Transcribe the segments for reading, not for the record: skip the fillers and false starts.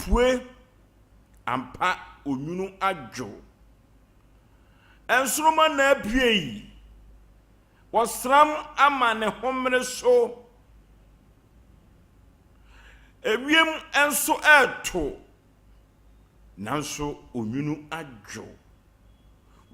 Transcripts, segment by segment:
Apue ampa onwunu adwo. Nsoromma na apue yi, ɔsram ama ne homene so. Ewiem nso reto, nanso onwunu adwo.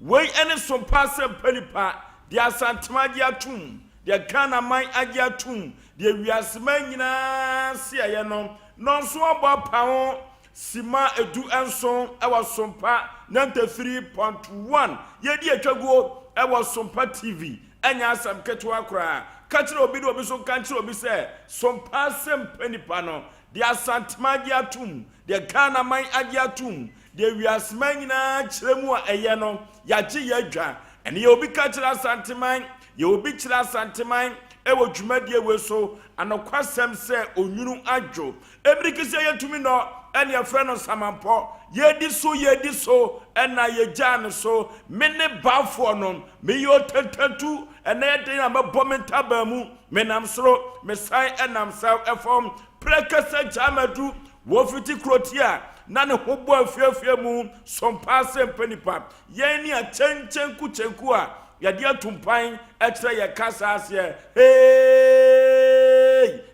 Wei ne Sompa Asɛmpa Nipa, deɛ Asantema agye atom, deɛ Ghana man agye atom, deɛ wiase man nyinaa se ɛyɛ no. Nɔnso abɔ apaho sima 17 wɔ Sompa 93.1. Yɛdi atwaguo wɔ Sompa TV. Ɛnyɛ asɛm ketewa koraa. Ka kyerɛ obi na obi nso nka nkyerɛ obi sɛ Sompa Asɛmpa Nipa no, deɛ Asantema agye atom, deɛ Ghana man agye atom, Deɛ wiaseman nyinaa kyerɛ mu a ɛyɛ no, yɛagye yɛ adwa. Ɛne yɛ obi ka kyerɛ Asanteman, yɛ obi kyerɛ Asanteman wɔ dwumadie wei so, anokwasɛm sɛ onwunu adwo. Emirikisi a yɛntumi nnɔ ɛne yɛfrɛ no nsamanpɔ. Yɛdi so, yɛdi so, ɛna yɛgyaa no so. Me ne Balfour no, meyɛ otantantu, ɛnɛ yɛ den a mɛbɔ me ntaban mu. Menam soro, mesan nam saw fam. Prɛkɛsɛ Gyamadu, Wofiti kurotia a na ne ho bɔ afiafia mu som paa sɛ mpɛ nipa. Yɛn ne akyɛnkyɛnku kyɛnku a yɛde atumpan kyerɛ yɛn kasa aseɛ. Heeii!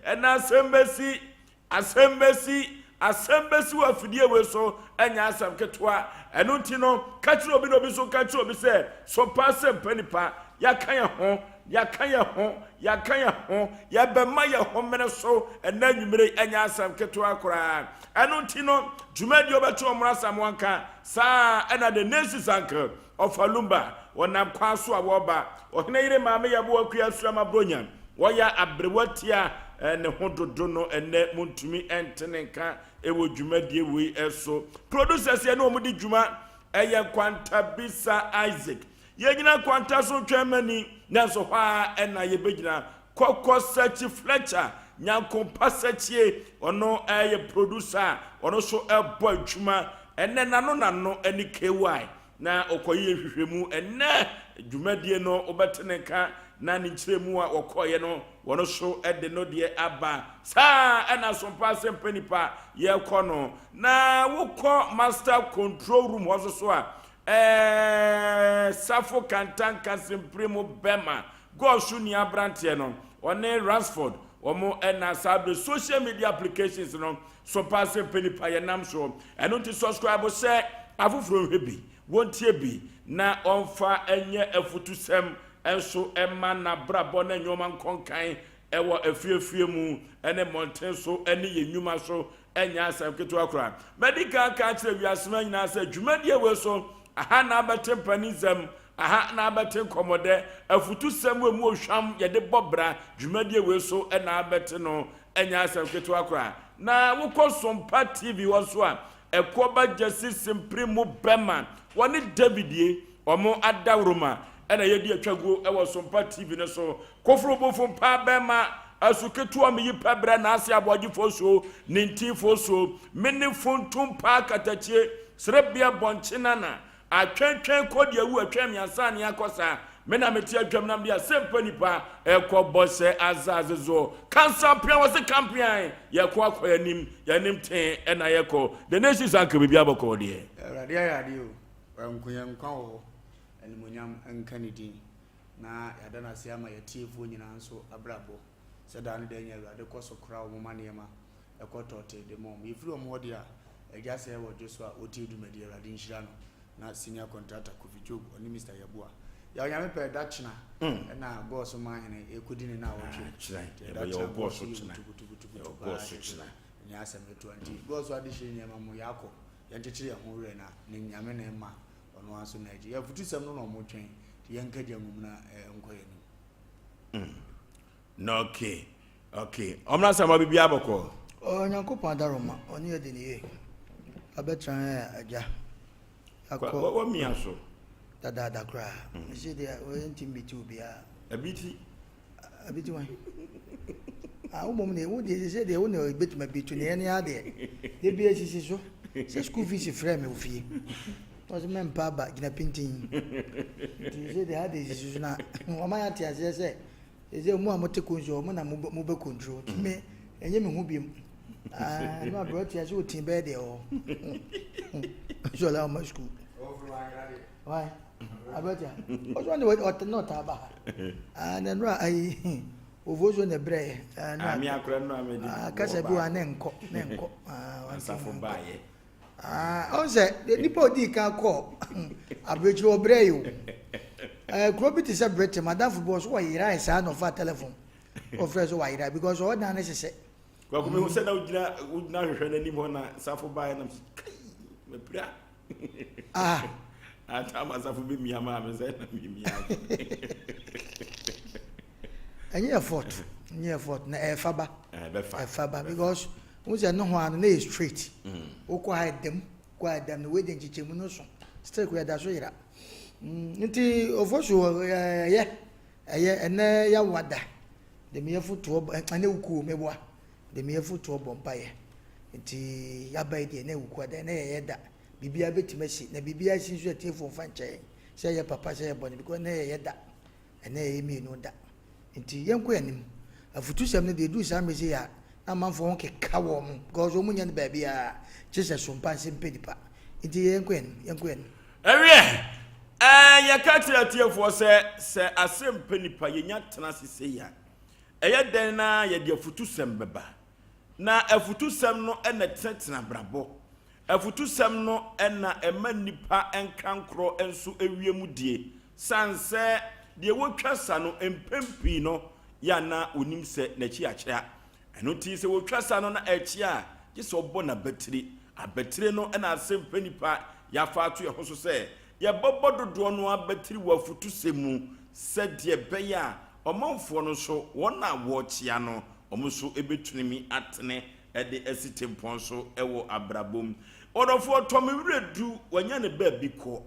Ɛnɛ asɛm bɛsi, asɛm bɛsi, asɛm bɛsi wɔ afidie wei so, ɛnyɛ asɛm ketewa. Ɛno nti no, ka kyerɛ obi na obi nso nka nkyerɛ obi sɛ, som paa sɛ mpɛ nipa. Yɛaka yɛn ho, yɛaka yɛn ho, yɛaka yɛn ho, yɛbɛma yɛn homene so ɛnnɛ anwummere yi, ɛnyɛ asɛm ketewa koraa. Ɛno nti no, dwumadi a wobɛto wɔn Asamoah nka, saa ara ɛna The Nations Uncle, Ɔfa Lumba, wɔnam kwan so a wɔreba. Ɔhene yere Maame Yaboa Akua Asuama Bronya, wɔyɛ aberewa tia ne ho dodo no ɛnnɛ montumi nte ne nka wɔ dwumadie wei so. Producers yɛne wɔn di dwuma ɛyɛ Nkwantabisa Isaac, Yɛgyina kwanta so twɛn mani, nanso hɔ ara na yɛbɛgyina. Kɔkɔ Sakyi Fletcher, Nyankompa Sakyie, ɔno yɛ producer a ɔno nso bɔ adwuma. Ɛnnɛ n'ano n'ano ne KY na ɔkɔyɛ nhwehwɛmu. Ɛnnɛ dwumadie no wobɛte ne nka na ne nkyerɛmu a wɔkɔeɛ no wɔn nso de no deɛ aba. Saa ɛna Asompa Asɛmpa Nipa yɛkɔ no. Na wokɔ Master Control Room hɔ nso so a, Ɛɛɛɛ Safo Kantanka Simpiri mu bɛma goal so nua abranteɛ no ɔne Ransford wɔn na saa bere social media applications no so paa sɛ mpɛ nipa yɛ nam soɔ ɛno nti subscribe sɛ afoforɔ nhwɛ bi wɔntie bi na ɔmfa nyɛ afutusɛm nso mma n'abrabɔ ne nnoɔma nkɔnkan ɛwɔ afiefie mu ne mmɔnten so ne yɛn nnwuma so Ɛnyɛ asɛm ketewa koraa. Madi kan aka akyerɛ wiasema nyinaa sɛ dwumadie wei so, aha na abɛte mpaninsɛm, aha na abɛte nkɔmmɔdɛ, afutusɛm a ɛmu ohwam yɛde bɔ bra, dwumadie wei so na abɛte no. Ɛnyɛ asɛm ketewa koraa. Na wokɔ Sompa TV hɔ nso a, Ɛkoɔba Gyasi Simpiri mu bɛma wɔne David ye, wɔn adaworoma na yɛdi atwaguo wɔ Sompa TV no so. Koforo bofo mpaa bɛma asu ketewa me yi pɛ brɛ n'ase aboagye fosuo ne ntin fosuo me ne funtum paa katakyie serebea bɔnkye nana atwɛntwɛn kɔ deɛ wu atwɛn me ansa ne akɔ saa me na mete adwam nam de asɛmpa nipa ɛkɔ bɔ sɛ azaze zo kansa pia wɔ se kampean yɛkɔ akɔ yɛnim yɛnim tee ɛna yɛkɔ the nation sanka biribi abɔkɔ deɛ. Awurade ayɛ adeɛ o, wanku yɛn nkwa wɔ hɔ, animuonyam nka ne din. Na yɛada no ase ama yɛatiefoɔ nyinaa nso abrabɔ sɛ daa ne daa nyinaa Awurade kɔ so kora wɔn ma nneɛma ɛkɔ tɔɔtee de ma wɔn. Yɛfiri wɔn hɔ deɛ a, Agya sɛ wɔ dwo so a ɔtie dwumadie, Awurade nhyira no. Na Senior Contractor Kofi Job ɔne Mister Yeboah. Yɛ Onyame pɛ da kyena ɛna Gɔɔso Manhene ɛrekɔdi ne naawɔtwe. Nti ɛda kyena Gɔɔso yɛ wutukutukutukutu paa kyerɛ sɛ ɛnyɛ asɛm ketewa. Nti Gɔɔso adehyeɛ nneɛma mo yɛakɔ, yɛnkyekyere yɛn ho werɛ na ne Nyame na ɛma Ɔno ara nso na agye. Afutusɛm no na wɔtwɛn. Nti yɛnka gya ngum na nkɔ yɛn anim. Mm. Na okay. Okay. Ɔmra sɛ ma biribiara bɔkɔ. Onyankopɔn adaroma, ɔne yɛ di ne yie. Abɛtena yɛn agya. Akɔ. Wɔ mia so. Dadaada koraa. Mesi deɛ wɔyɛ nti mbiti obiara. Abiti. Abiti wan? Ah, wo mmom deɛ, wo deɛ sɛ deɛ wo na ebetumi abitu ne yɛn adeɛ. De bi esisi so. Sɛ school fees frɛ me wɔ fie. Wɔsɛ mɛmpa aba gyina pintin. Nti sɛ deɛ ade esisi so na wɔn ayɛ ate aseɛ sɛ sɛ mu a mote konso wɔn na mo bɛ control. Nti me ɛnyɛ me ho biem. Ah, no aberɛ ɔte ase ɔti bɛyɛ deɛ wɔ sɛ ɔla ɔma sukuu. Why? Aberɛ ɔte ɔsɛ ɔne ɔte na ɔtaa ba ha. Ah, na nnora ayi ovuo so na ɛbrɛ yɛ. Ah, no Ami akora no amedi. Ah, kasa bi wa ne nkɔ ne nkɔ. Ah, asafo baayɛ. Ah, ɔn sɛ nipa odi kan kɔ aburokyire ɔbrɛ yi o. Ɛɛ kuro bi te sɛ Britain, madamfo bi wɔ so wɔyera saa na ɔfa telephone. Ɔfrɛ so wayera because ɔwɔ dan ne hyehyɛ. Kwaku mi hu sɛ na wogyina wogyina ahwehwɛ n'anim hɔ na safo baeɛ nam sɛ kai mapira. Ah. Atam asafo bi mia maa me sɛ na memia. Ɛnyɛ yɛ fault, ɛnyɛ yɛ fault na ɛfa ba. Ɛbɛfa. Ɛfa ba because n sɛ ne ho ano na yɛ straight. Wokɔ ha ɛdɛm, kɔ ha ɛdɛm na wei de nkyekyɛmu no so. Still kɔ yɛda so yera. Nti ofo so ɛyɛ ɛyɛ ɛnɛ yawada. De me yɛfo toɔ bɔ ɛne wukuo meboa de me yɛfo toɔ bɔ mpaeɛ nti yaba yi deɛ na wukuo ada na yɛyɛ da biribiara bɛtumi asi na biribiara si nso atiefoɔ mfa nkyɛ yɛn sɛ ɛyɛ papa sɛ ɛyɛ bɔne because na yɛyɛ da ɛnɛ yɛyɛ mmienu da nti yɛnkɔ yɛn anim afutusɛm no deɛ ɛduru saa mmerɛ sei a na amanfoɔ ho keka wɔn mo because wɔn nyɛ no baabiara kye sɛ sompa nse mpɛ nipa nti yɛnkɔ yɛn anim yɛnkɔ yɛn anim. Ɛwiɛ, ɛɛ, yɛka kyerɛ atiefoɔ sɛ, sɛ asɛm pɛ nipa, yɛnya tena ase sei a, ɛyɛ dɛn na yɛde afutusɛm bɛba? Na afutusɛm no na ɛtenetene abrabɔ. Afutusɛm no na ɛma nnipa nkankorɔ nso wiem die. Sane sɛ deɛ wɔtwa sa no mpɛn pii no, yɛ a na wɔnim sɛ n'akyi akyea. Ɛno nti sɛ wɔtwa sa no na ɛkyea a, gye sɛ ɔbɔ n'abatiri. Abatire no na asɛm pɛ nipa yɛafa ato yɛn ho so sɛ yɛbɛbɔ dodoɔ no ara abatiri wɔ afutusɛm mu sɛdeɛ ɛbɛyɛ a ɔmanfoɔ no nso wɔn a wɔrekyea no wɔn nso bɛtumi atene de asi tempɔn so wɔ abrabɔ mu. Ɔdɔfoɔ tɔ me werɛ du wanya ne baabi kɔ.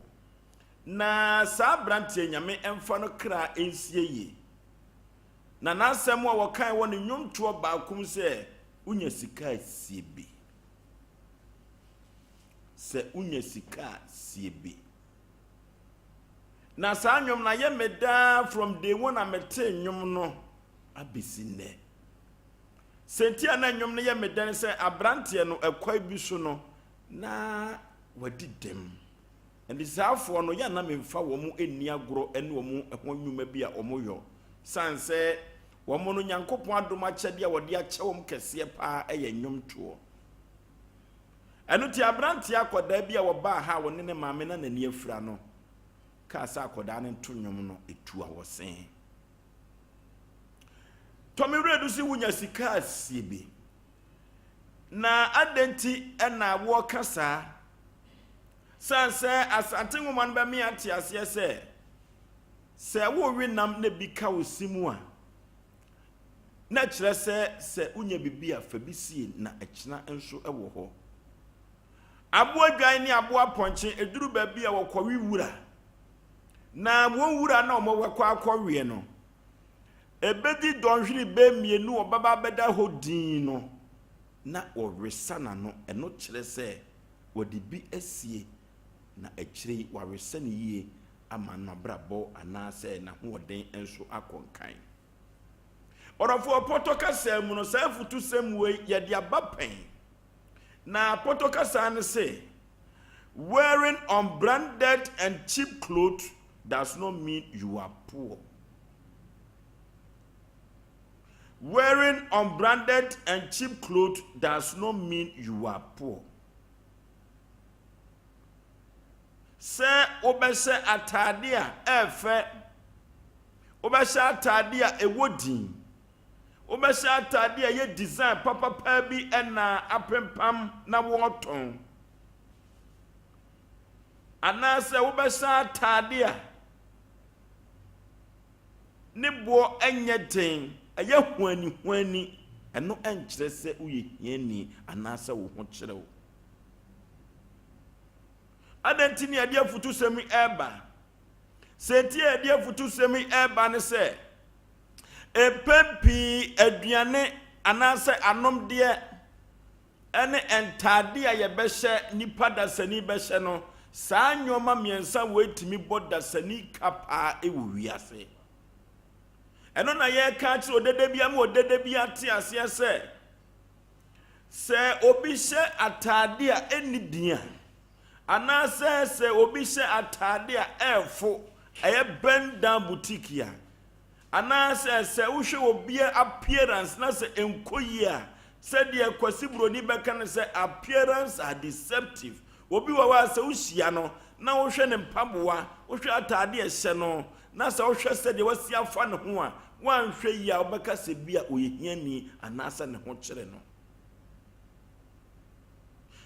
Na saa aberanteɛ Nyame mfa no kra nsie yie. Na n'asɛm a wɔkae wɔ ne nnwomtoɔ baako mu sɛ, Wonya sika a, sie bi. Sɛ wonya sika a, sie bi. Na saa nnwom no ayɛ me daa from day one a metee nnwom no abɛsi nnɛ. Sɛ nti a na nnwom no yɛ me dɛ ne sɛ aberanteɛ no ɛkwae bi so no na wadi dɛm. Ɛnde saafoɔ no, yɛ a na memfa wɔn nni agorɔ ne wɔn ho nnwuma bi a wɔyɔ, sane sɛ wɔn no, Nyankopɔn adom akyɛdeɛ a wɔde akyɛ wɔn kɛseɛ paa yɛ nnwomtoɔ. Ɛno nti aberanteɛ akwadaa bi a wɔbaa ha a wɔne ne maame na n'ani afira no kaa sɛ akwadaa no nto nnwom no, ɛtu awɔse. Tɔ me werɛ du sɛ wonya sika asie bi. Na adɛn nti na wɔka saa? Sane sɛ Asante nwoma no bɛme ate aseɛ sɛ, sɛ worewe nam na bi ka wo se mu a, na ɛkyerɛ sɛ sɛ wonya biribi a, fa bi sie na ɛkyena nso wɔ hɔ. Aboa dwan ne aboa pɔnkye, ɛduru baabi a wɔkɔwe wura. Na wɔn wura no a wɔbɛkɔ akɔweɛ no, ɛbɛdi dɔnhwere bɛɛ mmienu wɔbɛba abɛda hɔ dinn no, na wɔresa n'ano. Ɛno kyerɛ sɛ wɔde bi asie na akyire yi wɔawesa no yie ama n'abrabɔ anaasɛ n'ahoɔden nso akɔ nkan. Ɔdɔfoɔ, pɔtɔ kasa mu no, saa afutusɛm wei yɛde aba pɛn. Na pɔtɔ kasa no se, Wearing unbranded and cheap clothes does not mean you are poor. Wearing unbranded and cheap clothes does not mean you are poor. Sɛ wobɛhyɛ ataade a ɛfɛ, wobɛhyɛ ataade a ɛwɔ din, wobɛhyɛ ataade a ɛyɛ design papapaa bi na apempam na wɔretɔn, anaasɛ wobɛhyɛ ataade a ne boɔ nyɛ den, ɛyɛ huanihuani, ɛno nkyerɛ sɛ woyɛ hiani anaasɛ wo ho kyerɛ wo. Adɛn nti ne yɛde afutusɛm yi ɛreba? Sɛ nti a yɛde afutusɛm yi ɛreba ne sɛ, mpɛn pii aduane anaasɛ anomdeɛ ne ntaade a yɛbɛhyɛ, nnipa dasani bɛhyɛ no, saa nneɛma mmiɛnsa wei tumi bɔ dasani ka paa wɔ wiase. Ɛno na yɛreka akyerɛ odede bi ama odede bi ate aseɛ sɛ, Sɛ obi hyɛ ataade a ɛnni din a, anaasɛ sɛ obi hyɛ ataade a ɛrefo, ɛyɛ bend down boutique a, anaasɛ sɛ wohwɛ obi appearance na sɛ ɛnkɔ yie a, sɛdeɛ Kwasi Buroni bɛka no sɛ appearance are deceptive. Obi wɔ hɔ a sɛ wohyia no na wohwɛ ne mpaboa, wohwɛ ataade a ɛhyɛ no, na sɛ wohwɛ sɛdeɛ wasi afa ne ho a, woanhwɛ yie a wobɛka sɛ bi a ɔyɛ hiani anaasɛ ne ho kyere no.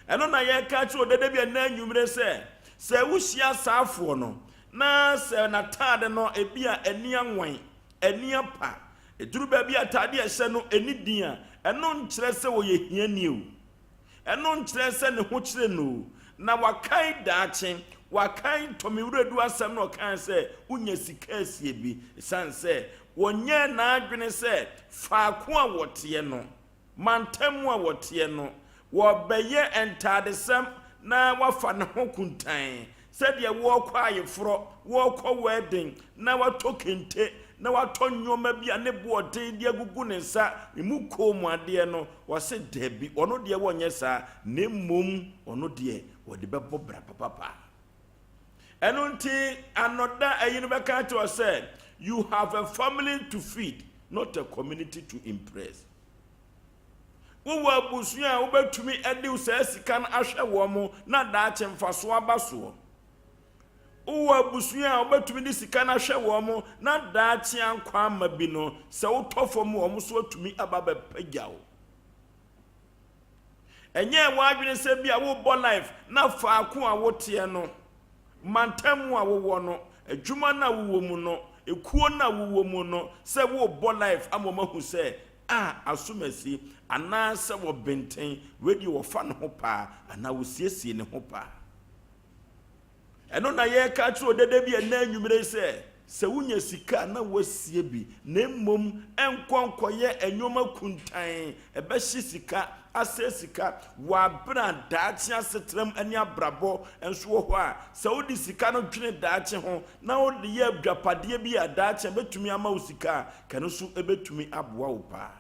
Ɛno na yɛreka akyerɛ odede bi ɛnna anwummere sɛ, sɛ wohyia saafoɔ no, na sɛ n'ataade no ebi a ani anwan, ani apa, ɛduru baabi a ataade a ɛhyɛ no ɛni din a, ɛno nkyerɛ sɛ ɔyɛ hiani o. Ɛno nkyerɛ sɛ ne ho kyere no o. Na wakae daakye, wakae Tommy Wiredu asɛm na ɔkae sɛ wonya sika asie bi esiane sɛ wɔnyɛɛ n'adwene sɛ faako a wɔteɛ no, mantam a wɔteɛ no, wɔbɛyɛ ntaadesɛm na wafa ne ho kuntann sɛdeɛ wɔrekɔ ayeforɔ, wɔrekɔ wɛɛden, na watɔ kente, na watɔ nneɛma bi a ne boɔ den de agugu ne nsa mu kɔn mu adeɛ no, wɔse dabi, ɔno deɛ wɔnyɛ saa, na mmom ɔno deɛ wɔde bɛbɔ bra papapa. Ɛno nti anɔda ayi no bɛka akyerɛ sɛ you have a family to feed, not a community to impress. Wowɔ abusua a wobɛtumi de saa sika no ahwɛ wɔn na daakye mfasoɔ aba soɔ. Wowɔ abusua a wobɛtumi de sika no ahwɛ wɔn na daakye ankɔ ama bi no, sɛ wotɔ fam wɔn so atumi aba bɛpagya wo. Ɛnyɛ w'adwene sɛ bi a wobɔ life na faako a woteɛ no, mantam a wowɔ no, adwuma no a wowɔ mu no, ekuo no a wowɔ mu no, sɛ wobɔ life ama wɔn ahu sɛ a asomasi anaasɛ wɔbenten, wei deɛ wɔfa ne ho paa anaa wɔsiesie ne ho paa. Ɛno na yɛreka akyerɛ odede bi ɛnɛ anwummere sɛ, sɛ wonya sika a na woasie bi, na mmom ɛnkɔ nkɔyɛ nneɛma kuntan, ɛbɛhye sika, asɛe sika, wɔ abere a daakye asetram ne abrabɔ nso wɔ hɔ a, sɛ wode sika no dwene daakye ho na wode yɛ adwapadeɛ bi a daakye ɛbɛtumi ama wo sika a, ka no nso ɛbɛtumi aboa wo paa.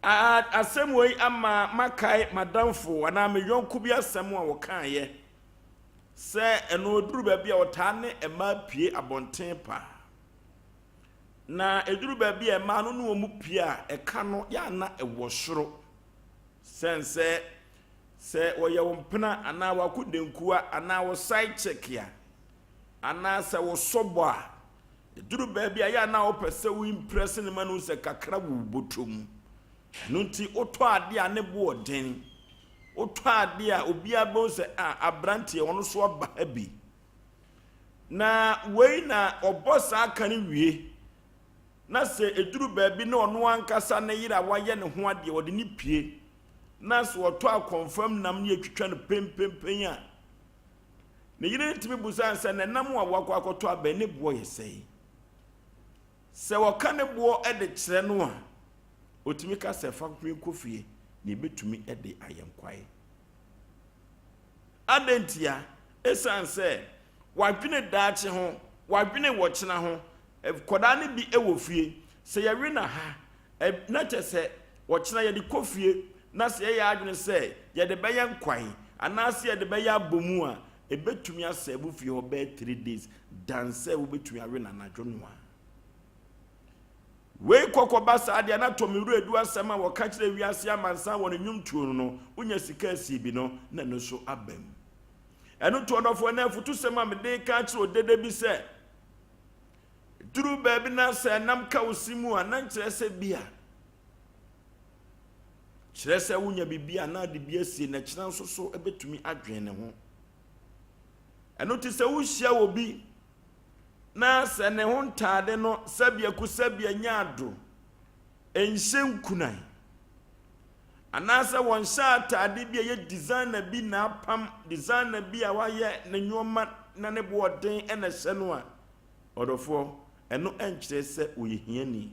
Asɛm wei ama makae m'adamfo anaa me yɔnko bi asɛm a wɔkaeɛ sɛ ɛno ɛduru baabi a ɔtaa ne mmaa pie abɔnten paa. Na ɛduru baabi a mmaa no ne wɔn pie a ɛka no yɛ ana ɛwɔ soro sɛn sɛ sɛ wɔyɛ wo mpena anaa w'akodankuwa anaa wo side chick a anaa sɛ wo sɔbɔ a, ɛduru baabi a yɛ a na wopɛ sɛ wo impress ne ma no sɛ kakra wɔ wo bɔtɔ mu. Ɛno nti wotɔ adeɛ a ne bo ɔden. Wotɔ adeɛ a obiara bɛhu sɛ a aberanteɛ ɔno so aba ha bi. Na wei na ɔbɔ saa ka no wie na sɛ ɛduru baabi na ɔno ankasa ne yere a wayɛ ne ho adeɛ ɔde ne pie na sɛ ɔtɔ akɔmfam nam ne yɛtwitwa no pempempen a, ne yere no tumi busa no sɛ, na nam a wakɔ akɔtɔ abɛn ne boɔ yɛ sɛn? Sɛ wɔka ne boɔ de kyerɛ no a, ɔtumi ka sɛ fa kɔ fie na ɛbɛtumi de ayɛ nkwae. Adɛn ntia? Ɛsiane sɛ wadwene daakye ho, wadwene wɔkyena ho. Nkwadaa no bi wɔ fie, sɛ yɛwe no ha, na kyɛ sɛ ɔkyena yɛde kɔ fie na sɛ yɛyɛ adwene sɛ yɛde bɛyɛ nkwan anaasɛ yɛde bɛyɛ abomu a, ɛbɛtumi asɛe wo fie hɔ bɛyɛ 3 days dan sɛ wobɛtumi awe no anadwo no a. Wei kɔkɔba saa deɛ na Tommy Wiredu asɛm a wɔka kyerɛ wiase amansan wɔ ne nnwomtoɔ no no, wonya sika asie bi no, na ɛno nso aba mu. Ɛno nti ɔdɔfoɔ, ɛnɛ afutusɛm a mede reka akyerɛ odede bi sɛ, duru baabi na sɛ ɛnam ka wo si mu a, na nkyerɛ sɛ bi a kyerɛ sɛ wonya biribi a na ade bi asie na kyerɛ nso so ɛbɛtumi adwene ne ho. Ɛno te sɛ wohyia wɔ bi na sɛ ne ho ntaade no sɛbiako sɛbia nya ado, ɛnhyɛ nkunan, anaasɛ wɔnhyɛ ataade bi a ɛyɛ designer bi na apam, designer bi a wayɛ ne nneɛma na ne boɔ den na ɛhyɛ no a, ɔdɔfoɔ, ɛno ɛnkyerɛ sɛ ɔyɛ hiani,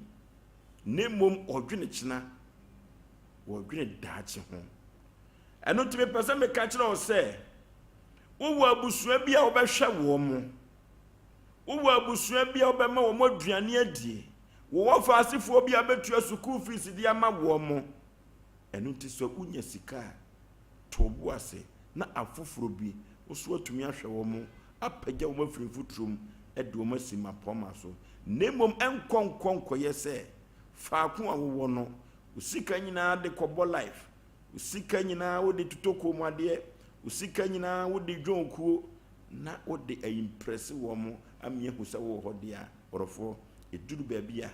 na mmom ɔdwene kyena, wɔdwene daakye ho. Ɛno nti mepɛ sɛ meka kyerɛ wo sɛ, wowɔ abusua bi a wobɛhwɛ wɔn mo, wowɔ abusua bi a wobɛma wɔn aduane adie, wowɔ faasefoɔ bi a bɛtua sukuu fees de ama wɔn mo. Ɛno nti sɛ wonya sika a, to wo bo ase na afoforɔ bi wo nso woatumi ahwɛ wɔn, apagya wɔn afiri mfuturo mu de wɔn asi mmapɔmma so. Na mmom ɛnkɔ nkɔ nkɔyɛ sɛ faako a wowɔ no, wo sika nyinaa de kɔbɔ life, wo sika nyinaa wode totɔ kɔnmuadeɛ, wo sika nyinaa wode dwon kuo, na wode aimprɛse wɔn ama yɛahu sɛ wowɔ hɔ deɛ a, ɔdɔfoɔ, ɛduru baabi a,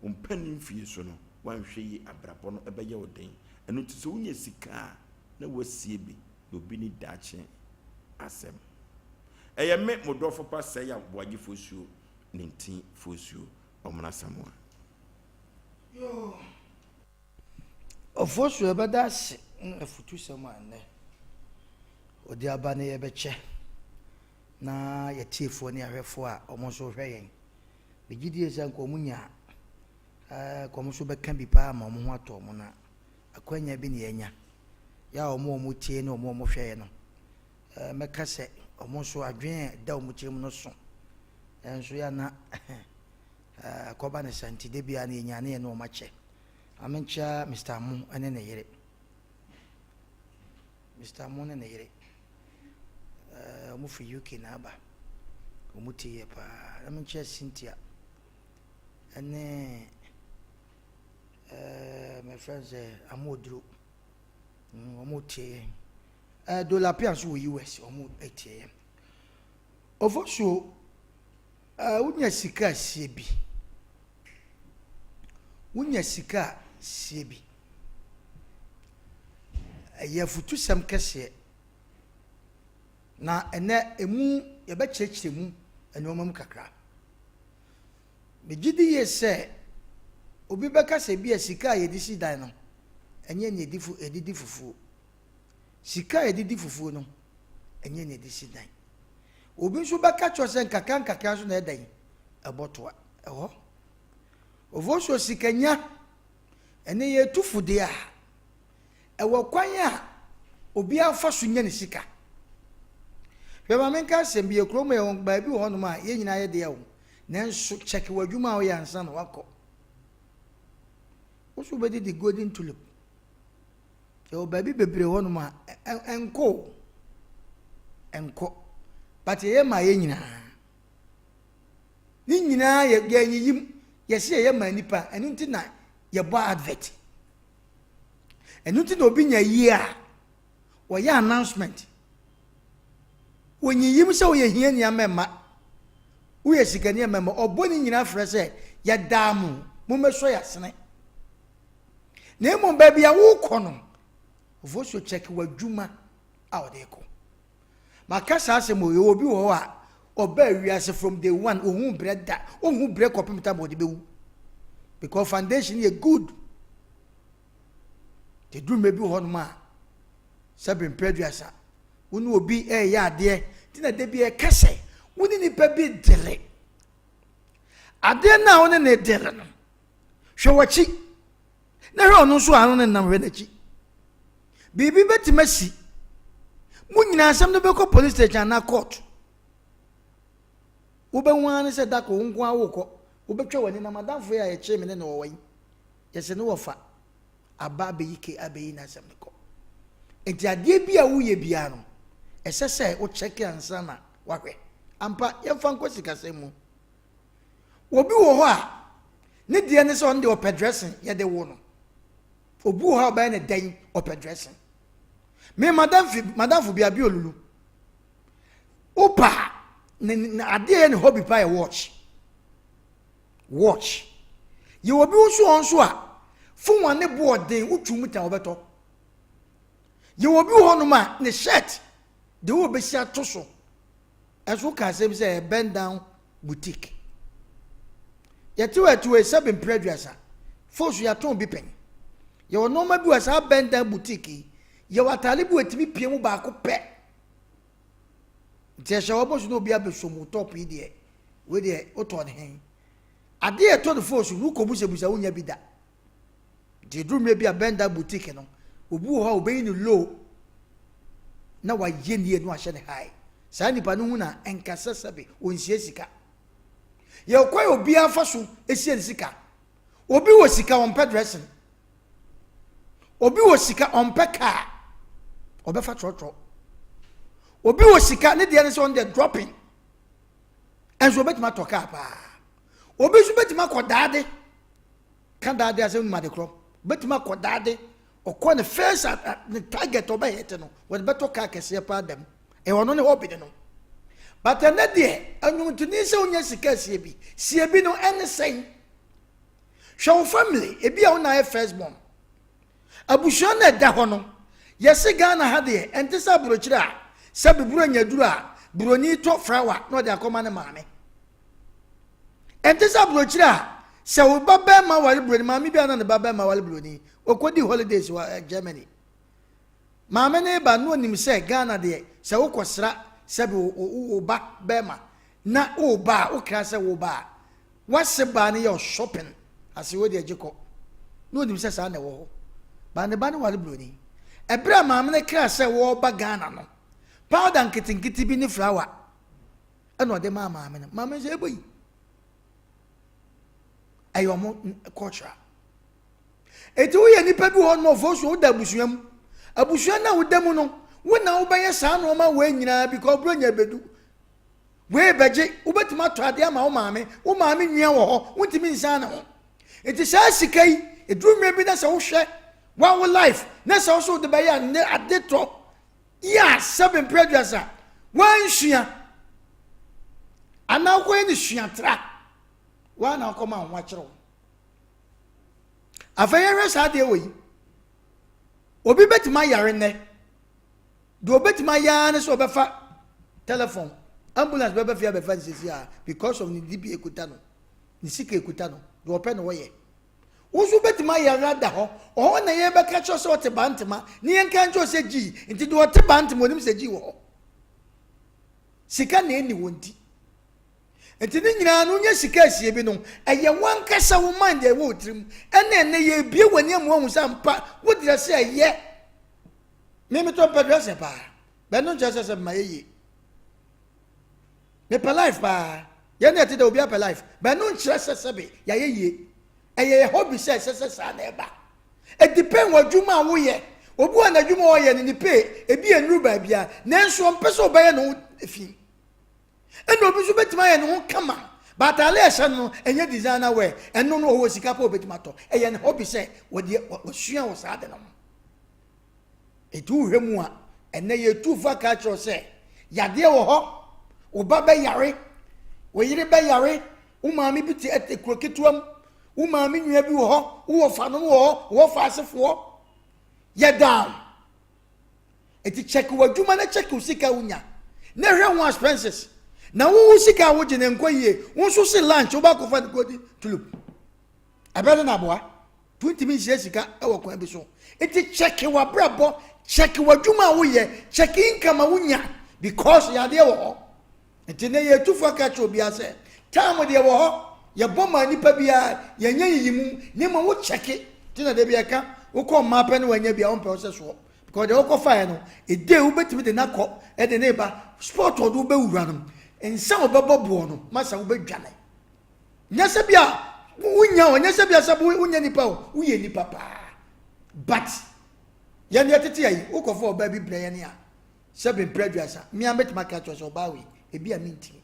wo mpanin mfie so no, woanhwɛ yie abrabɔ no bɛyɛ wo den. Ɛno nti sɛ wonya sika a, na woasie bi, na obi ni daakye asɛm. Ɛyɛ me, mo dɔfo pa Sɛya Boagye Fosuo, ne nti Fosuo Ɔmena Samoa. Yoo. Ofosuo yɛbɛda ase ne afutusɛm a nnɛ ɔde aba no yɛbɛkyɛ na yɛtiefoɔ ne ahwɛfoɔ a wɔn nso hwɛ yɛn. Megye die sɛ nka wɔn nya a, nka wɔn nso bɛka bi paa ma wɔn ho atɔ wɔn na akwanya bi na yɛanya. Yɛ a wɔn a wɔtie ne wɔn a wɔhwɛ yɛn no, mɛka sɛ wɔn nso adwene a ɛda wɔn tirim no so. Nanso yɛ a na akɔba ne sa nti, da biara no yɛnya ne yɛne wɔn akyɛ. Ma menkyia Mister Amo ne ne yere. Mister Amo ne ne yere. Wɔn firi UK na aba. Wɔn tie yɛ paa. Na menkyia Cynthia ne ɛɛ my friend sɛ Amo Oduro. Wɔn tie yɛn. Dolapia nso wɔ US wɔn tie yɛn. Ofosuo, wonya sika a sie bi. Wonya sika a sie bi. Ɛyɛ afutusɛm kɛseɛ. Na ɛnɛ emu yɛbɛkyerɛkyerɛ mu nneɛma mu kakra. Megye di yie sɛ obi bɛka sɛ bi a sika a yɛde si dan no, ɛnyɛ nea yɛde di fufuo. Sika a yɛde di fufuo no, ɛnyɛ nea yɛde si dan. Obi nso bɛka kyerɛ sɛ nkakra nkakra nso na ɛdɛn ɛbɔ toa. Ɛhɔ. Ofosuo sikanya ɛne yɛtu fo deɛ a, ɛwɔ kwan a obiara fa so nya ne sika. Hwɛ ma menka asɛm bi, yɛ kurom yɛ baabi wɔ hɔnom a yɛn nyinaa yɛ deɛ o, nanso kyɛke w'adwuma a woyɛ ansa na wakɔ. Wo so wobɛdidi Golden Tulip. Yɛwɔ baabi bebree hɔ nom a ɛnkɔ o, ɛnkɔ. But yɛyɛ maa yɛn nyinaa. Ne nyinaa yɛ yɛnyiyim, yɛsi yɛyɛ maa nipa, ɛno nti na yɛbɔ advert. Ɛno nti na obi nya yie a, wɔyɛ announcement. Wɔnyiyim sɛ woyɛ hiani a mɛmma, woyɛ sikani a mɛmma. Ɔbɔ ne nyinaa frɛ sɛ yɛdaa mo, mommɛsɔ yɛn asene. Na mmom baabi a wokɔ no, Ofosuo check w'adwuma a ɔde kɔ. Maka saa asɛm o, yɛwɔ obi wɔ hɔ a ɔbaa wiase from day one, ohun brɛ da, ohun brɛ kɔpem tam ɔde bɛwu. Because foundation yɛ good. Te duru mmerɛ bi wɔ hɔnom a, sɛbe mpɛ aduasa, wo ne obi ɛreyɛ adeɛ, nti na da bi ɛka sɛ, wo ne nipa bi dele. Adeɛ no a wo ne ne dele no, Hwɛ w'akyi, na hwɛ ɔno nso a ano ne nam hwɛ n'akyi. Biribi bɛtumi asi. Mo nyinaa asɛm no bɛkɔ police station anaa court. Wobɛhu ara ne sɛ da ko wo nko ara wokɔ. Wobɛtwa w'ani na madamfo yi a yɛkyee me ne no wɔ wɔ yi. Yɛsɛ ne wɔfa aba abɛyi ke abɛyi n'asɛm no kɔ. Nti adeɛ bi a woyɛ biara no, ɛsɛ sɛ wokyɛke ansa na wahwɛ. Ampa, yɛmfa nkɔ sikasɛm mu. Obi wɔ hɔ a, ne deɛ ne sɛ ɔno deɛ ɔpɛ dressing yɛde wo no. Obi wɔ hɔ a ɔbɛyɛ ne dɛn ɔpɛ dressing. Me madamfo madamfo bi abi olulu. Wopa ne ne adeɛ yɛ ne hobby pa yɛ watch. Watch. Yɛ obi nso wɔn nso a fon a ne bo ɔden wotwi mu tan wɔbɛtɔ. Yɛ obi wɔ hɔnom a ne shirt de wo bɛsi ato so. Ɛnso woka asɛm sɛ ɛyɛ bend down boutique. Yɛte hɔ ɛte hɔ yi sɛbe mpere aduasa. Fon so yɛatɔn bi pɛn. Yɛwɔ nneɛma bi wɔ saa bend down boutique yi. Yɛwɔ ataade bi wɔ ɛtumi pie mu baako pɛ. Nti ɛhyɛ hɔ bɔ so na obi abɛsɔ mu top yi deɛ wei deɛ wotɔ ne hen. Adeɛ yɛtɔ no fon so no wokɔbusabusa wonya bi da. Nti ɛduru mmerɛ bi a Benda boutique no, obi wɔ hɔ a ɔbɛyi no low na wayɛ nie na wahyɛ no high. Saa nipa no hu na ɛnka sɛ sɛbe ɔnsie sika. Yɛwɔ kwan a obiara fa so sie ne sika. Obi wɔ sika ɔmpɛ dressing. Obi wɔ sika ɔmpɛ kaa, ɔbɛfa trɔtrɔ. Obi wɔ sika ne deɛ ne sɛ ɔno deɛ dropping, ɛnso obɛtumi atɔ kaa paa. Obi nso bɛtumi akɔ daade, ka daade asɛm nim ade korɔ, obɛtumi akɔ daade, ɔkɔ ne first ne target ɔbɛyɛ te no, wɔde bɛtɔ kaa kɛseɛ paa dɛm. Ɛyɛ ɔno ne hobby ne no. But ɛnɛ deɛ, nnwontoni sɛ wonya sika sie bi, sie bi no ɛne sɛn? Hwɛ wo family, ebi a wo na ayɛ first born. Abusua no a ɛda hɔ no, yɛse Ghana ha deɛ, ɛnte sɛ aburokyire a, sɛ biburo nya duru a, buroni tɔ flower na ɔde akɔma ne maame. Ɛnte sɛ aburokyire a, sɛ wo ba bɛrima ware buroni, maame bi a na ne ba bɛrima ware buroni, ɔkɔdi holidays wɔ eh, Germany. Maame no reba no onim sɛ Ghana deɛ, sɛ wokɔsra sɛbi wo ba bɛrima na woba a, wokra sɛ woba a, W'ase baa no yɛ ɔshopping ase wei deɛ gye kɔ na onim sɛ saa na ɛwɔ hɔ but ne ba no ware broni ɛberɛ a maame no kra sɛ wɔreba Ghana no powder nketenkete bi ne flower ɛna ɔde maa maame no maame nso ɛbɔ yi ɛyɛ ɔmo culture eti woyɛ nipa bi wɔ hɔ no ɔfo so woda abusua mu abusua no a woda mu no wo na wobɛyɛ saa nneɛma wɔ nyinaa because bronya bedu Wei bɛgye, wobɛtumi atɔ adeɛ ama wo maame, wo maame nua wɔ hɔ, wontumi nsan ne ho. Nti saa sika yi, ɛduru mmerɛ bi na sɛ wohwɛ wa wo life, na sɛ wo so wode bɛyɛ ane ade tɔ yi a sɛbe mprɛ aduasa, woansua, anaa wokɔyɛ ne suatra, woa na wokɔma wo ho akyerɛ wo. Afei yɛhwɛ saa adeɛ wɔ yi, obi bɛtumi ayare nnɛ, Deɛ ɔbɛtumi ayɛ ara ne sɛ ɔbɛfa telephone, ambulance bɛba fie abɛfa no sɛsi a because of ne dibea ekuta no, ne sika ekuta no, deɛ ɔpɛ na ɔyɛ. Wo nso wobɛtumi ayare ada hɔ, ɔhɔ na yɛbɛka kyerɛ sɛ ɔte Bantama ne yɛnka nkyerɛ sɛ gyii, nti deɛ ɔte Bantama onim sɛ gyii wɔ hɔ. Sika na ɛnni hɔ nti. Nti ne nyinaa no wonya sika asie bi no, ɛyɛ wankasa wo mind a ɛwɔ wo tirim, ɛna ɛnɛ yɛbie w'ani ama woahu sɛ ampa wo deɛ sɛ ɛyɛ. Me metɔ mpɛ dressing paa. Bɛ no nkyerɛ sɛ sɛ mayɛ yie. Mepɛ life paa. Yɛn ne ɛte dɛ obi apɛ life. Bɛ no nkyerɛ sɛ sɛbe yɛayɛ yie. Ɛyɛ yɛ hobby sɛ ɛsɛ sɛ saa na ɛba. It depend wɔ adwuma a woyɛ. Obi wɔ n'adwuma a ɔyɛ no ne pay ebi nnuru baabi a nanso ɔmpɛ sɛ ɔbɛyɛ ne ho fi. Ɛna obi nso bɛtumi ayɛ ne ho kama. But ataade a ɛhyɛ no no ɛnyɛ designer wear. Ɛno no ɔwɔ sika pɛ ɔbɛtumi atɔ. Ɛyɛ ne hobby sɛ wɔde wasua wɔ saa ade no ho. Enti wohwɛ mu a, ɛnnɛ yɛtu fo aka akyerɛ wo sɛ yadeɛ wɔ hɔ, wo ba bɛyare, wo yere bɛyare, wo maame bi te ɛte kuro ketewa mu, wo maame nua bi wɔ hɔ, wo wɔfanom wɔ hɔ, wo wɔfa asefoɔ. Yɛ down. Enti kyɛke w'adwuma na kyɛke wo sika wonya na hwɛ ho expenses. Na wo wo sika a wogye no nkɔ yie, wo nso se lunch wobɛakɔfa no kɔdi tulip. Ɛbɛde no aboa. Wontumi nhyia sika wɔ kwan bi so. Nti kyɛke w'abrabɔ, kyɛke w'adwuma a woyɛ, kyɛke income a wonya because yadeɛ wɔ hɔ. Nti nɛ yɛtu fo aka kyerɛ obiara sɛ time deɛ wɔ hɔ, yɛbɔ maa nipa biara, yɛnyɛ yiyimu, na mmom wo kyɛke. Nti na da bi yɛka, wokɔ mmaa pɛ ne wanya bi a wompɛ wo sɛ soɔ. Because deɛ wokɔ faeɛ no, ɛdee wobɛtumi de no akɔ de ne ba, sport ɔde wobɛwura no, nsa wobɛbɔ boɔ no, masa wobɛdwane. Nyɛ sɛ bia wonya o, nyɛ sɛ bia sɛ wonya nipa o, woyɛ nipa paa. But yɛn deɛ tete ayi, wokɔfa ɔbaa bi brɛ yɛn a, sɛ bemprɛ aduasa, mmea mɛtumi aka kyerɛ sɛ ɔbaa wei, ebi a mentimi.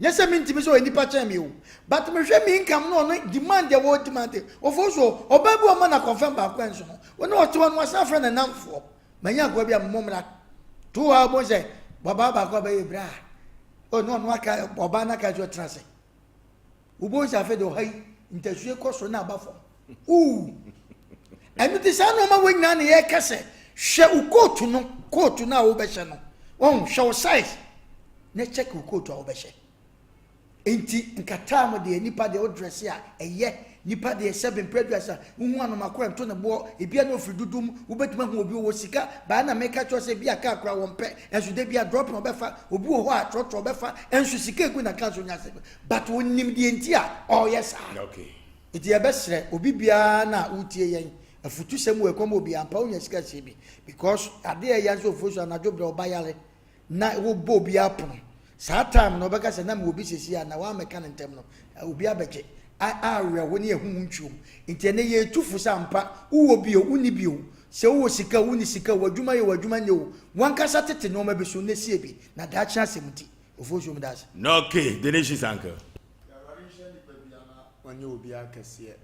Nyɛ sɛ mentimi sɛ ɔyɛ nipa kyɛn me o, but mehwɛ me income no ɔno demand deɛ wɔ demand, ɔfo so ɔbaa bi ɔma na confirm baako ɛnso no, wɔne ɔte hɔ no wasan afrɛ ne namfoɔ. Manya akoa bi a mo mmra. To hɔ a wobɛhu sɛ ɔbaa baako a bɛyɛ bra a ɔne ɔno aka ɔbaa no aka kyerɛ ɔtena ase. Wobɛhu sɛ afei de ɔha yi ntasue kɔ soro na aba fam. Uu. Ɛno ti saa nneɛma wɔ nyinaa na yɛka sɛ hwɛ wo kootu no kootu no a wobɛhyɛ no wɔn hwɛ wo size na check wo kootu a wobɛhyɛ. Enti nkataa mo deɛ nipa deɛ wo dresse a ɛyɛ nipa deɛ sɛbe mpere aduasa wohu anomakoro ɛnto ne boɔ ebia na ofiri dudum wobɛtumi ahu obi ɔwɔ sika baa na meka kyerɛ sɛ ebia kaa koraa wɔmpɛ ɛnso da bia dropping ɔbɛfa obi wɔ hɔ a trɔtrɔ ɔbɛfa ɛnso sika egu na kaa so nya sɛ but onim deɛ nti a ɔyɛ saa Okay. Nti yɛbɛsrɛ obi biara na wotie yɛn afutusɛm wɔ ɛkɔm obi ampa wonya sika sie bi because adeɛ ɛyɛ nso ofuo so anadwo brɛ ɔba yare na wobɔ obiara pono saa time no ɔbɛka sɛ na mewɔ bi sɛsi a na wammɛka no ntɛm no obi abɛgye. Awerɛho ne ɛho ntwom. Nti ɛnɛ yɛretu fo sɛ ampa wowɔ bi o, wonni bi o, sɛ wowɔ sika o, wonni sika o, w'adwuma yɛ o, w'adwuma nyɛ o, w'ankasa tete nneɛma bi so na sie bi na daakye asɛm nti. Ofosuo meda ase. Okay, Delicious uncle. Awurade nhyira nipa biara na ɔnyɛ obiara kɛseɛ.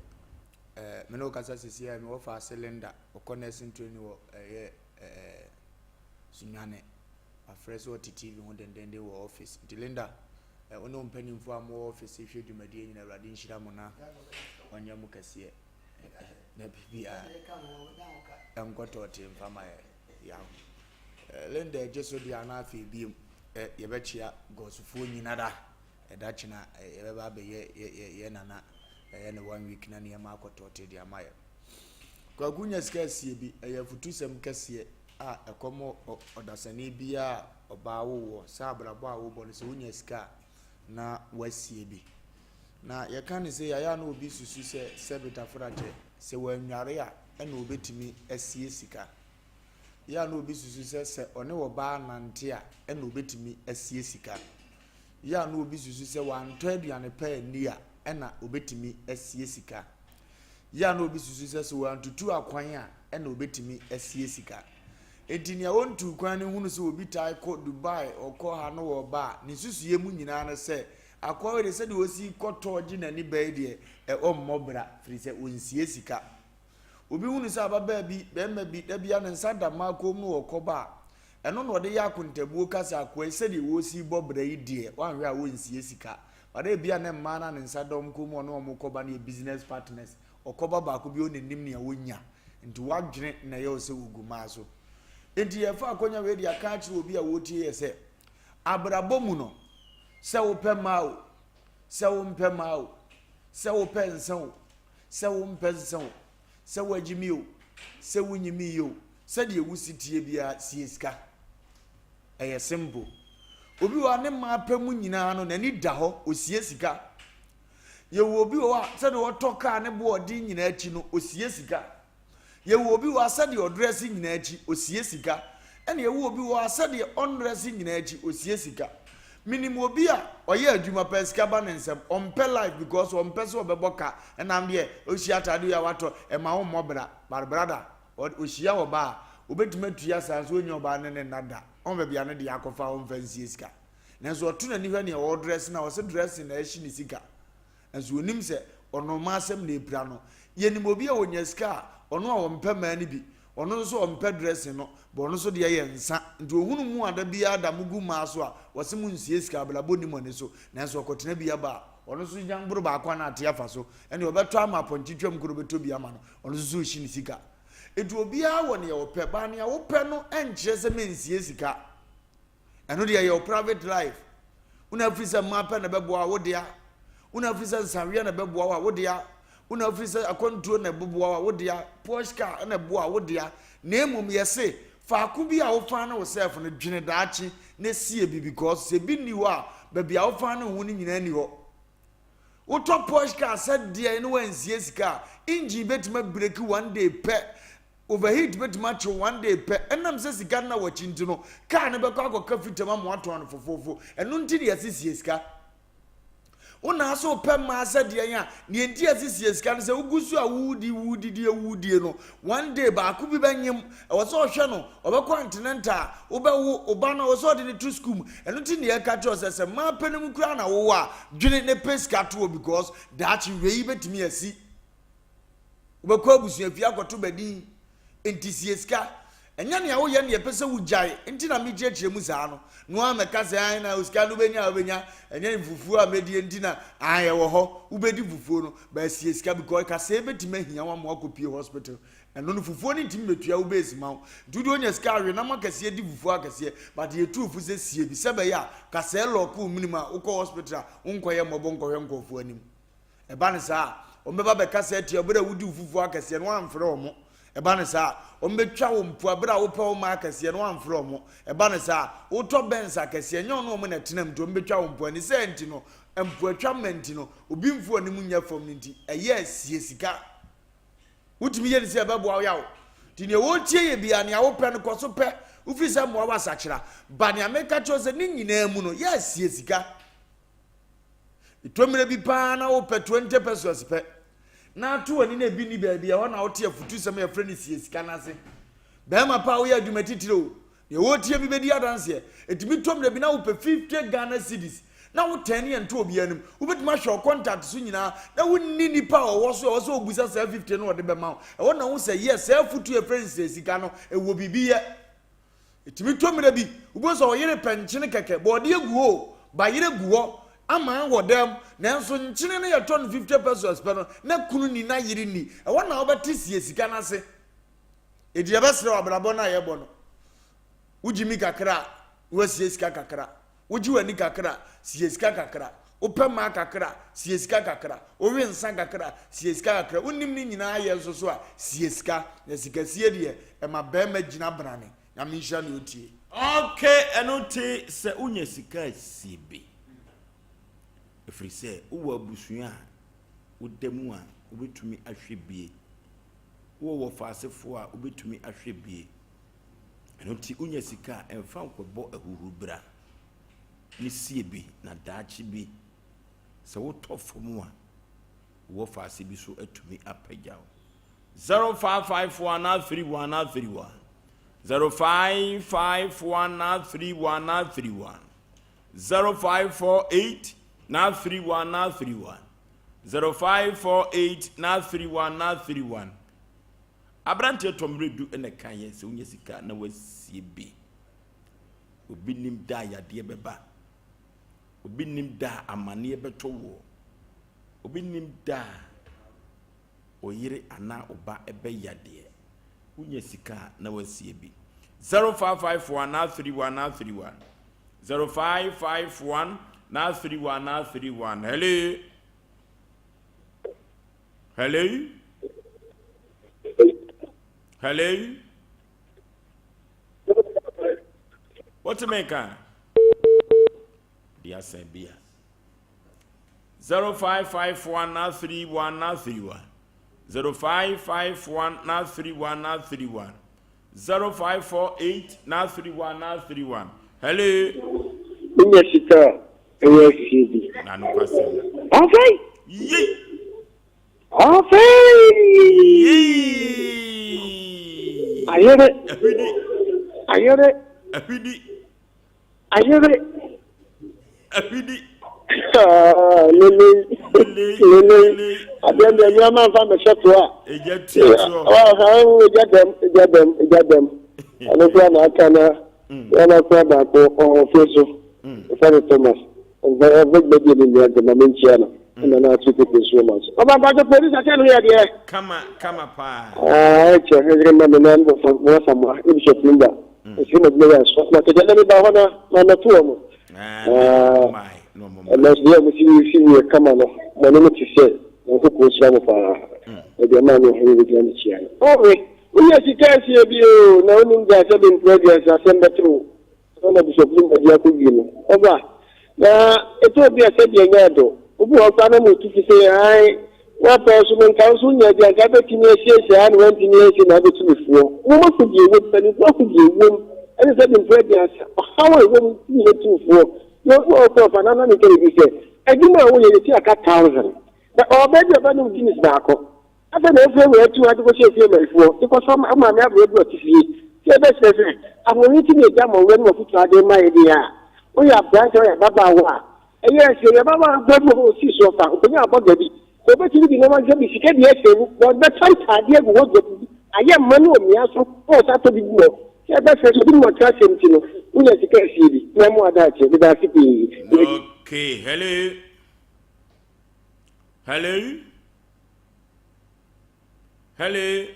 Eh, me ne wo kasa sisi a mewɔ faase Linda, ɔkɔ nursing training wɔ ɛyɛ eh, Sunyane. Wafrɛ sɛ ɔte TV ho dendenden wɔ office. Nti Linda, eh, wo ne wo mpanimfoɔ a mowɔ office hwɛ dwumadie nyina Awurade nhyira mo na ɔnyɛ mo kɛseɛ. Na biribiara ɛnkɔ tɔɔtee mfa ma yɛ yaw. Eh, Linda agye so deɛ ana afei biem eh, yɛbɛkyea gɔsofoɔ nyina da. Ɛda kyena eh, yɛbɛba abɛyɛ yɛ, yɛ, yɛ nana ɛyɛ ne one week na nneɛma akɔ tɔɔtee de ama yɛ. Kwaku nya sika asie bi, ɛyɛ afutusɛm kɛseɛ a ɛkɔm ɔdasani biara a ɔbaa wowoɔ sɛ abrabɔ a wobɔ no sɛ wonya sika a na wasie bi. Na yɛka no sei a, ɛyɛ a na obi susu sɛ sɛbe tafrakyɛ, sɛ wannware a ɛna obetumi asie sika. Yɛ a na obi susu sɛ sɛ ɔne ɔbaa nante a ɛna obetumi asie sika. Yɛ a na obi susu sɛ wantɔ aduane pa anni a ɛna obetumi asie sika. Yɛ a na obi susu sɛ sɛ wantutu akwan a ɛna obetumi asie sika. Enti nea ontuu kwan no hunu sɛ obi taa kɔ Dubai, ɔkɔ ha na ɔba a, ne nsusuiɛ mu nyinaa ne sɛ, akoa wei deɛ sɛdeɛ ɔsi kɔtɔ gye n'ani ba yi deɛ, ɛ ɔmmɔ bra, firi sɛ ɔnsie sika. Obi hunu sɛ ababaa bi, barima bi, da biara ne nsa da mmaa kɔn mu na ɔkɔba a, ɛno na ɔde yɛ akontabuo ka sɛ akoa yi sɛdeɛ ɔresi bɔ bra yi deɛ, wanhwɛ a ɔnsie sika. But ebia na mmaa no a ne nsa da wɔn kɔn mu a ɔne wɔn kɔba no yɛ business partners. Ɔkɔba baako bi ɔnnim nea ɔnya. Nti w'adwene na ɛyɛ wo sɛ ɔgu mmaa so. Nti yɛfa akɔnya wei de aka akyerɛ obi a ɔretie yɛ sɛ, abrabɔ mu no, sɛ wopɛ mmaa o, sɛ wompɛ mmaa o, sɛ wopɛ nsa o, sɛ wompɛ nsa o, sɛ woagyimi o, sɛ wonyimii o, sɛdeɛ wosi tie biara, sie sika. Ɛyɛ simple. Obi wɔ hɔ a ne mmaa pɛ mu nyinaa no, n'ani da hɔ, ɔsie sika. Yɛwɔ obi wɔ hɔ a sɛdeɛ ɔtɔ kaa ne bo ɔden nyinaa akyi no, ɔsie sika. Yɛwɔ obi wɔ hɔ a sɛdeɛ ɔdrɛse nyinaa akyi, ɔsie sika. Ɛna yɛwɔ obi wɔ hɔ a sɛdeɛ ɔndrɛse nyinaa akyi, ɔsie sika. Menim obi a ɔyɛ adwuma paa, sika ba ne nsam, ɔmpɛ life because ɔmpɛ sɛ ɔbɛbɔ ka. Ɛnam deɛ ɔhyia ataade wei a watɔ, ɛma wommɔ bra. But brother, ɔhyia ɔbaa a, ɔbɛtumi atua saa nso ɔnnya ɔbaa ne ne nna da. Ɔn baabi a ne deɛ akɔfa a ɔmfa nsie sika. Nanso ɔto n'ani hwɛ nea ɔredrɛse no a, ɔse dressing na ɛhye ne sika. Nanso onim sɛ ɔno mma asɛm na epira no. Yɛnim obi a ɔnya sika a, ɔno a ɔmpɛ mmaa no bi. Ɔno nso ɔmpɛ dressing no, but ɔno nso deɛ yɛ nsa. Nti ohunu mo a da biara da mogu mmaa so a, ɔse monsie sika, abrabɔ nni mo ani so. Nanso ɔkɔtena bi aba a, ɔno nso nya boro baako a na ate afa so. Ɛnneɛ ɔbɛtɔ ama apɔnkye twam koro bɛtɔ bi ama no, ɔno nso so rehye ne sika. Nti obiara wɔ nea ɔpɛ, but nea wopɛ no nkyerɛ sɛ mensie sika. Ɛno deɛ ɛyɛ wo private life. Wo na afiri sɛ mmaa pɛ na ɛbɛboa wo dea. Wo na afiri sɛ nsaweɛ na ɛbɛboa wo a wo dea. Wo na afiri sɛ akwantuo na ɛbɛboa wo a wo dea. Posh car na ɛboa wo dea. Na mmom yɛse faako bi a wofaa ne wo self no dwene daakye na sie bi because sɛ bi nni hɔ a baabi a wofaa ne ho no nyinaa nni hɔ. Wotɔ posh car sɛ deɛ ne wansie sika a engine bɛtumi abireki one day pɛ. Overheat bɛtumi akye wo one day pɛ, ɛnam sɛ sika nna w'akyi nti no, car no bɛkɔ akɔka fitam ama woatɔn no fofoofo. Ɛno nti na yɛse sie sika. Wo naa sɛ wopɛ mmaa sɛ deɛn a, deɛ nti yɛse sie sika no sɛ wogu so a wodi wodidie wodie no, one day baako bi bɛnyem, ɛwɔ sɛ ɔhwɛ no, ɔbɛkɔ antenatal a, wobɛwo, wo ba no ɛwɔ sɛ ɔde no to sukuu mu. Ɛno nti na yɛka kyerɛ wo sɛ, sɛ mmaa pɛ no mu koraa na wowɔ a, dwene ne pɛ sika to hɔ because daakye wei bɛtumi asi. Wobɛkɔ abusuafie akɔto badin. Enti sie sika. Ɛnyɛ nea woyɛ ne ɛpɛ sɛ wogyae nti na mekyerɛkyerɛ mu saa no. No ara mɛka sɛ ae na sika no wobɛnya a wobɛnya. Ɛnyɛ fufuo a mɛdie nti na ae ɛwɔ hɔ. Wobɛdi fufuo no but sie sika because kasɛɛ bɛtumi ahia wo ama woakɔpie hospital. Ɛno no fufuo no ntumi bɛtua wo base ma wo. Nti wode onya sika awe nam akɛseɛ di fufuo akɛseɛ but yɛtu wo fo sɛ sie bi sɛ ɛbɛyɛ a kasɛɛ lɔɔke wo menem a wokɔ hospital a wonkɔyɛ mmɔbɔ nkɔhwɛ nkurɔfoɔ anim. Ɛba no saa a, wɔbɛba abɛkasa atia wo bere a wudi wo fufuo akɛseɛ no, woamfrɛ wɔn. Ɛba no saa a, wɔbɛtwa wo mpoa bere a wopɛ wo mma akɛseɛ no, woamfrɛ wɔn. Ɛba no saa a, wotɔ Benz akɛseɛ, ɛnyɛ wo ne wɔn na ɛtena mu nti, wɔbɛtwa wo mpoa. Ne saa nti no, mpoatwa mma nti no, obi mfa w'anim nyɛ fam no nti, ɛyɛ a sie sika. Wotumi yɛ no sɛ ɛbɛboa wo yaw. Nti nea wɔretie yɛ biara, nea wopɛ no, kɔ so pɛ. Wofiri sɛ mmoa wo asakyera. Ba nea meka kyerɛ wo sɛ ne nyinaa mu no, yɛ a sie sika. Ɛtɔ mmerɛ bi paa na wopɛ 20 pesos pɛ na ato w'ani na ebi nni baabi, ɛhɔ na wote afutusɛm a yɛfrɛ no sie sika no ase. Barima pa a woyɛ adwuma titire o, deɛ wɔretie mi bɛdi adanseɛ. Ɛtumi tɔ mmerɛ bi na wopɛ 50 Ghana cedis na wotɛn ne ɛnto obiara anim. Wobɛtumi ahwɛ wo contact so nyinaa na wonni nipa a ɔwɔ so a ɛwɔ sɛ ɔbusa saa 50 no ɔde bɛma wo. Ɛhɔ na wohu sɛ yes, saa afutuo a yɛfrɛ no sie sika no, ɛwɔ biribi yɛ. Ɛtumi tɔ mmerɛ bi, wobɛhu sɛ ɔyere pɛ nkyene kɛkɛ, bɔɔdeɛ gu hɔ o, bayerɛ gu hɔ, aman wɔ dan mu, nanso nkyene no yɛtɔ no 50 pesos pɛ no, na kunu nni, na yere nni. Ɛhɔ na wobɛte sie sika no ase. Enti yɛbɛsrɛ wo, abrabɔ no a yɛbɔ no, wogye mi kakra a, na woasie sika kakra. Wogye w'ani kakra a, sie sika kakra. Wopɛ mmaa kakra a, sie sika kakra. Wowe nsa kakra a, sie sika kakra. Wonnim ne nyinaa yɛ nso so a, sie sika. Na sikasie deɛ, ɛma barima gyina brane. Nyame nhyira nea ɔtie. Ok ɛno nti sɛ wonya sika a sie bi ɛfiri sɛ wowɔ abusua a woda mu a wobɛtumi ahwɛ bie, wowɔ wɔfaasefoɔ a wobɛtumi ahwɛ bie. Ɛno nti wonya sika a, mfa nkɔbɔ ahuhurubra ne sie bi na daakye bi sɛ wotɔ fam a, wɔ faase bi so atumi apagya wo. 0551 31 31 0551 31 31 0548 31 31 0548 31 31 Aberanteɛ tɔ mmerɛ du na ɛka yɛ sɛ wonya sika na wasie bi. Obi nim da a yadeɛ bɛba. Obi nim da a amaneɛ bɛtɔ woɔ. Obi nim da a oyere anaa ɔba ɛbɛ yadeɛ. Wonya sika a na wasie bi. 0551 931 931 0551 931 931 Hello. Hello? Hello? Wote me nka? Di asɛn bi a. 0551 31 31 0551 31 31 0548 31 31 Hello? Wonya sika a, ɛyɛ asie bi. Na nokwasɛm. Afei! Yei! Afei! Yei! Ayere! Ahwidi! Ayere! Ahwidi! Ayere! Ahwidi! Ah, lele! Lele! Lele! Lele! Adeɛ deɛ nneɛma nfa mɛhyɛ to a. Egya tua toɔ. Egya dɛm, egya dɛm, egya dɛm. Ɛno koraa na aka na yɛn akora baako ɔwɔ fie so. Yɛfrɛ no Thomas. Ɔmfa ɔmfa dwumadie no nni agorɔ ma menkyia no. Ɛna na ato koko nsuo ma so. Ɔba mpakyɛ police akyɛ no yɛ deɛ. Kama kama paa. Ah, ɛkyɛ ɛyere ma me na mbɔfa mo asamoa ne Bishop Lumba. Ɛsɛ ma dwuma yɛ aso. Na kɛkyɛ na meba hɔ na ma mɛto wɔn. Ah, na ɔmo mmae na ɔmo Ɛnɛ mmae. nso deɛ mo si si yɛ kama no, mo ne mo te sɛ Nyankopɔn nhyira mo paa. Ɛdeɛ maa me ɔhene bɛgyina me kyia no. Ɔwe, wonya sika asie bi o, na wonim gya sɛ bempere aduasa asɛm bɛto wo. Ɛna Bishop Lumba de akɔwie no, ɔba. Na ɛtɔ obi a sɛdeɛ ɛnyɛ ado. Obi wɔ hɔ koraa na ɔma ɔtu fi sɛ, ae, woapɛ so no nka wo nso wonya bi a nka wobɛtumi asiesie a na woantumi ansie na wobɛtu me foɔ. Wom akodie wom, mpanimfoɔ akodie wom, ɛne sɛ de mprɛ aduasa, ɔhaw a ɛwɔ mu nti na ɛtu foɔ. Na obi wɔ hɔ koraa ɔfa na na meka biribi sɛ, adwuma a woyɛ yɛtua ka thousand, na ɔbaa bi a ɔbɛnom Guinness baako. Afei na efie wura tu ade kɔhyɛ efie marifoɔ de kɔsɔ maame aberewa bi a ɔte fie. Sɛ yɛbɛsrɛ sɛ ahoɔden ti na egya ma owura no afutuo ade rema yɛ deɛ a, woyɛ aberanteɛ woyɛ ababaawa a, ɛyɛ asie. Yɛ ababaawa bi wɔ hɔ a ɔsii so ɔfa, ɔkɔnya abɔga bi. Sɛ ɔbɛtumi de nneɛma nsa bi, sika bi ahyɛ mu, na ɔde bɛtɔ ntaadeɛ agu wardrobe bi, ayɛ mma ne omia so, na ɔsan atɔ bi gu hɔ. Sɛ yɛbɛsrɛ sɛ obi ne ɔtra asɛm nti no, wonya sika asie bi. Na ɛmo adaakye. Meda ase pii. Okay, hello. Hello. Hello.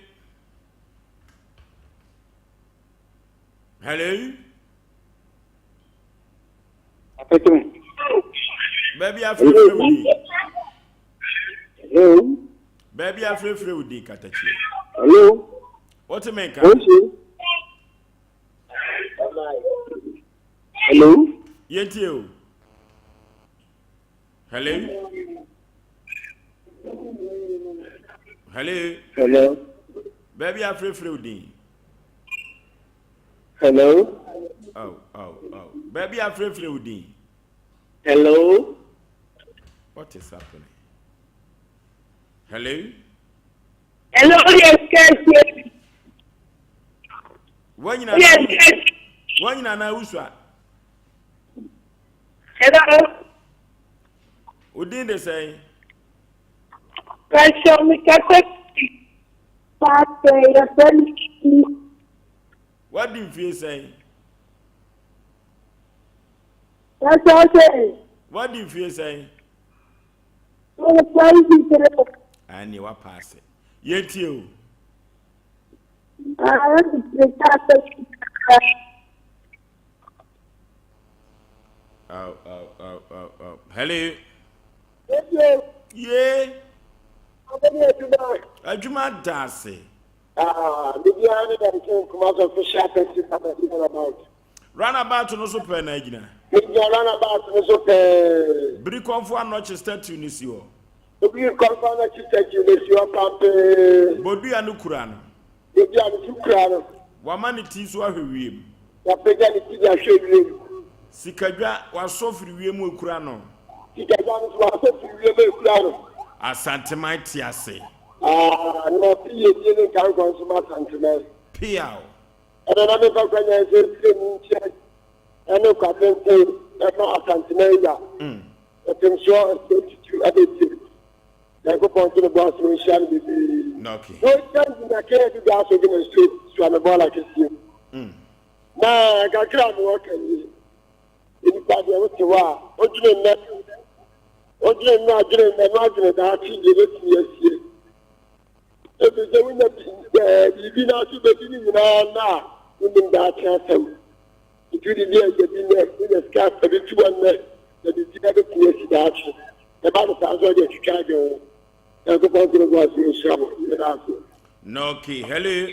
Hello. Baabi afrɛfrɛ wo din. Hello. Baabi afrɛfrɛ wo din katakyie. Hello. Wote me nka? Hello. Yɛntie o. Hello. Hello. Hello. Baabi afrɛfrɛ wo din. Hello. Oh, oh, oh. Baabi afrɛfrɛ wo din. Hello. What is happening? Hello? Hello, yes, yes. Wanyina wanyina na wusua. Hello. Odin de sɛn? Pàṣẹ mi kẹsẹ̀ pàṣẹ yẹfẹ mi. Wadi mfie sɛn? Pàṣẹ ọsẹ. Wadi mfie sɛn? Mo 23. Ɛne wapaase. Yɛntie o. Ah, Oh, oh, oh, oh, oh. Hello. Ye. Adwuma da ase. Ah, bibiara ne dɛm kin kuma so official person runabout. Runabout no so pɛɛ na agyina. Megyina runabout no so pɛɛ. Biri kɔnfo anɔkye statue no si hɔ. Obi kɔnfo anɔkye statue no si hɔ pampee. Bodua no kura no. Bodua no so kura no. Wama ne ti so ahwɛ wiem. Wapagya ne ti de ahwɛ wiem. Sikadwa, wasɔ firi wiem ekura no. Sikadwa no so wasɔ firi wiem ekura no. Asanteman te ase. Ah, na ɔte yiedie ne nkankɔ nso ma Asanteman. Peaw. Ɛna na mefa kwanya sɛ mfiri mu nkyɛn ɛne kwatenten ɛma Asanteman ya. Ɔtemsoɔ ntutu abɛtie. Nyankopɔn nto ne bo ase na ɔnhyira no bebree. Na okay. Na ɔnhyira Engineer Kennedy Dwaso de no so sua me bɔɔla kɛseɛ mu. Na kakra a mewɔ ka nie. Nnipa deɛ wote hɔ a, wodwene nnɛ, wodwene nnɛ adwene nnɛ na adwene daakye deɛ ɛbɛtumi asie. Ɛfiri sɛ wonya biribi na so bɛdi ne nyinaa nna a, wonim daakye asɛm. Nti wode bi agya bi nnɛ, wonya sika ebi to hɔ nnɛ, na biribiara bɛtumi asi daakye. Ɛba no saa nso ɔde atwitwa agye wo. Nyankopɔn nto ne bo ase nhyira mo. Meda ase. Na okay, hello.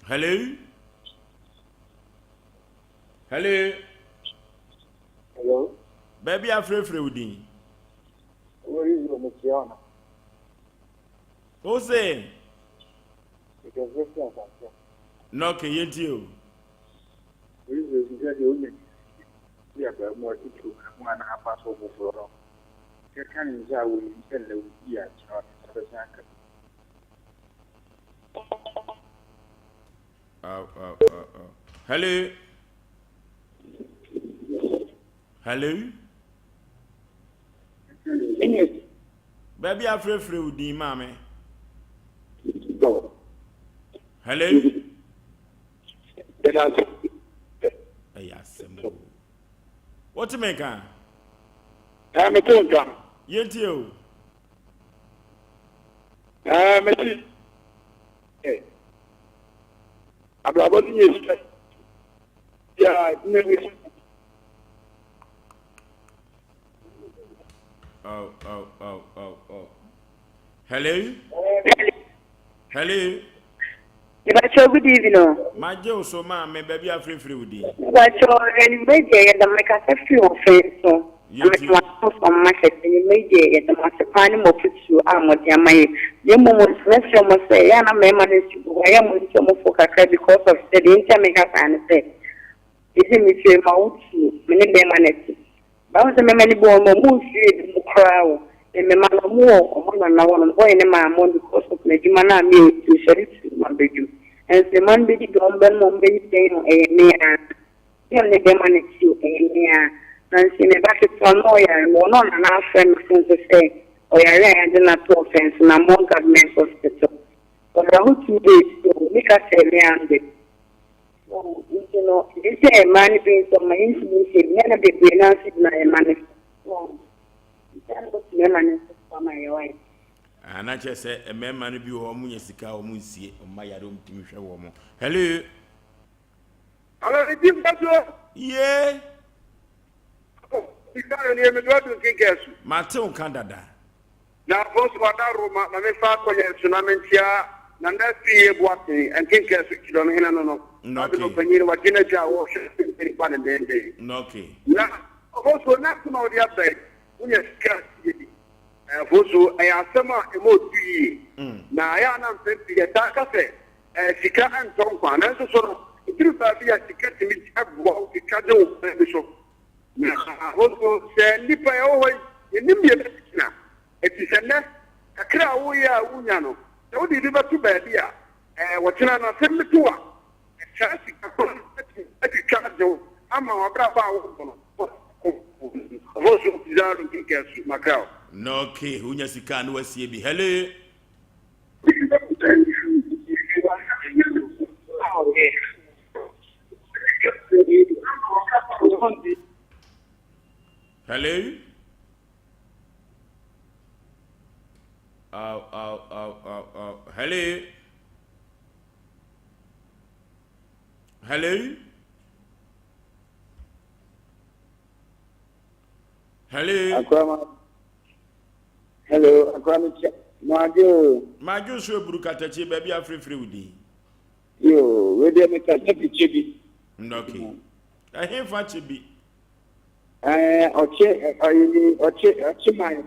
Hello. Hello. Hello. Baabi afrɛfrɛ wo din. Wọ́n rí ìlú mi kí ọ̀nà. Wo se? Ìkẹsẹ̀ sí àtàkùn. Na okay, yɛntie o. Orí ìlú mi sẹ́ deɛ wonya bi abaamuwa titiriw mu anaa afa so foforɔ no. Kɛka ne nsa a wɔnim sɛ nnɛ wodi a kyerɛ ɔne nsa bɛsan aka. Oh, oh, oh, oh. Hello. Hello. Baabi afrɛfrɛ wo din maame. Hello. Ɛyɛ asɛm o. Wote me nka? Ɛɛ mete wo nka. Yɛntie o. Ɛɛ mete. Abrabɔ no nyɛ sika. Ya ne ne. Oh, oh, oh, oh, oh. Hello? Hello? Mepakyɛw good evening o. Magye wo so maame, baabi afirifiri wo din. Mepakyɛw anwummerɛ deɛ yɛda mekasa firi ɔfɛn so. Na Yɛntie. metoma so fam market anwummerɛ deɛ yɛda mo ase paa ne mo afotuo a mode ama yɛ. Na mmom mɛsrɛ mo sɛ ɛyɛ a na mmarima no nsi gu hɔ ɛyɛ a mo nsi ɔmo fo kakra because of sɛ deɛ nti a meka saa ne sɛ ɛsɛ mefiri ma wotuo me ne bɛrima no te. Báwo sɛ mmarima no bi wɔ hɔ ɔmo mfiri ebi mu koraa o. Mmarima no ɔmo wɔ ɔmo nana hɔ nom bɔyɛ ne maame hɔ because of n'adwuma no a me otu sɔre tu ma bɛdwum. Nso mmaa no bɛdi deɛ ɔmo bɛnom ɔmo bɛyi dɛn no ɛyɛ me ara. Deɛ ɔne bɛrima no te o ɛyɛ me ara. Na nso me ba ketewa no ɔyare no ɔno ɔnana afrɛ me phone so sɛ ɔyare a yɛde no ato ɔfɛn so na Among Government Hospital. Ɔda hɔ 2 days so meka sɛ me ande. Nti no ɛdi sɛ mmaa no bi nso ɔma yɛntumi nhyɛ bi na bebree naa nso gyina mmaa no so. Nti ɛna mmarima no nso so ama yɛ wayɛ. Ah, na kyerɛ sɛ mmarima no bi wɔ hɔ ɔmo nya sika a ɔmo nsie, ɔmo yare ɔmo tumi hwɛ wɔn mo. Hello. Alo, ìdí mbàdúrà. Ye. Sika no ni emi do adu nkenke so. Mate wo ka dada. Na afɔ so ada Roma na mefa akɔyɛ so na menkyia na na fi yɛ boaten nkenke so kyerɛ no hene no. Okay. Ade no panyin wagye n'agya a wɔhwɛ nipa ne denden. Na okay. Na afɔ so na asɛm a wɔde aba yi wonya sika yɛ bi. Afɔ so ɛyɛ asɛm a ɛma otu yie. Na ɛyɛ a na mpɛn pii yɛtaa ka sɛ sika ntɔ nkwa nanso so no ɛduru baabi a sika tumi aboa wo twitwa de wo kwan bi so. Na wo nso, sɛ nnipa yɛwɔ hɔ yi, yɛnnim deɛ ɛbɛsi kyena. Enti sɛ nnɛ, kakra a woreyɛ a wunya no, sɛ wode bi bɛto baabi a, ɛɛ, ɔkyena no asɛm bi to wo a, saa sika korɔ no bɛtumi atwitwa agye wo ama w'abrabɔ a worebɔ no, woakɔ mu. Ɔfɔnso Pizarro Nkenkeasu, Macau. Na okay, wonya sika a na wasie bi. Hello. Hello. Oh, oh, oh, oh, oh. Hello. Hello. Hello. Akwama. Hello, Akwama. Majo. Majo so eburu katakye baabi afrefre wo din. Yo, wei deɛ mekasa fi kyɛ bi. Okay. Ɛhefa kyɛ bi? Ɛɛ, ɔkye, ɔyi, ɔkye, ɔkye man.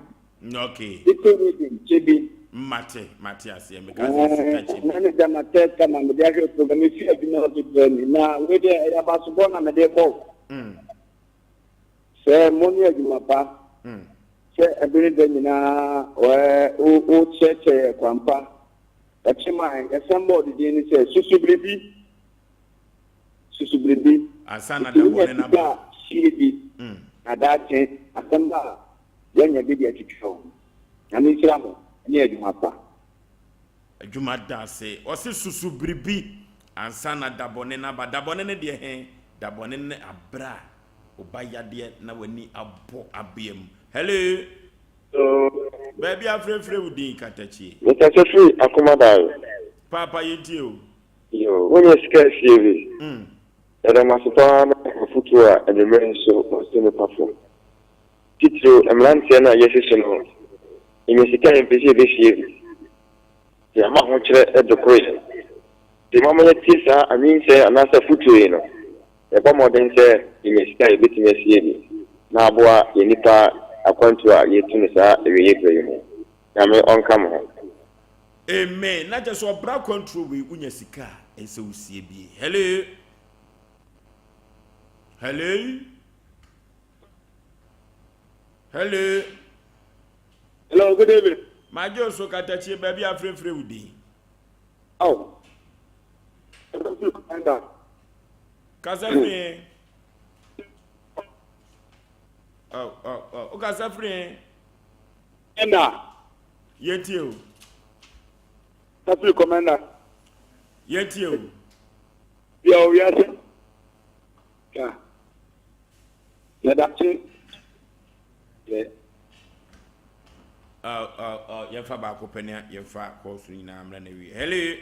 Okay. Little Eden, kyɛ bi. Mate, mate aseɛ, meka sɛ sika kyɛ bi. Na ne da ma tɛ kama mede ahwɛ program efi adwuma ɔde brɛ mi. Na wei deɛ ɛyɛ abasobɔ na mede bɔ. Sɛ mo ne adwuma pa. Sɛ ɛbere da nyinaa ɛɛ o o kyerɛkyerɛ yɛ kwampa. Ɔkye man, yɛsan bɔɔ ne din no sɛ Susu Biribi. Susu Biribi. Ansa na Nti da wonya bɔne no sika aba. a, sie bi, na daakye asɛm ba a, woanya bi de atwitwa wo ho. Nyame nhyira mo ne adwuma pa. Adwuma da ase. Ɔse susu biribi ansa na da bɔne no aba. Da bɔne no deɛ he? Da bɔne no ne aberɛ a wo ba yadeɛ na w'ani abɔ abea mu. Hello! Baabi a frɛfrɛ wo din katakyie. Mekasa firi Akomadan. Paapa yɛntie o. Yoo, wonya sika asie bi. Yɛda mo ase paa ne afotuo a anwummerɛ yi nso moasi nnipa fo. Titiriw mmeranteɛ no a yɛasi so no, yɛnya sika a yɛmpɛ sɛ yɛbɛsie bi. Nti ama ahokyerɛ de koro yɛn. Nti momma yɛtie saa anwinsɛn anaasɛ afotuo yi no. Yɛbɔ mmɔden sɛ yenya sika a yebetumi asie bi na aboa yɛn nnipa akwantu a yɛretu no saa awieeɛ berɛ yi mu. Nyame ɔnka mo ho. Amen na kyerɛ sɛ ɔbra akwantuo wei wonya sika a ɛsɛ wosie bie hello hello hello. Hello, good evening. Magye oso katakyie baabi a frɛfrɛ wo din. Oh. Kasa firi he? Oh, oh, oh. Wokasa firi he? Ɛna. Yɛntie o. Kasa firi kɔmɛnda. Yɛntie o. Bia o wiase. Ka. Yɛdakye. Yɛ. Oh, oh, oh. Yɛmfa baako pɛ ne yɛmfa kɔɔ so nyinaa mmra na wie. Hello.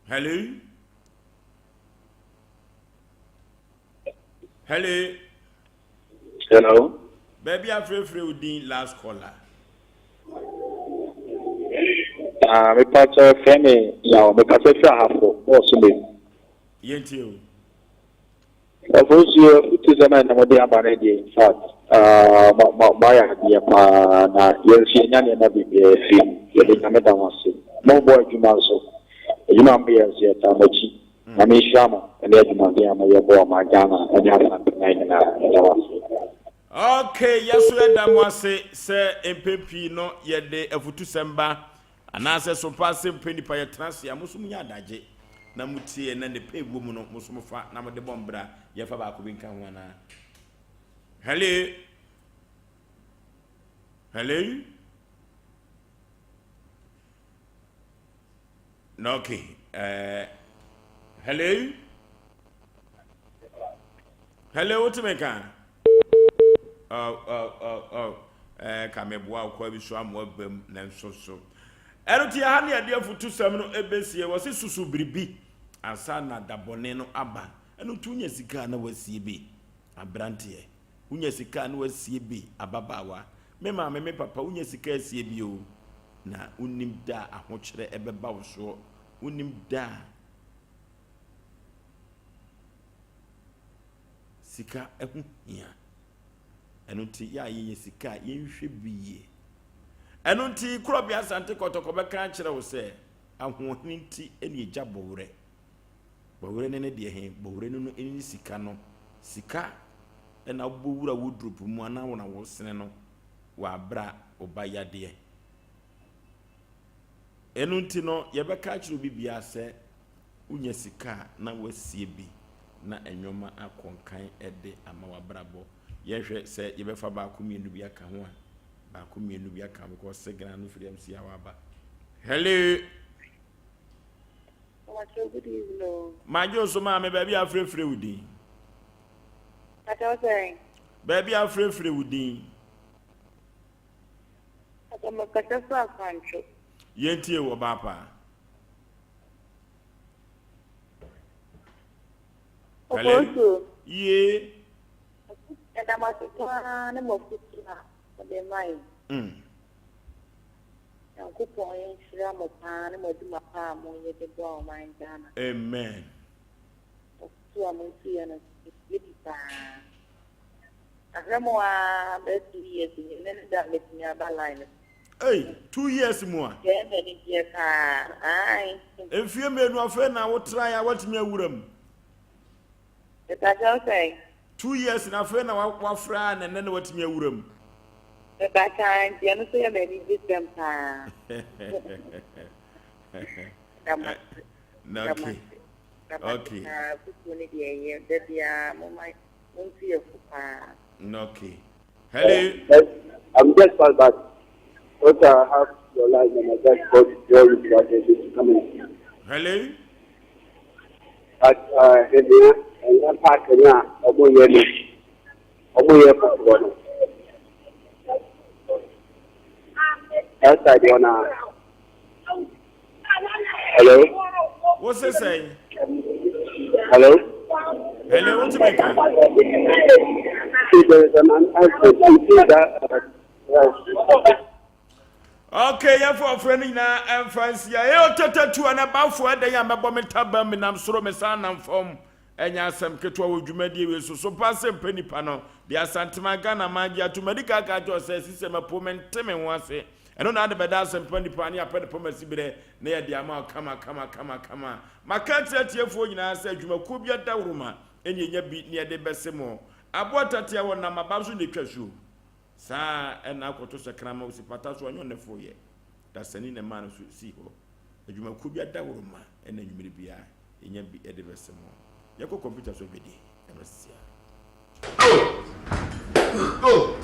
Hello? Hello? Hello? Baabi afrɛfrɛ wo din last caller. Ah, me pakyɛ frɛ me yaw, me kasa firi ahafo, bɔɔso bɛ. Yɛntie o. Afotuo afutusɛm a ɛna mode aba no deɛ in fact ah, mo mo moayɛ adeɛ paa na yɛn nso yɛnya nneɛma bebree afiri mu. Yɛde Nyame da mo ase. Mobɔ adwuma nso. Adwuma a moyɛ nso yɛtaa mo akyi. Nyame nhyira mo ne adwumaden a moyɛ boa ɔman Ghana ne Asanteman nyinaa. Yɛda mo ase. Ok, yɛso yɛda mo ase sɛ mpɛn pii no yɛde afutusɛm ba Anaasɛ so paa sɛ mopɛ nnipa yɛtena ase a, mo nso monya adagye na motie yɛn na nnepa a ɛwɔ mu no, mo nso mofa na mode bɔ mbra? Yɛmfa baako bi nka ho anaa? Hello? Hello? Na okay. Uh, hello? Hello, wotumi nka? Oh, oh, oh, oh. Eh, ka meboa wo kwa bi so amoa bam nanso so. Ɛno ti ha ne yɛde afutusɛm no ɛbɛsie wɔ se susu biribi ansa na dabɔne no aba. Ɛno nti wonya sika na wasie bi aberanteɛ. Wonya sika na wasie bi ababaawa. Me maame me papa wonya sika asie bi o. Na wonim da a ahokyerɛ ɛbɛba wo soɔ. Wonim da a Sika ho hia. Ɛno nti, yɛ a yɛnya sika a, yɛnhwɛ bi yie. Ɛno nti, Korɔbea Asante Kɔtɔkɔ bɛka akyerɛ wo sɛ, ahoɔhene nti na ɛgya bɔwerɛ. Bɔwerɛ no ne deɛ he? Bɔwerɛ no no ne sika no. Sika na wobɔ wura wardrobe mu anaa wo na wosene no wɔ aberɛ a wo ba yadeɛ. Ɛno nti no yɛbɛka akyerɛ obi biara sɛ wonya sika a na wasie bi na nnoɔma akɔ nkan de ama w'abrabɔ. Yɛhwɛ sɛ yɛbɛfa baako mmienu bi aka ho a, baako mmienu bi aka ho because signal no firi MC a waba. Hello. Mpakyɛw good evening o. Magye wo so maame, baabi a afrɛfrɛ wo din. Mpakyɛw sɛn? Baabi a afrɛfrɛ wo din. Mpakyɛw mekasa firi Akwantwo. Yɛntie wo ɔbaa paa. Hello. Obosu. Yee. Yɛda mo ase paa ne mo afotu a mode ma yɛn. Nyankopɔn nhyira mo paa ne mo adwuma pa a moyɛ de boa ɔman Ghana. Amen. Afotu a motu yɛ no yɛ bi paa. Ahwɛ mo aa bɛyɛ 2 years ni ɛnɛ ne da a mɛtumi aba line no. Ei, 2 years mu a. Yɛn m'ani gyeɛ paa. Ae. Mfie 2 afei na wotrae a woatumi awura mu. Mepakyɛw sɛn? 2 years na afei na wafrɛ a na ɛnɛ na watumi awura mu. Mepakyɛw, nti ɛno nso yɛ m'ani gye sɛm paa. Damase. Okay. Paa fufuo ne deɛ ɛyɛ da biara moma montu yɛ fo paa. Okay. Hello. I'm just fine, but also I have your line and I just got worried that it's coming. Hello. But ɛnyɛ park na ɔmo yɛ no, ɔmo yɛ foforɔ no. That side one. Hello. What's it say? Hello. Hello, what's it make? See, there is an accident. You see that? Okay, yɛfo ɔfrɛ no nyinaa ɛmfa nsia ɛyɛ ɔtɛtɛ tu ana bafoɔ ɛdɛn a mɛbɔ me taba mi nam soro me san nam fam. Ɛnyɛ asɛm ketewa wɔ dwumadie wei so so pa sɛ mpɛ nipa no de Asantema Ghana man gye ato madi kaka kyerɛ sɛ sisɛ mapo mente me ho ase. Ɛno na ade bɛda asɛmpa nipa ne apɛ ne pam asi berɛ na yɛde ama wo kama kama kama kama. Maka akyerɛ atiefoɔ nyinaa sɛ adwumakuo bi adaworoma ɛne ɛnya bi ne yɛde bɛse mo. Aboa tatea wɔ nam aba so na ɛtwa suo saa ɛna akɔto sɛ krama osi pata so ɔnyɛ ɔnɛfoɔ yɛ dasani na ɛmaa no so sii hɔ. Adwumakuo bi adaworoma ɛna anwummere biara yɛnya bi ɛde bɛse mo. Yɛkɔ kɔmputa so adwadie ɛmɛ sisia. Oh!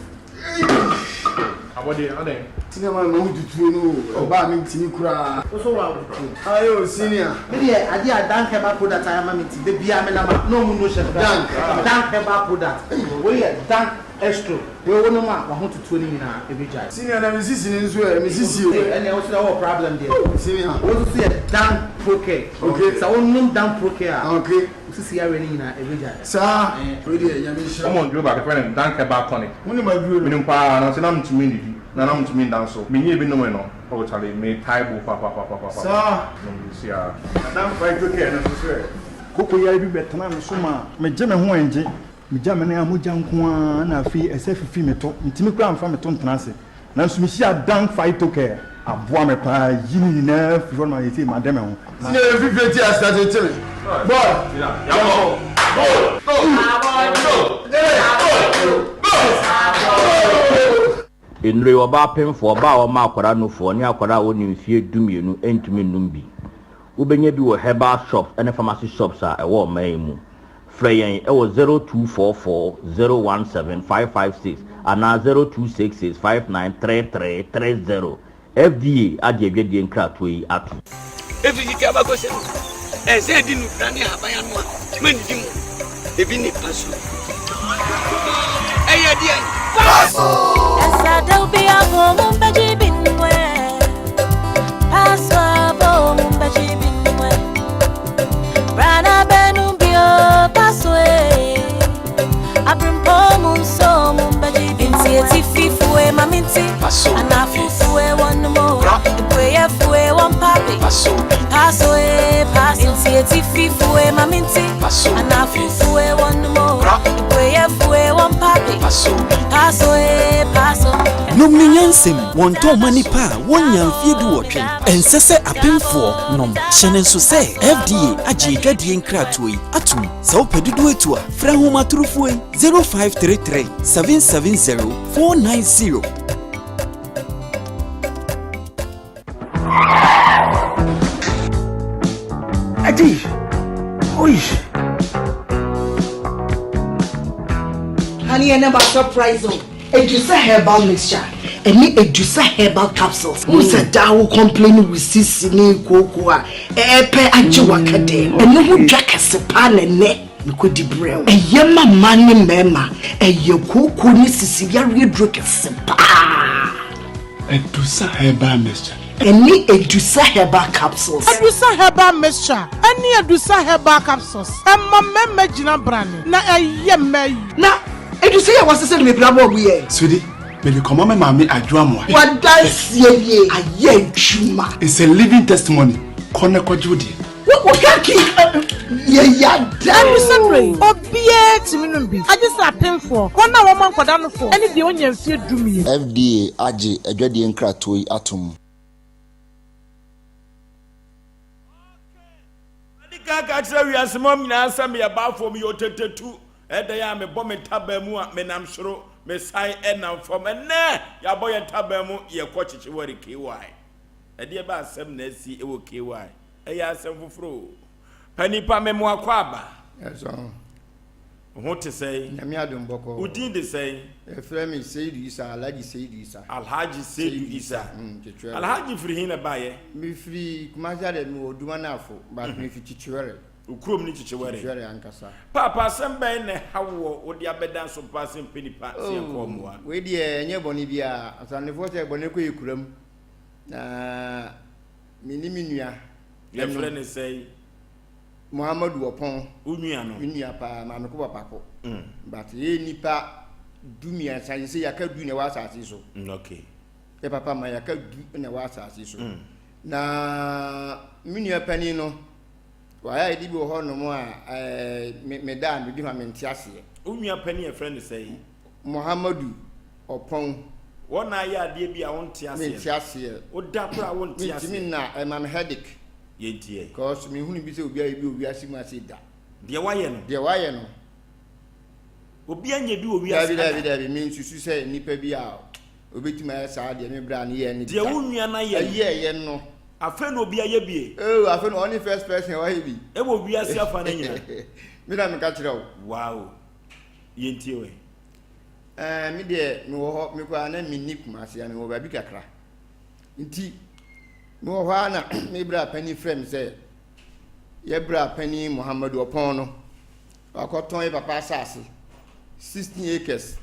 Abɔdeɛ adɛn? Senior man, ma wo tutuo no o. Ɔbaa mi ntumi koraa. Woso wa wotuo. Ayo, senior. Me deɛ, adeɛ a Dank Herbal product ayɛ ama me ti de bia me nam a na ɔmo no hyɛ no. Dank. Dank Herbal product wei yɛ Dank Extra. Wei wo nom a waho tutuo no nyinaa ebi gyae. Senior, na me sisi ni nso ɛ, me sisi o. Ɛnna ɛwɔ sɛ ɔwɔ problem deɛ. Senior. Wo nso so yɛ Dank Procare. Okay. Sɛ wo nom Dank Procare a. Okay. Wo sisi awie no nyinaa ebi gyae. Saa. Wei deɛ, Nyame nhyira. Ɔmɔ nduro baako fɛ no Dank Herbal Tonic. Wo ne ma duro no. Menim paa na sɛ na mentumi ndidi na na mentumi nda nso. Menyɛ bi nom no. Oh Charlie, me tae bo papapapapa. Saa. Nom bi si a. Na Dank Phytocare no nso so ɛ? Koko yare bi bɛtenaa me so ma megye me ho ɛngye. Megya me nan a mogya nko ara na afei ɛsɛ fifi me to. Mentumi koraa mfa me to ntena ase. Nanso mehyia Dank Phytocare aboa me paa yi ne nyinaa firi hɔ no ma yɛsei made me ho. Senior, yɛ fifiri ti ase tete me. Boy. Yabɔ. Go! Go! Go! Go! Go! Nnuro yi, ɔbaa pemfoɔ, ɔbaa a ɔma akwadaa nufoɔ ne akwadaa a ɔnni mfeɛ 12 ntumi nnom bi. Wobɛnya bi wɔ herbal shops ne pharmacy shops a ɛwɔ ɔman yi mu. Frɛ yɛn wɔ 0244 017 556 anaa 0266 593330. FDA agye adwadie nkratoɔ yi ato. Ɛfiri titi abakɔsɛm mu, ɛsɛ ɛdi nufra ne ahaban ano a mannidi mu ebi ne pa so ɛyɛ deɛn? Ɛsadaw bi abɔ mu mbɛgye bi nwɛ. Paso abɔ mu mbɛgye bi nwɛ. Brana bɛnu bi o paso e. Abrimpo mu nso mu mbɛgye bi nwɛ. Nti etifi fue ma minti. Paso. Anafo fue wɔn mo. Bra. Epueyɛ fue wɔn papi. Paso. Paso e paso. Nti etifi fue ma minti. Paso. Anafo fue wɔn mo. Bra. Epueyɛ fue wɔn papi. Paso. Paso e paso. Nom no nyansam, wɔntɔn mma nnipa a wɔnnya mfeɛ duwɔtwe. Ɛnsɛ sɛ apemfoɔ nom. Hyɛ no nso sɛ FDA agye adwadie nkratoɔ yi atom. Sɛ wopɛ dodoɔ atu a, frɛ ahomatorofoɔ yi, 0533 770 490. Adi! Oi! Honey, ɛnɛ ma surprise o. Edusa herbal mixture ɛne Edusa herbal capsules. Wo sɛ daa wo complain wo sisi ne kooko a ɛɛpɛ agye waka dɛ. Ɛno ho dwa kɛse paa na ɛnɛ mekɔdi brɛ wo. Ɛyɛ ma mmaa ne mmarima. Ɛyɛ kooko ne sisi yareɛ duro kɛse paa. Adusa Herbal Mixture. Ɛne Adusa Herbal Capsules. Adusa Herbal Mixture ɛne Adusa Herbal Capsules ɛma mmarima gyina brane na ɛyɛ mmaa yi. Na Adusa yi a wɔasesa no bebree ama wɔn yɛ. Sweetie, mede kɔma me maame Adwo Amoah. W'adanseɛ nie, ayɛ adwuma. It's a living testimony, kɔ na kɔgye wo deɛ. Wo kaki yɛ yada o. Ɛno yi, obiara tumi nom bi, agye sɛ apemfoɔ, wɔn a wɔma nkwadaa nofoɔ, ne deɛ ɔnya mfeɛ dumien. FDA agye adwadie nkratoɔ yi atom. Madi kan aka akyerɛ wiase mom nyinaa sɛ meyɛ baafoɔ, meyɛ otetetu. Ɛdɛn a mebɔ me ntaban mu a menam soro, mesan nam fam. Ɛnnɛ yɛabɔ yɛn ntaban mu, yɛkɔ Kyekyewere KY. Ɛdeɛ bɛ asɛm na asi wɔ KY? Ɛyɛ asɛm foforɔ o. Panin pa me mo akwaaba. Ɛsɔn. Wo ho te sɛn? Nyame adom bɔkɔɔ. Wo din de sɛn? Yɛfrɛ me Seidu Isa, Alhaji Seidu Isa. Alhaji Seidu Isa. Mm, Kyekyewere. Alhaji firi he na baeɛ? Mefiri Kumasi adeɛ mewɔ Dumanafo, but mefiri Kyekyewere. Wo kurom ne Kyekyewere? Kyekyewere ankasa. Paapa asɛm bɛn na ɛha woɔ wode abɛda nso paa sɛ mpɛ nipa sɛ yɛnkɔ mmoa? Oh, wei deɛ ɛnyɛ bɔne biara. Asantefoɔ sɛ bɔne kɔ yɛ kuram. Na me ne me nua. Yɛfrɛ ne sɛn? Muhammadu Ɔpɔn. Wo nua no? Me nua paa, maame ko papa ko. But yɛyɛ nipa du mmiɛnsa, yɛ sɛ yɛaka du na ɛwɔ asase so. Okay. Yɛ papa ma yɛaka du na ɛwɔ asase so. Na me nua panin no, wayɛ ade bi wɔ hɔ nom a ɛɛ me me da a medi hɔ a mente aseɛ. Wo nua panin yɛfrɛ ne sɛn? Muhammadu Ɔpɔn. Wɔn na ayɛ adeɛ bi a wonte aseɛ. Mente aseɛ. Woda koraa wonte aseɛ. Mentumi nna, ɛma me headache. Yɛntie. Cause menhunu bi sɛ obi ayɛ bi wɔ wiase mu ase da. Deɛ wayɛ no. Deɛ wayɛ no. Obi anyɛ bi wɔ wiase ada. Dabi dabi dabi, mensusu sɛ nipa bi a obetumi ayɛ saa deɛ me bra no yɛɛ no da. Deɛ wo nua no ayɛ no. Ɛyɛɛyɛ no. Afei na obi ayɛ bie. Oh, afei na ɔne first person a wayɛ bi. Ɛwɔ wiase afa no nyina. Me na meka kyerɛ wo. Wow. Yɛntie wɛ. Ɛɛ me deɛ mewɔ hɔ me koraa na menni Kumasi a mewɔ baabi kakra nti mewɔ hɔ ara na me bra panin frɛ me sɛ yɛ bra panin Muhammadu Ɔpɔn no wakɔtɔn yɛ papa asase 16 acres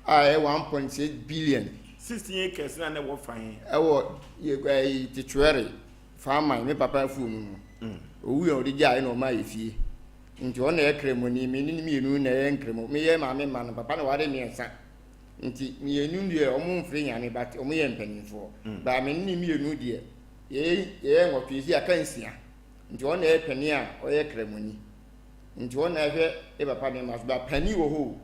a ɛyɛ 1.6 billion. 16 acres na na ɛwɔ fa he? Ɛwɔ yɛ ɛyi Tetwɛre Faaman me papa afuo mu no. Mm. Owu yɛn ɔde gyaa ɛna ɔmaa yɛ fie. Nti ɔno na ɛyɛ kramoni, me ne no mmienu na ɛyɛ nkramo. Me yɛ maame mma no, papa na ware mmiɛnsa. Nti mmienu deɛ ɔmo mfiri nyame but ɔmo yɛ mpanimfoɔ. Mm. But me ne ne mmienu deɛ yɛyɛ yɛyɛ nwɔtwe esi aka nsia. Nti ɔno na ɛyɛ panin a ɔyɛ kramoni. Nti ɔno na ɛhwɛ yɛ papa nneɛma so. But panin wɔ hɔ o.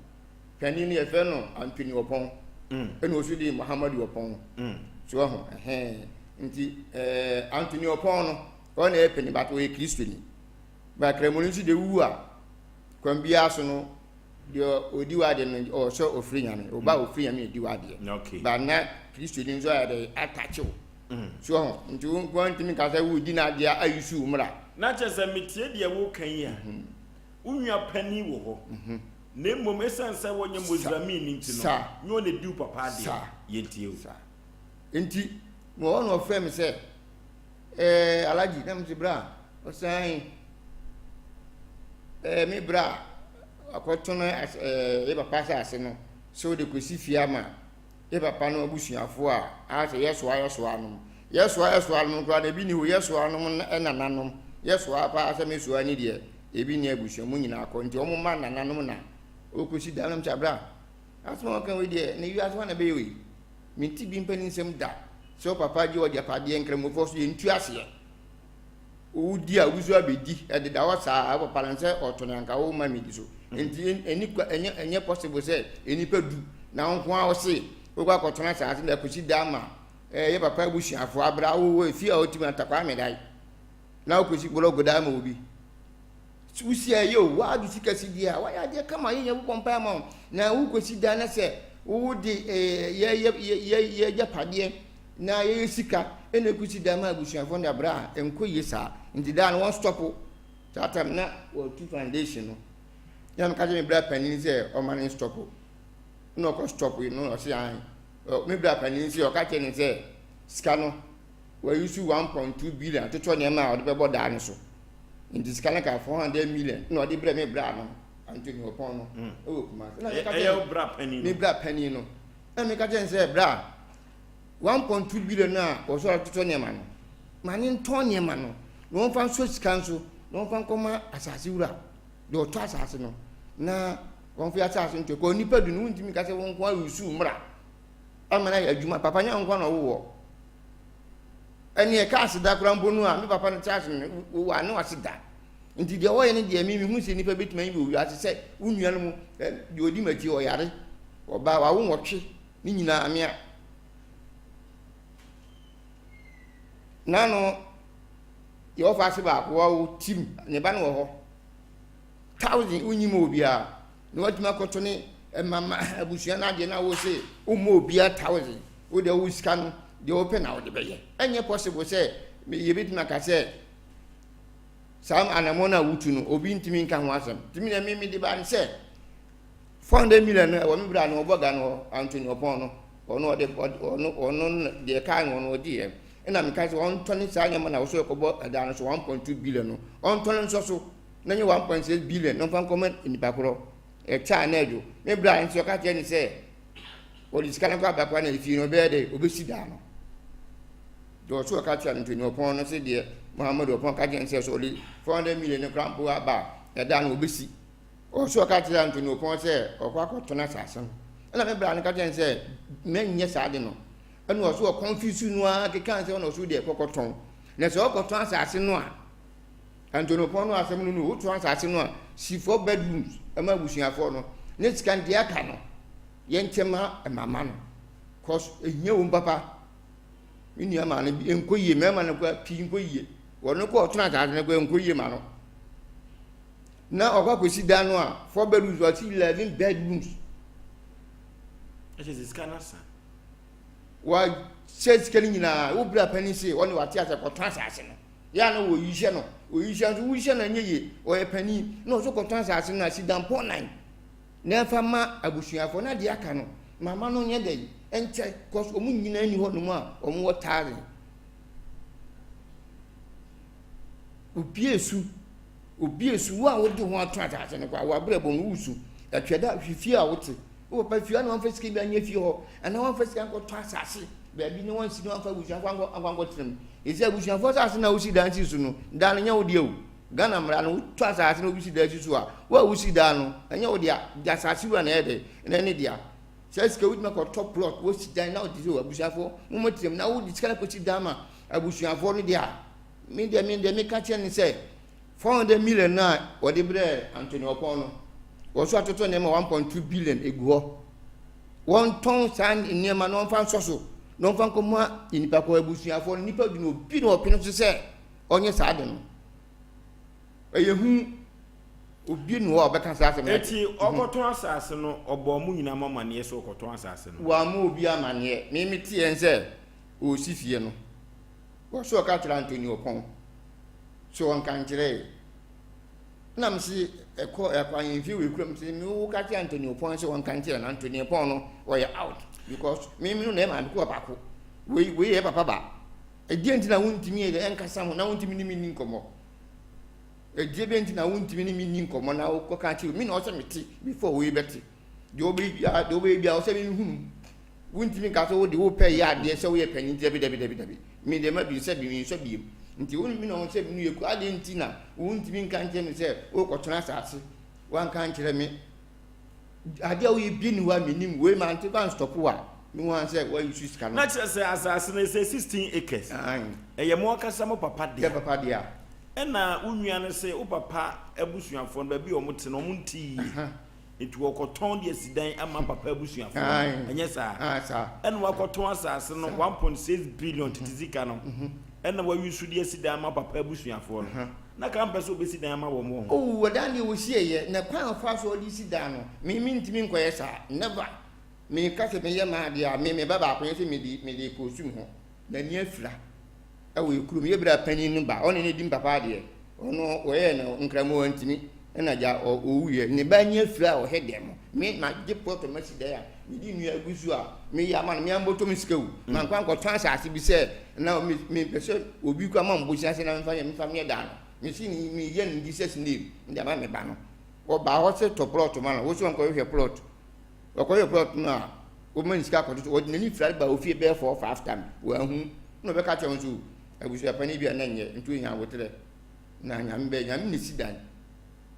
Panin no yɛfrɛ no Anthony Ɔpɔn. Mm. Ɛna ɔso de Muhammadu Ɔpɔn. Mm. So ɛho ɛhɛn. Nti ɛɛ Anthony Ɔpɔn no ɔno na ɛyɛ panin but ɔyɛ Kristoni. Ba Kramoni nso deɛ wuwu a, kwan biara so no, deɛ ɔdi w'adeɛ no, ɔwɔ sɛ ɔfiri Nyame. Ɔba a ɔfiri Nyame ɛdi w'adeɛ. Ba na Kristoni nso ayɛ dɛ atakye wo. So ho, nti wo nkoa ntumi nka sɛ wodi n'adeɛ ayi su wo mmra. Na kyerɛ sɛ metie deɛ woka yi a, wo nua panin wɔ hɔ, na mmom ɛsiane sɛ wɔnyɛ Mosramini nti no, nyɛ ɔna ɛdi wo papa adeɛ. Yɛntie o. Nti, mewɔ hɔ na ɔfrɛ me sɛ, Ɛɛ Alhaji, na mese bra, ɔsan ɛɛ me bra akɔtɔn ɛɛ yɛ papa asase no sɛ ɔde kɔsi fie ama yɛ papa no abusuafoɔ a asɛ yɛsoa yɛsoa nom yɛsoa yɛsoa nom koraa na ebi ni hɔ yɛsoa nom nananom yɛsoa paa sɛ mesoa ni deɛ ebi ni abusua mu nyinaa kɔ nti wɔn ma nananom na ɔkɔsi dan nom sɛ bra asɛm a wɔka wei deɛ na wiase hɔ na ɛbɛyɛ wei Mente bi mpanin nsɛm da sɛ wo papa gye w'agyapadeɛ nkramofoɔ so yɛntu aseɛ wodi a obi so abɛdi ɛdeda hɔ saa wo papa no sɛ ɔtɔ no anka wo ma medi so nti ɛni ɛnyɛ ɛnyɛ possible sɛ nnipa du na wo nko ara wo se Wokɔ akɔtɔn asaase na akɔsi dan ma ɛyɛ papa abusuafoɔ abra wowɔ efie a wotumi atakwa amedae na wokɔsi blɔk dan ma obi. Wosi ɛyɛ o, woade sika si deɛ a, woayɛ adeɛ kama yɛ nyɛ wobɔ mpaeɛ ma wo. Na wokɔsi dan na sɛ wode yɛ yɛ yɛ yɛ agyapadeɛ na yɛyɛ sika ɛna ɛkɔsi dan ma abusuafoɔ no abra a, ɛnkɔ yie saa. Nti dan no wɔn stɔpo. Saa tam na wɔtu foundation no. Na meka kyerɛ me bra panin sɛ ɔma no stɔpo. Na ɔkɔ stɔpo no ɔse an. Me bra panin sɛ ɔka kyerɛ no sɛ sika no wɔyi so 1.2 billion atotɔ nneɛma a ɔde bɛbɔ daa no so. Nti sika no ka 400 million na ɔde brɛ me bra no Anthony Ɔpɔn no mm. ɛwɔ Kumasi. Na meka kyerɛ bra panin no. Me bra panin no. Na meka kyerɛ no sɛ bra 1.2 billion no a wɔsɔ atotɔ nneɛma no ma ne ntɔn nneɛma no na wɔmfa nsɔ sika nso na wɔmfa nkɔma asase wura deɛ ɔtɔ asase no na wɔmfa asase nto kɔ nipa du no wontumi ka sɛ wɔn nko ayusu mmra ama no ayɛ adwuma papa nyɛ nko na ɔwowɔ ɛne ɛka aseda koraa mpo no a me papa no te ase no wowɔ ano ase da nti deɛ ɔyɛ no deɛ me mehu sɛ nipa bɛtumi ayi wɔ wiase sɛ wo nua no mu deɛ ɔdi m'akyi ɔyare ɔbaa wawo nwɔtwe ne nyinaa mea nano yɛ ɔfa ase baako wawo tim ne ba no wɔ hɔ thousand wonyim obiara na watumi akɔto ne mama abusua no adeɛ na wo se wommɔ obiara thousand wo deɛ wo sika no deɛ wopɛ na wode bɛyɛ ɛnyɛ possible sɛ yɛbɛtumi aka sɛ saa anammɔn no a wotu no obi ntumi nka ho asɛm ntumi na meme de ba ne sɛ 400 million no ɛwɔ me berɛ a no ɔbɔ ga no Anthony Ɔpɔn no ɔno ɔde ɔno ɔno deɛ kaa no ɔno ɔgye yɛ ɛna meka sɛ ɔntɔne saa nneɛma na wɔso ɛkɔbɔ ɛda no so 1.2 billion no ɔntɔne nso so na nye 1.6 billion na ɔmfa nkɔma nipa korɔ ɛkyɛ a na ɛdwo me bra nso ɔka kyerɛ ne sɛ ɔde sika no kɔ abakora na efie no ɔbɛyɛ dɛ ɔbɛsi daa no deɛ ɔso ɔka kyerɛ no nti ɔpɔn no sɛ deɛ Muhammadu ɔpɔn ka kyerɛ no sɛ sɛ ɔde 400 million no kora mpo aba a ɛda no ɔbɛsi ɔso ɔka kyerɛ Anthony ɔpɔn sɛ ɔkɔ akɔtɔn asase no ɛna me bra no ka kyerɛ no sɛ mɛnyɛ saa de no ɛna ɔso ɔkɔnfisi no ara keka sɛ ɔna ɔso deɛ kɔkɔtɔn na sɛ ɔkɔtɔn asase no a Antonopɔn no asɛm no no, wotɔn asase no a, si four bedrooms ma abusuafoɔ no, ne sika no deɛ aka no, yɛnkyɛ ma mama no, cause ehia wɔm papa. Me nua maa no bi, nkɔ yie, mmarima no kora pii nkɔ yie. Wɔn kɔ ɔtɔn asase no kora nkɔ yie ma no. Na ɔkɔ akɔsi dan no a, four bedrooms, ɔsi eleven bedrooms. Ɛkyɛ sɛ sika no asa. Wɔahyɛ sika no nyinaa, wo bra panin se ɔne wate asɛ kɔtɔn asase no. Yɛ a na wɔyi hyɛ no, wɔyi hyɛ nso woyi hyɛ no ɛnyɛ yie, ɔyɛ panin na ɔso kɔtɔn asase no asi dampɔn nan na ɛfa ma abusuafoɔ na deɛ aka no mama no nyɛ dɛ ɛnkyɛ kɔs wɔn nyinaa ni hɔ nom a wɔn wɔ taare obi esu obi esu wo a wode ho ato asase no kɔ a wɔabrɛ bɔ no wusu ɛtwɛ da hwɛ fie a wote wo papa fie a na wɔmfa sika bi anyɛ fie hɔ anaa wɔmfa sika nkɔtɔ asase baabi na wɔnsi na wɔmfa abusuafoɔ ankɔ ankɔ ankɔtena mu ɛsɛ abusuafoɔ asase na wosi dan si so no dan no nyɛ wo deɛ o Ghana mmara no wotɔ asase na obi si dan si so a wo a wosi dan no ɛnyɛ wo dea de asase wura na ɛyɛ dɛ ɛna ɛne dea sɛ sika wotumi akɔtɔ plot wosi dan na wode sɛ abusuafoɔ mommɔtena mu na wode sika no kɔsi dan ma abusuafoɔ no deɛ a me deɛ me deɛ meka kyerɛ ne sɛ 400 million no a wɔde brɛɛ Anthony Ɔpɔn no wɔn so atoto nneɛma 1.2 billion egu hɔ Wɔntɔn saa nneɛma no wɔmfa nsɔ so na wɔmfa nkɔma nnipa kɔ abusuafoɔ no nnipa du no obi na ɔpene so sɛ ɔnyɛ saa de no ɛyɛ hu obi na hɔ a ɔbɛka saa asɛm no Eti ɔkɔtɔn asase no ɔbɔɔ mo nyinaa mo amaneɛ sɛ ɔkɔtɔn asase no? Wammɔ obi amaneɛ me me teɛ sɛ ɔresi fie no wɔso ɔka kyerɛ Anthony Ɔpɔn so ɔnka nkyerɛɛ na me se ɛkɔ ɛkɔ ahemfie wɔ ekura mu se me wo ka kyerɛ Anthony Opon sɛ wɔnka nkyerɛ na Anthony Opon no ɔyɛ out because me me no na ɛma me kɔ baako wei wei yɛ papa ba ɛdeɛ nti na wontumi yɛ ɛnkasa ho na wontumi ne me ni nkɔmmɔ ɛdeɛ bɛ nti na wontumi ne me ni nkɔmmɔ na wokɔ ka kyerɛ me na ɔsɛ mete before wei bɛte deɛ wobɛyɛ biara deɛ wobɛyɛ biara ɔsɛ me hunu Wontumi nka sɛ wode wo pɛ yɛ adeɛ sɛ woyɛ panin dabi dabi dabi dabi me deɛ ma bi sɛ bi mensɔ biem nti wo me na wɔn sɛ me yɛ ku adeɛ nti na wontumi nka nkyerɛ me sɛ wokɔtena asase wanka nkyerɛ me adeɛ a woyɛ bi ni hɔ a menim wei ma nte ba nstɔpo a me wɔn sɛ wɔayi su sika no. Na kyerɛ sɛ asase no ɛsɛ 16 acres ɛyɛ mo ankasa mo papa dea. Yɛ papa dea. Ɛna wo nua no sɛ wo papa abusuafoɔ no baabi a wɔn te no wɔn nte yie. Nti wɔkɔtɔn de asi dan ama papa abusuafoɔ no, ɛnyɛ saa? Ɛna wakɔtɔn asase no 1.6 billion tete sika no, ɛna wayusu de asi dan ama papa abusuafoɔ no. Na ka mpɛ sɛ obɛsi dan ama wɔn wɔ ho. Oh, ɛdan deɛ wɔsieeɛ, na kwan a ɔfaa so ɔde si dan no, me mentumi nkɔyɛ saa, never. Meka sɛ meyɛ m'adeɛ a, me me ba baako yɛ sɛ mede mede kɔ sum hɔ, n'ani afira. Ɛwɔ yɛ kurom, yɛ bra panin no ba, ɔne no di mpapa adeɛ, ɔno wɔyɛɛ no nkramo wantumi, ɛna gya ɔwuiɛ, ne ba ani afira a ɔhwɛ dɛm, me magye plɔt masi dan a, mede nnua agu so a, meyɛ ama no, me ara mbɔtɔ me sika o, mankɔ ankɔtɔn asase bi sɛ, na me mepɛ sɛ obi kura ma mbosia sɛ na memfa nyɛ memfa nyɛ dan no, mesi ne meyɛ no Jesus name, mede ama me ba no, ɔbaa hɔ sɛ tɔ plɔt ma no, wo sɛ ɔnkɔhwehwɛ plɔt. Ɔkɔyɛ plot no a, wɔma no sika akɔtoto. Ɔde n'ani fira ba ofie bɛyɛ four five time. Wanhu. Na ɔbɛka kyerɛ wɔn so abusuapanin bi a na nyɛ nti onya aboterɛ. Na nyame bɛyɛ nyame na esi dan.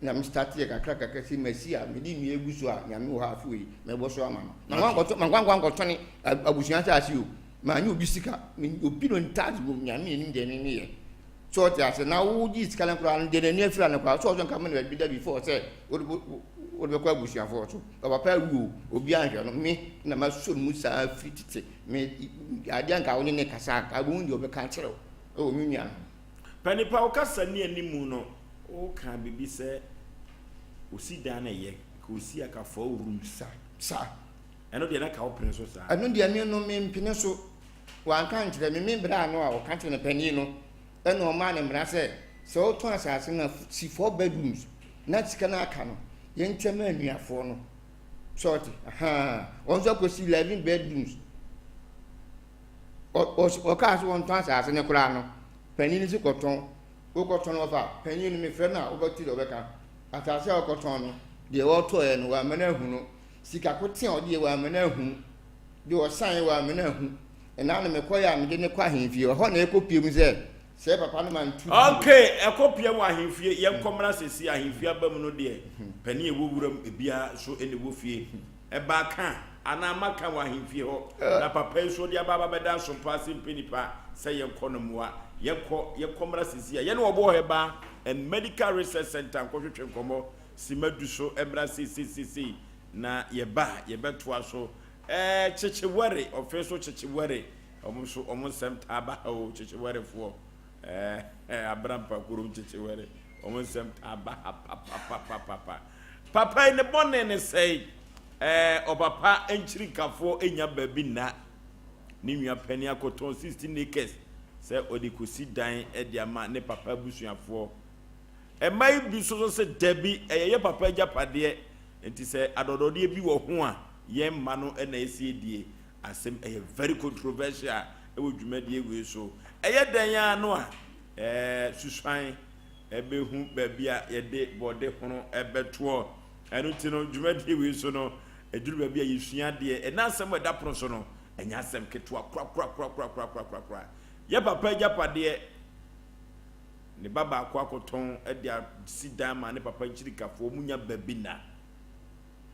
Na me start yɛ kakra kakra si masi a mede nnua egu so a nyame wɔ hɔ afe wei mɛbɔ so ama no. Na wankɔtɔ mankwankwa nkɔtɔne abusua asase o. Manyɛ obi sika. Obi no ntaase bom nyame anim deɛ me meyɛ. So ɔte ase na wogye sika no koraa no deɛ n'ani afira no koraa so ɔsɛ nka mo na baabi da before sɛ wode wode bɛkɔ abusuafoɔ so ɔpapa awu o obi anhwɛ no me na masɔ mu saa firi tete me adeɛ nka wo ne ne kasa nka wobɛhu deɛ ɔbɛka akyerɛ wo ɛwɔ me nua ho. Pɛ nipa wo kasa ni animu no wo ka biribi sɛ osi dan na ɛyɛ ka osi aka four rooms sa sa ɛno deɛ na ka wo pene so saa. Ɛno deɛ me no me mpene so. Wanka ankyerɛ me, me bra no a ɔka kyerɛ me panin no ɛna ɔmaa no mmara sɛ, sɛ wotɔn asase no a, si four bedrooms na sika no aka no yɛnkyɛ ma anuafoɔ no. Sɛ ɔte, ahaa, wɔn nso akɔsi 11 bedrooms. Ɔkaa sɛ wɔntɔn asase no koraa no, panin no si kɔtɔn. Wokɔtɔn wɔfa panin no mefrɛ no a wobɛte deɛ ɔbɛka. Asase a wɔkɔtɔn no, deɛ wɔtɔeɛ no wɔamma no ahu no. Sika kote a ɔde yɛ wɔamma no ahu. Deɛ ɔsan wɔ amena ahu. Ɛna no mekɔeɛ a mede no kɔ ahemfie. Ɛhɔ na ɛkɔpue mu sɛ, sɛ papa no ma nto bio. Ok, ɛkɔpue wɔ ahemfie. Yɛnkɔ mmra seesei. Ahemfie aba mu no deɛ, panin a ɛwɔ wuram biara nso na ɛwɔ fie. Ɛbaa ka anaa maka wɔ ahemfie hɔ. Na papa yi nso ɔde aba abɛda asompa ase mpɛ nipa sɛ yɛnkɔ no mmoa. Yɛnkɔ, yɛnkɔ mmra seesei a yɛne Ɔbɔɔ Herbal and Medical Research Centre nkɔtwetwe nkɔmmɔ. Simma du so mmra seesei seesei. Na yɛba a, yɛbɛtoa so. Ɛɛ kyekyewɛre, ɔfe so kyekyewɛre. Wɔn nso wɔn nsɛm taa ba ha o, kyekyewɛrefoɔ. Ɛɛ Abrampa kurom kyekyewɛre. Wɔn nsɛm taa ba ha papapapapa. Papa yi ne bɔne ne sɛe. Ɛɛ ɔpapa nkyirikafoɔ nya baabi nna. Ne nua panin akɔtɔn 16 acres sɛ ɔde kɔsi dan de ama ne papa abusuafoɔ. Mma yi bi nso so se, Dabi, ɛyɛ yɛn papa agyapadeɛ, enti sɛ adɔdɔdeɛ bi wɔ ho a, yɛn mma no na ɛsɛ die. Asɛm ɛyɛ very controversial wɔ dwumadie wei so. Ɛyɛ dɛn ara no a, ɛɛ Susuan bɛhu baabi a yɛde bɔde hono bɛtoɔ. Ɛno nti no, dwumadie wei so no, ɛduru baabi a yɛsua adeɛ. Ɛnna asɛm a ɛda pono so no, ɛnyɛ asɛm ketewa korakorakorakorakorakoraa. Yɛ papa agyapadeɛ. Ne ba baako akɔtɔn de asi dan ma ne papa nkyirikafoɔ, wɔn nya baabi nna.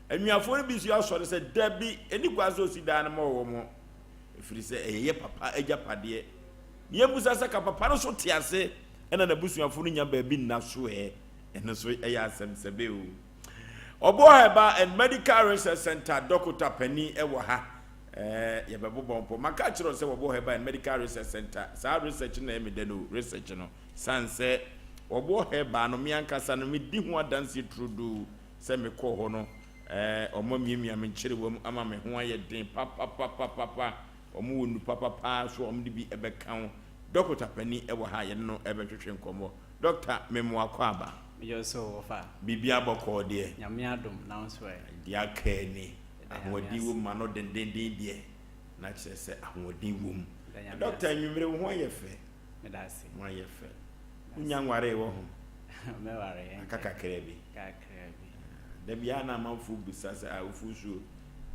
Anuafoɔ no bi nso asɔre sɛ, dabi, ɛni kwan sɛ ɔsi dan no ma wɔn, ɛfiri sɛ ɛyɛ yɛ papa agyapadeɛ. Ne yɛmmusa sɛ ka papa no so te ase ɛna n'abusuafoɔ no nya baabi nna so ɛ? Ɛno nso ɛyɛ asɛm sɛbe o. Ɔboɔ Herbal and Medical Research Center dɔkota panin ɛwɔ ha. Ɛɛ yɛbɛbobɔ mpɔ. Maka akyerɛ wo sɛ wɔbɔ Herbal and Medical Research Center. Saa research no na ɛyɛ me dɛ no, research no. Sane sɛ wɔbɔ herbal no, me ankasa no, medi ho adanseɛ turodoo sɛ mekɔɔ hɔ no, ɛɛ wɔamiamia me nkyerewa mu ama me ho ayɛ den papapapapapa. Wɔwɔ nnu papa paa nso a wɔde bi bɛka ho. Dɔkota panin wɔ ha a yɛne no bɛtwetwe nkɔmmɔ. Dɔkta, mema wo akwaaba. Meyɛ wo so, wɔfa. Biribiara bɔkɔɔ deɛ? Nyame adom, na wo nso ɛ? Deɛ aka ni. Ahoɔden wom ma no dendenden deɛ, na kyerɛ sɛ ahoɔden wom. Dɔkta, anwummere wo ho ayɛ fɛ. Ho ayɛ fɛ. Wonya nwaree wɔ ho? Aka kakraa bi. Da biara na amanfoɔ bisa sɛ, ah, Ofosuo,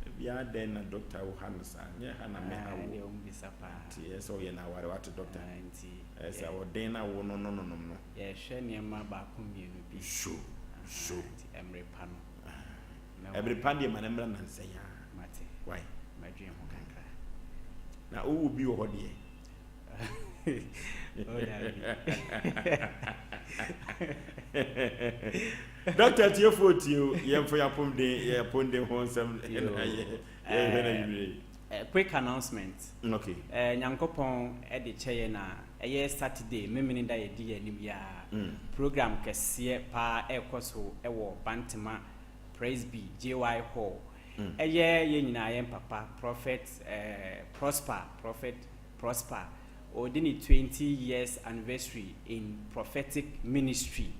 da biara dɛn na dɔkta wo ha no saa? Nyɛ ha na meha wo. Nti ɛyɛ sɛ woyɛ no aware, wate dɔkta? Ɛyɛ sɛ ɔden na wo no no nonom no. Yɛhwɛ nneɛma baako mmienu bi. So, so. Nti mmere pa no. Ɛbere pa deɛ ma no mmra nansa yi ara. Mate. Why? Mɛdwen ho kakra. Na wowɔ bi wɔ hɔ deɛ? Oh, dabi. Dɔkta atiefoɔ tie o, yɛmfa yɛn apɔmuden yɛn apɔmuden ho nsɛm na yɛ yɛhwɛ no anwummerɛ yi. Eh, quick announcement. Okay. Eh, Nyankopɔn de kyɛ yɛn a, ɛyɛ Saturday, Memeneda yɛdi yɛn anim yi ara. Program kɛseɛ paa ɛrekɔ so wɔ Bantama Presby JY Hall. Ɛyɛ yɛn nyinaa yɛn papa, Prophet eh, Prosper, Prophet Prosper. Ɔredi ne 20 years anniversary in prophetic ministry.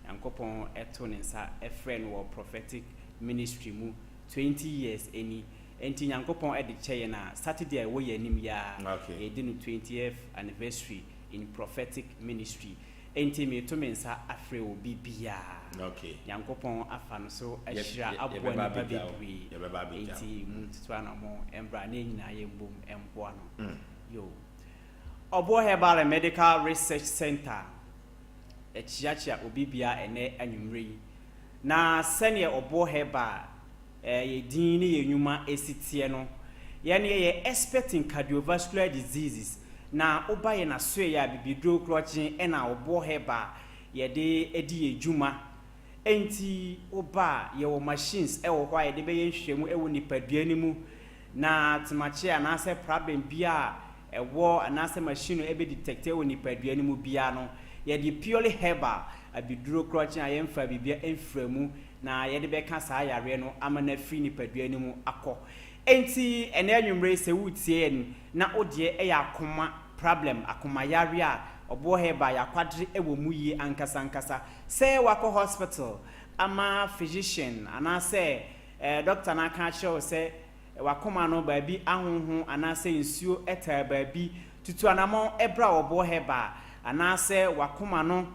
Nyankopɔn to ne nsa frɛ no wɔ prophetic ministry mu 20 years ni. Enti Nyankopɔn de kyɛ yɛn a, Saturday a ɛwɔ yɛn anim yi ara, yɛredi no 20th anniversary in prophetic ministry. Enti mereto me nsa afrɛ obi biara. Nyankopɔn afa no so ahyira aboa nnipa bebree. Enti montutu anamɔn mbra na yɛn nyinaa yɛmbom mboa no. Yo. Ɔboɔ Herbal and Medical Research Centre kyeakyea obi biara ɛnnɛ anwummerɛ yi. Na sɛdeɛ Ɔboɔ Herbal yɛ din ne yɛn nnwuma si teɛ no, yɛn yɛyɛ expert in cardiovascular diseases. Na woba yɛn asoɛeɛ a, bibiduro korɔgyen ɛna Ɔboɔ Herbal yɛde di yɛn dwuma. Enti woba a, yɛwɔ machines wɔ hɔ a yɛde bɛyɛ nhwehwɛmu wɔ nipadua no mu Na temakye anaasɛ prabɛn biara a ɛwɔ anaasɛ machine no ɛbɛ detect wɔ nipadua no mu biara no, yɛde purely herbal, abiduro korɔkyen a yɛmfaa biribiara mfra mu na yɛde bɛka saa yareɛ no ama no afiri nipadua no mu akɔ. Enti ɛnɛ anwummerɛ yi sɛ woretie yɛn na wo deɛ ɛyɛ akoma prablɛm, akoma yareɛ a, ɔboɔ herbal yɛakwadere wɔ mu yie ankasa ankasa. Sɛ woakɔ hospital ama physician anaasɛ Dɔkta no aka akyerɛ wo sɛ w'akoma no baabi ahonhon anaasɛ nsuo taa baabi, tutu anamɔn bra ɔboɔ herbal anaasɛ w'akoma no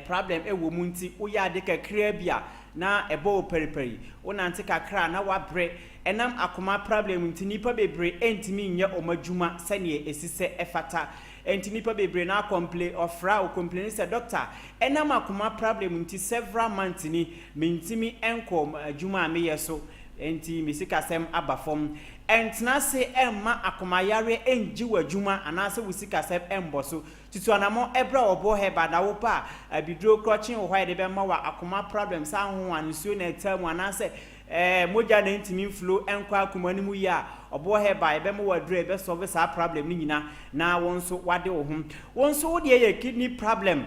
problem wɔ mu nti woyɛ ade kakraa bi a na ɛbɔ wo paripari, wonante kakra a na woabrɛ. Ɛnam akoma problem nti nnipa bebree ntumi nyɛ wɔn adwuma sɛdeɛ ɛsi sɛ ɛfata. Ɛnti nnipa bebree no akɔmple, ɔfrɛ a ɔcomplaini sɛ dɔkta ɛnam akoma problem nti several months ni Mentumi nkɔɔ m'adwuma a meyɛ so, enti me sikasɛm aba fam. Ɛntena ase mma akomayareɛ nngye w'adwuma anaasɛ wo sikasɛm mmɔ so. Tutu anammɔn bra Ɔboɔ Herbal na wopɛ a, abiduro korɔkyen wɔ hɔ a yɛde bɛma wo a akoma problem, sɛ ahonhon a nsuo na ɛtaa mu anaasɛ mogya na ɛntumi mflow nkɔ akoma no mu yie a, Ɔboɔ Herbal yɛbɛma wo aduro a ɛbɛsɔlve saa problem no nyina na wo nso wade wo ho. Wo nso wo deɛ yɛ kidney problem.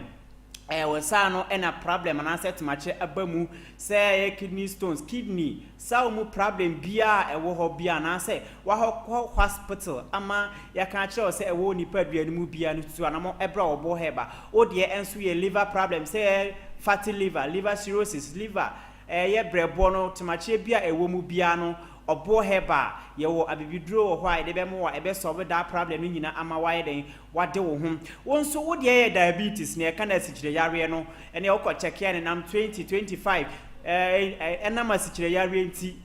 Ɛɛ wɔ saa no ɛna problem anaasɛ tomakyɛ aba mu sɛ ɛyɛ kidney stones, kidney saw mu problem biara a ɛwɔ hɔ biara anaasɛ wahɔ kɔ hospital ama yɛaka akyerɛ wo sɛ ɛwɔ wo nipadua no mu biara no tutu anamɔ ɛbrɛ a wɔbɔ hɛba. Wo deɛ ɛnso yɛ liver problem sɛ ɛyɛ fatty liver, liver cirrhosis, liver ɛyɛ brɛboɔ no tomakyɛ bi a ɛwɔ mu biara no ɔboɔ hɛba a yɛwɔ abibiduro wɔ hɔ a yɛde bɛma wo a ɛbɛ solve that problem no nyina ama wayɛ dɛn Wade wo ho. Wo nso wo deɛ yɛ diabetes nea ɛka no asikyire yareɛ no ɛneɛ wokɔ kyɛke a nenam 20, 25 ɛɛ ɛnam asikyire yareɛ nti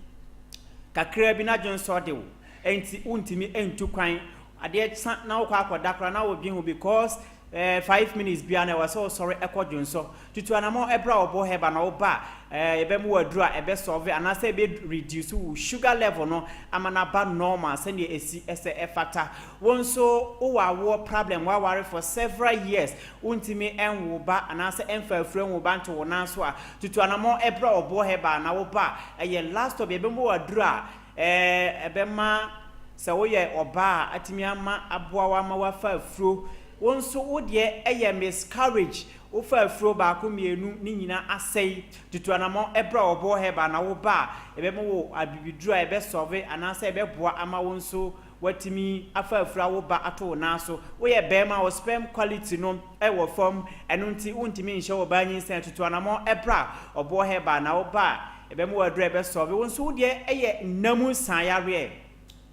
kakraa bi na dwonsɔ de wo ɛnti wontumi ntu kwan adeɛ sa na wokɔ akɔda koraa na wodwen ho because ɛɛ 5 minutes biara na ɛwɔ sɛ wosɔre ɛkɔ dwonsɔ Tutu anamɔn bra ɔbo herbal na wo ba a yɛbɛma wo aduru a ɛbɛ solve anaasɛ ɛbɛ reduce wo sugar level no ama no aba normal sɛdeɛ ɛsi sɛ ɛfata. Wo nso wo wɔ awoɔ problem woaware for several years wontumi nwo ba anaasɛ ɛmfa afuro nwo ba nto wo nan so a, tutu anamɔn bra ɔbo herbal na wo ba a ɛyɛ last stop yɛbɛma wo aduru a ɛbɛma sɛ woyɛ ɔbaa a atumi ama aboa wo ama woafa afuro. Wo nso wo deɛ ɛyɛ miscarriage Wofa afuro baako mmienu ne nyina asɛe. Tutu anamɔn bra ɔboɔ herbal na wo ba a yɛbɛma wo abibiduro a ɛbɛ sɔve anaasɛ ɛbɛboa ama wo nso woatumi afa afuro awo ba ato wo nan so. Woyɛ barima a wo sperm quality no wɔ fam ɛno nti wontumi nhyɛ ɔbaa nyinsɛn. Tutu anamɔn bra ɔboɔ herbal na wo ba a yɛbɛma wo aduro a ɛbɛ sɔve. Wo nso wo deɛ yɛ nna mu nsaa yareɛ.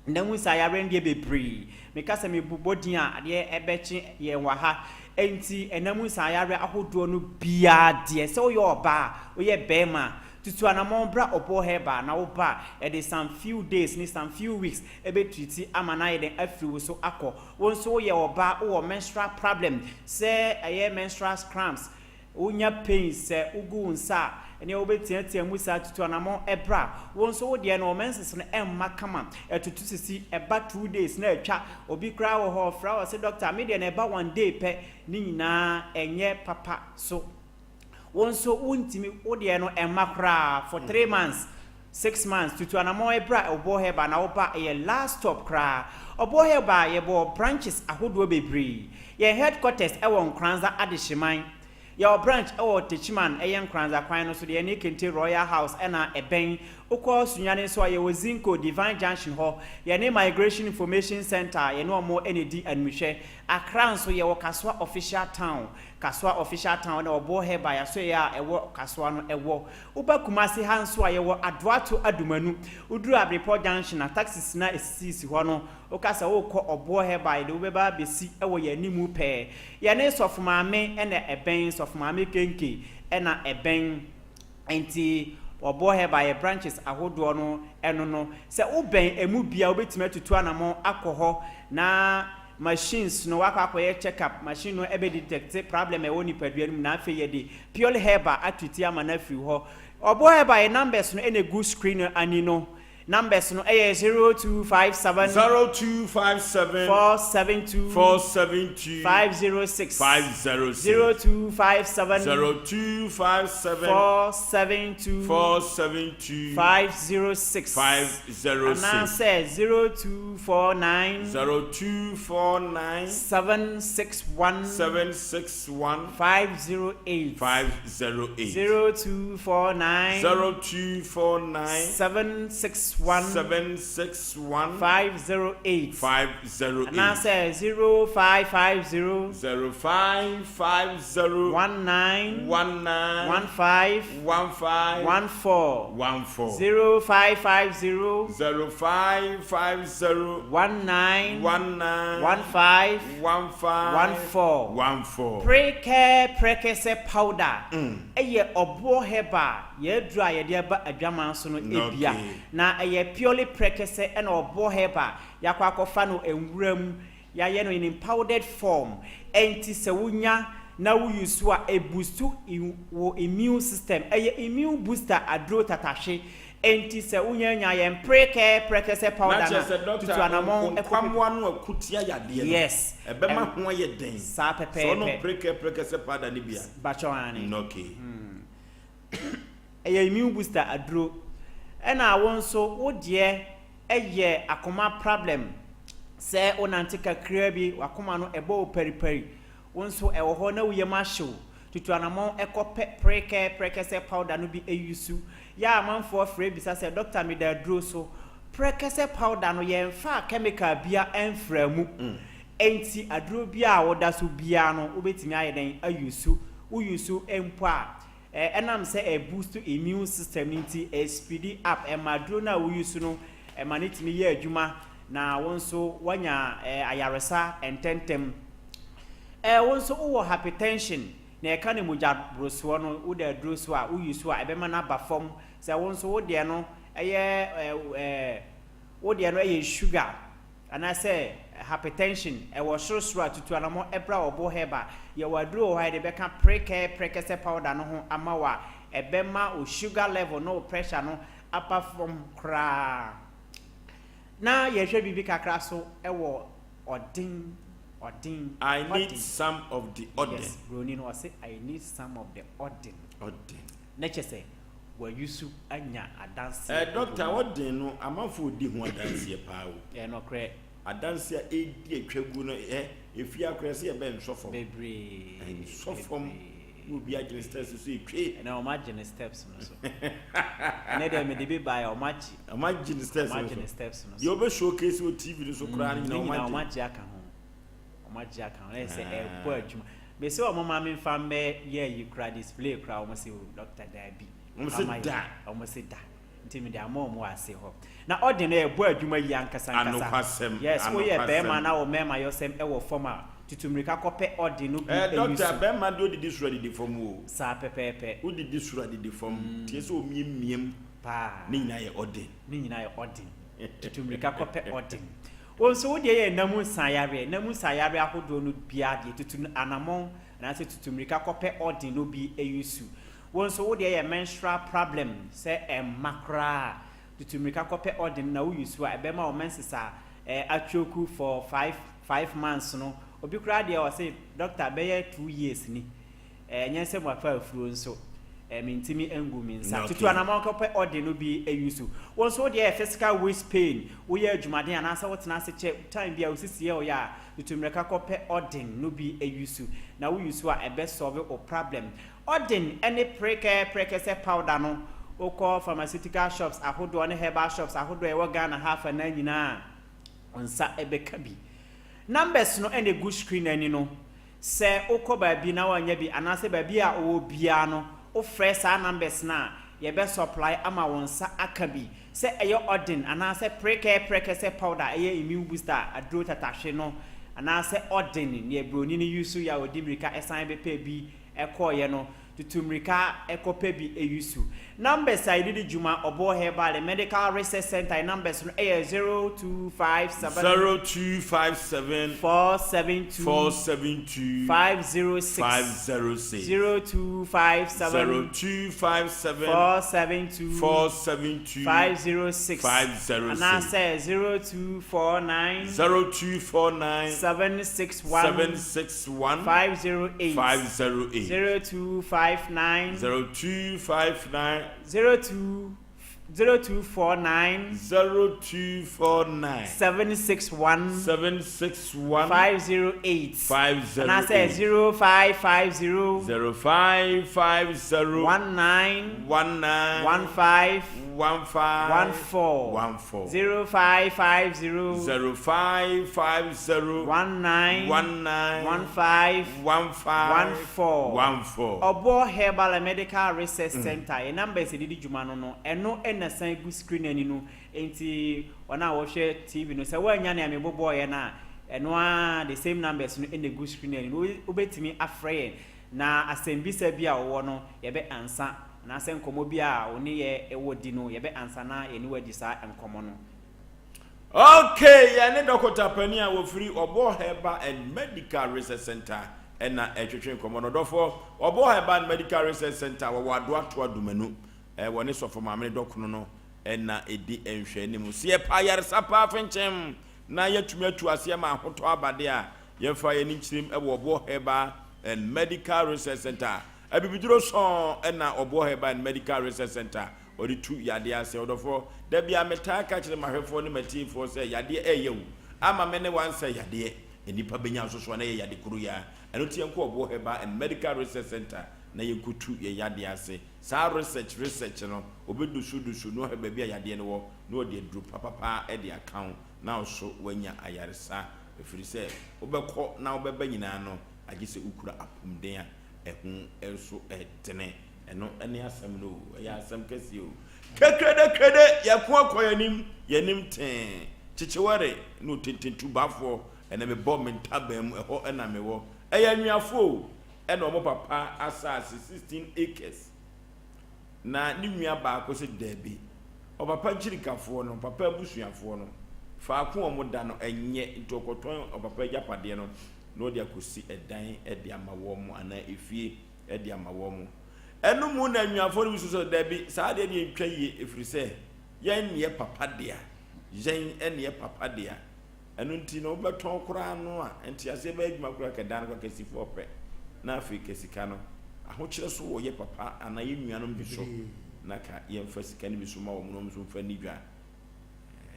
Nna mu saa yareɛ no deɛ bebree. Meka sɛ mebobɔ din a, adeɛ ɛbɛkye yɛn wɔ ha. Enti ɛna mu saa yareɛ ahodoɔ no biara deɛ, sɛ woyɛ ɔbaa, woyɛ barima a, tutu anamɔn bra Ɔboɔ Herbal na woba a, yɛde some few days ne some few weeks bɛ treat ama no ayɛ dɛn afiri wo so akɔ. Wo nso woyɛ ɔbaa, wowɔ menstrual problem, sɛ ɛyɛ menstrual cramps, Wonya pains sɛ wogu wo nsa a, ɛneɛ wobɛteatea mu saa tutu anamɔn bra. Wo nso wo deɛ no wo menses no ɛmma kama, ɛtutu sisi, ɛba 2 days na atwa. Obi koraa wɔ hɔ ɔfrɛ wo ɔse doctor me deɛ no ɛba one day pɛ, ne nyinaa ɛnyɛ papa so. Wo nso wontumi, wo deɛ no ɛmma koraa for 3 months, 6 months, tutu anamɔn bra Ɔboɔ Herbal na woba a ɛyɛ last stop koraa. Ɔboɔ Herbal yɛbɔ branches ahodoɔ bebree. Yɛn headquarters ɛwɔ Nkoranza Adehyeman. Yɛwɔ branch ɛwɔ Techiman ɛyɛ Nkoranza kwan no so deɛ ɛne Kente Royal House ɛna ɛbɛn. Wokɔ Sunyani nso a yɛwɔ Zinco Divine Junction hɔ. Yɛne Migration Information Centre yɛne wɔn ɛna ɛdi animhwɛ. Accra nso yɛwɔ Kasoa Official Town. Kasoa Official Town ɛna Ɔboɔ Herbal yɛasoɛeɛ a ɛwɔ Kasoa no ɛwɔ. Woba Kumasi ha nso a yɛwɔ Adoato Adumanu. Woduru Abrepɔ Junction a taxis no a ɛsisisisi hɔ no woka sɛ worekɔ Ɔboɔ Herbal yɛde wo bɛba abɛsi wɔ yɛn animu pɛɛ. Yɛne Sɔfo Maame na ɛbɛn, Sɔfo Maame Kenke na ɛbɛn. Nti Ɔboɔ Herbal yɛ branches ahodoɔ no ɛno no. Sɛ wobɛn ɛmu bi a wobɛtumi atutu anamɔn akɔ hɔ na machines no wakɔ akɔyɛ check up, machine no ɛbɛ detect problem a ɛwɔ nipadua no mu na afei yɛde Purely Herbal atreati ama no afiri hɔ. Ɔboɔ Herbal yɛ numbers no ɛna ɛgu screen no ani no. Numbers no ɛyɛ 0257. 0257. 472. 472. 506. 506. 0257. 0257. 472. 472. 506. 506. Anaasɛ 0249. 0249. 761. 761. 508. 508. 0249. 0249. 761. 761. 508. 508. Anaasɛ 0550. 0550. 19. 19. 15. 15. 14. 14. 0550. 0550. 19. 19. 15. 15. 14. 14. Prekɛ prɛkɛsɛ powder yɛ ɔboɔ herbal yɛ aduro a yɛde aba adwaman so no bia. Na ɛyɛ purely prɛkɛsɛ ɛna ɔboɔ herbal yɛakɔ akɔfa no nwura mu yɛayɛ no in powdered form ɛnti sɛ wonya na wo use a ɛboost wo immune system ɛyɛ immune booster aduro tatahwe Enti sɛ wonya nya yɛn prekɛ prɛkɛsɛ Na powder kyerɛ no sɛ a, dɔkta, tutu anamɔn kɔ pɛ. nkwammoa no a ɛko tia yadeɛ no, Yes. ɛbɛma ho ayɛ den. Saa Sɛ pɛpɛɛpɛ. wonom prekɛ prɛkɛsɛ powder no bi a. Bakyɛw aane. Okay. Ɛyɛ immune booster aduro. Ɛna wo nso wo deɛ ɛyɛ akoma problem. Sɛ wo nante kakraa bi wakoma no ɛbɔ wo paripari. Wo nso ɛwɔ hɔ na wo yam ahye wo. Tutu anamɔn kɔ pɛ prekɛ prɛkɛsɛ powder no bi use. Yɛ a amanfoɔ frɛ bisa sɛ doctor meda aduro so. Prɛkɛsɛ powder no yɛnfaa chemical bia mfraa mu. Enti aduro biaa a woda so biaa no wobɛtumi ayɛ dɛn a use. Wo use mpo a ɛnam sɛ ɛ boost immune system no nti ɛ speedi up ɛma aduro no a wo use no ɛma no tumi yɛ adwuma na wo nso woanya ayaresa ntɛntɛm. Eh wo nso wowɔ hypertension na yɛka no mogya borosoɔ no woda aduro so a woyi so a ɛbɛma no aba fam sɛ wo nso wo deɛ no ɛyɛ eh wo deɛ no ɛyɛ sugar anaasɛ hypertension ɛwɔ sorosoro a tutu anamɔ ɛbra wɔ bo herba yɛwɔ aduro wɔ hɔ a yɛde bɛka prekɛ prɛkɛsɛ powder no ho ama wo a ɛbɛma wo sugar level ne wo pressure no aba fam koraa na yɛhwɛ biribi kakra so ɛwɔ ɔden ɔden I need ɔden. some of the ɔden. Yes, broni no ɔse I need some of the ɔden. Ɔden. Na kyɛ sɛ wayusu anya adanseɛ. Eh doctor ɔden no amanfoɔ di ho adanseɛ paa o. Ɛyɛ nɔkorɛ. Adanseɛ a ɛredi atwa gu no eh efie akora sɛ yɛbɛ nsɔ fam. Bebree. Nsɔ fam. Na obi agyene steps so etwe. Ɛnɛ wɔn agye ne steps no so. Ɛnɛ deɛ mede bi baeɛ wɔn agye. Wɔn agye ne steps no so. Wɔn agye ne steps no so. Deɛ wɔbɛ showcase wɔ TV no so koraa no nyinaa wɔn agye. Ne nyinaa wɔn agye aka ho. Wɔn agye aka ho. Ɛyɛ sɛ ɛbɔ adwuma. Mese wɔn ma me nfa mbɛ yɛ ayi koraa display koraa wɔn se o doctor daabi. Wɔn se da. Wɔn se da. Nti mede ama wɔn wɔ ase hɔ. Na ɔde no ɛbɔ adwuma yie ankasa ankasa. Anokwasɛm, Yes, woyɛ anokwasɛm. bɛɛma na wo mɛɛma yɔsɛm ɛwɔ fam a, tutu mmirika kɔpɛ ɔde no bi Eh, ɛyi doctor, so. bɛɛma deɛ odidi soro adidi fam o. Saa pɛpɛɛpɛ. Wodidi soro adidi fam, tie sɛ omiamiam. Paa. Ne nyinaa yɛ ɔden. Ne nyinaa yɛ ɔden. Tutu mmirika kɔpɛ ɔden. Wo nso wo deɛ yɛ nna mu nsa yareɛ, nna mu nsa yareɛ ahodoɔ no biara deɛ, tutu anamɔn anaasɛ tutu mmirika kɔpɛ ɔden no bi ɛyi su. Wo nso wo deɛ yɛ menstrual problem sɛ ɛmma koraa a, tutu mmirika kɔpɛ ɔden na wo use a ɛbɛma wo menses a atwoku for 5 5 months no. Obi koraa deɛ ɔse doctor bɛyɛ 2 years ni. Ɛnyɛ sɛ mafa afuro nso. Mentumi ngu me nsa. Tutu anamɔn kɔpɛ ɔde no bi use. Wo nso wo deɛ yɛ physical waist pain, woyɛ adwumaden anaasɛ wotena ase kyɛ time bi a wo sisi yɛ wo ya a, tutu mmirika kɔpɛ ɔden no bi use. Na wo use a ɛbɛ solve wo problem. Ɔden ne prekɛ prɛkɛsɛ powder no, wokɔ pharmaceutical shops ahodoɔ ne herbal shops ahodoɔ a ɛwɔ Ghana ha afanaa nyinaa a, wo nsa bɛka bi. Numbers no na ɛgu screen no ani no. Sɛ wokɔ baabi na woannya bi anaasɛ baabi a wowɔ biara no wofrɛ saa numbers no a, yɛbɛ supply ama wo nsa aka bi. Sɛ ɛyɛ Odin anaasɛ prekɛ prɛkɛsɛ powder a ɛyɛ immune booster aduro tatahwe no anaasɛ Odin neɛ broni no use yɛ a ɔdi mmirika san bɛpɛ bi kɔeɛ no, Tutu mmirika kɔpɛ bi use. Numbers a yɛde di dwuma, Ɔboɔ Herbal and Medical Research Centre yɛn numbers no yɛ 0257. 0257. 472. 472. 506. 506. 0257. 0257. 472. 472. 506. 506. Anaasɛ 0249. 0249. 761. 761. 508. 508. 0259. 0259. 02 0249. 0249. 761. 761. 508. 508. Anaasɛ 0550. 0550. 19. 19. 15. 15. 14. 14. 0550. 0550. 19. 19. 15. 15. 14. 14. Ɔbɔ Herbal and Medical Research Centre, yɛn numbers a yɛde di dwuma no no, ɛno na ɛsan gu screen ani no, enti wɔn a wɔhwɛ TV no, sɛ woannya nea mebobɔeɛ no a, ɛno ara the same numbers no na ɛgu screen ani no, wobɛtumi afrɛ yɛn na asɛmbisa bi a wowɔ no, yɛbɛ ansa, anaasɛ nkɔmmɔ bi a wo ne yɛ wɔ di no, yɛbɛ ansa na yɛne wo adi saa nkɔmmɔ no. Okay, yɛne dɔkota panin a wɔfiri Ɔbɔ Herbal and Medical Research Center na ɛretwetwe nkɔmmɔ no. Ɔdɔfoɔ, Ɔbɔ Herbal and Medical Research Center wɔwɔ Adoatoa Dumanu. Wɔne Sɔfo Maame ne Dɔkono no na ɛdi nhwɛanim. Sɛ yɛpɛ ayaresa paa fenkyem na yɛatumi atu aseɛ ma ahotɔ aba deɛ a, yɛmfa yɛn ani nkyerɛm wɔ Ɔbɔ Herbal and Medical Research Center. Abibiduro sɔn na Ɔbɔ Herbal and Medical Research Center Ɔde tu yadeɛ ase. Ɔdɔfoɔ, da biara metaa ka kyerɛ m'ahwɛfoɔ ne m'atiefoɔ sɛ yadeɛ ɛreyɛ wo ama me ne wo ansɛ yadeɛ. Nnipa bɛnya nso so a na ɛyɛ yade koro yi ara. Ɛno nti yɛnkɔ Ɔboɔ Herbal and Medical Research Centre na yɛnkɔtu yɛn yadeɛ ase. Saa research research no, ɔbɛdusudusu na wahwɛ baabi a yadeɛ no wɔ na ɔde aduro papapa de aka wo na wo nso woanya ayaresa. Ɛfiri sɛ wobɛkɔ na wobɛba nyinaa no agye sɛ wokura apomden a ɛho nso dene. Ɛno ne asɛm no o, ɛyɛ asɛm kɛseɛ o. Kekrede-krede, yɛko akɔ yɛn anim, yɛn anim tee. Kyekyewɛre ne otententubafoɔ, ɛnɛ mebɔ me ntaban mu, ɛhɔ na mewɔ. Ɛyɛ anuafoɔ o, ɛna wɔn papa asase 16 acres. Na ne nua baako se dabi, ɔpapa nkyirikafoɔ no, papa abusuafoɔ no, faako a wɔda no ɛnyɛ, nti ɔkɔtɔn ɔpapa agyapadeɛ no na ɔde akɔsi ɛdan de ama wɔn anaa efie. de ama wɔn. Ɛno mu na anuafoɔ no bi nso sɛ, Dabi, saa adeɛ deɛ ntwa yie, ɛfiri sɛ yɛn ne yɛ papa dea, yɛn ne yɛ papa dea. Ɛno nti no wobɛtɔn koraa no a, nteaseɛ bɛyɛ adwuma koraa kɛdan no koraa kasifoɔ pɛ, na afei ka sika no. Ahokyerɛ so wɔ yɛ papa anaa yɛ nuanom bi so, na ka yɛmfa sika no bi so ma wɔn na wɔn nso mfa nni dwa.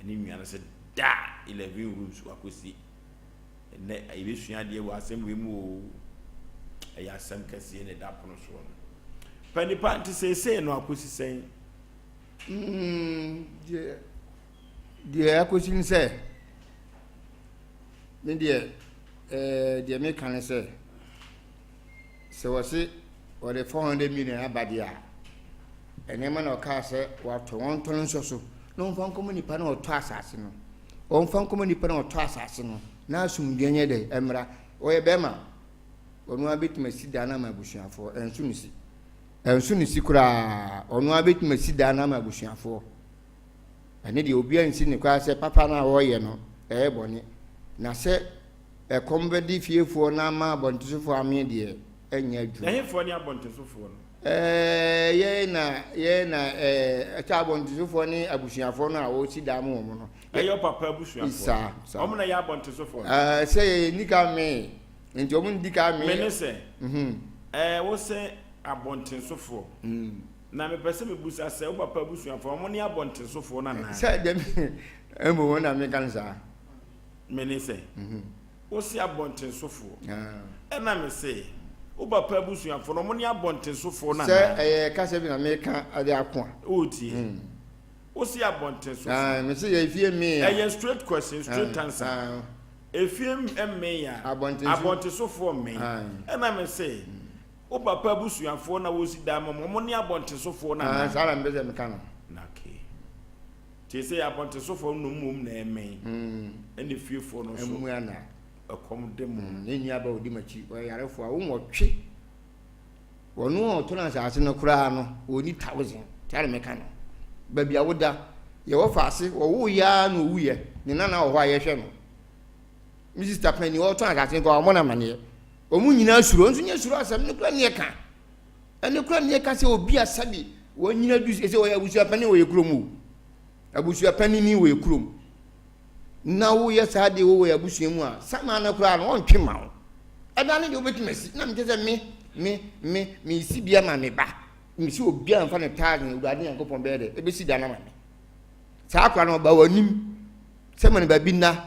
Ne nua no sɛ da 11 rooms wakɔsi. Ɛnnɛ yɛbɛsua adeɛ wɔ asɛm wei mu oo. Ɛyɛ asɛm kɛseɛ na ɛda pono soɔ no. Pa nipa nti seesei no akɔsi sɛn? Mm, deɛ deɛ akɔsi ne sɛ me deɛ ɛɛ deɛ meka ne sɛ sɛ wɔse wɔde 400 million aba deɛ a nneɛma na ɔkaa sɛ wɔatɔ wɔn ntɔ no nsɔ so na wɔmfa nkɔmɔ nipa na ɔtɔ asase no Ɔmfa nkɔma nipa na ɔtɔ asase no na asomdwoeɛ nyɛ dɛ mmra. Ɔyɛ bɛrima, ɔno ara bɛtumi asi dan no ama abusuafoɔ. Ɛnso ne si. Ɛnso ne si koraa. Ɔno ara bɛtumi asi dan no ama abusuafoɔ. Ɛne deɛ obiara nsi ne koraa sɛ papa no a ɔreyɛ no ɛyɛ bɔne. Na sɛ ɛkɔm bɛde fiefoɔ no ama abɔntesofoɔ amee deɛ ɛnyɛ adwuma. Ɛhefoɔ ne abɔntesofoɔ no? Ɛɛ, yɛn na, yɛn na, ɛɛ, ɛkyɛ abɔntensofoɔ ne abusuafoɔ no a wɔsi dan mu wɔn no. Ɛyɛ ɔpapa abusuafoɔ. Saa, saa. Wɔn na yɛ abɔntensofoɔ no. Ɛɛ, sɛ yɛn ni ka mee, nti wɔn ndi ka mee. Me ne sɛ. Mhm. Ɛɛ wo sɛ abɔntensofoɔ. Na mepɛ sɛ mebusa sɛ wo papa abusuafoɔ wɔn ne abɔntensofoɔ no anaa? Sɛ dɛm mmom wɔn na meka no saa. Mene sɛ wo se abɔntensofoɔ. Ɛna me se wo papa abusuafoɔ no wɔn ne abɔntensofoɔ no anaa? Sɛ ɛyɛ kasa bi na meka de ako a. Wotie. Wo se abɔntensofoɔ. Mese yɛ efie mmee a. Ɛyɛ straight question straight answer. Efie mmee a, abɔntensofoɔ mmee. Ɛna me se, wo papa abusuafoɔ na wosi dan ma wɔn, wɔn ne abɔntensofoɔ no anaa? Saa na mepɛ sɛ meka no. Okay. Te sɛ abɔntensofoɔ no mmom na ɛmmɛn. Ɛna efiefoɔ no nso. Mmua na. Ɛkɔm de mo. Ne nua ba odi m'akyi, ɔyɛ yarefoɔ a, wo nwɔtwe. Ɔno a ɔtɔn asase no koraa no, ɔnni thousand. Saa na mɛka no. Baabi a woda, yɛwɔ faase, wɔwoo yɛ ara na ɔwuiɛ. Ne nana wɔ hɔ a yɛhwɛ no. Me sista panin, ɔtɔn asase no koraa, ɔmmɔ no amaneɛ. Wɔn nyinaa suro, nso nyɛ suro asɛm, ne kora neɛ ka. Ɛne kora neɛ ka sɛ obi a sɛbi wɔnyina du sɛ ɔyɛ abusua panin wɔ yɛ kurom o. Abusua panin ni wɔ yɛ kurom. na woyɛ saa deɛ wɔ abusua mu a, saman no koraa no ɔntwe ma wo. Ɛda no deɛ wobɛtumi asi. Na mekyɛ sɛ me, me, me, mesi bi ama me ba. Mesi obiara mfa no thousand, Awurade Nyankopɔn bɛyɛ dɛ, ɛbɛsi da no ama me. Saa akora no ɔba w'anim sɛ ma no baabi nna,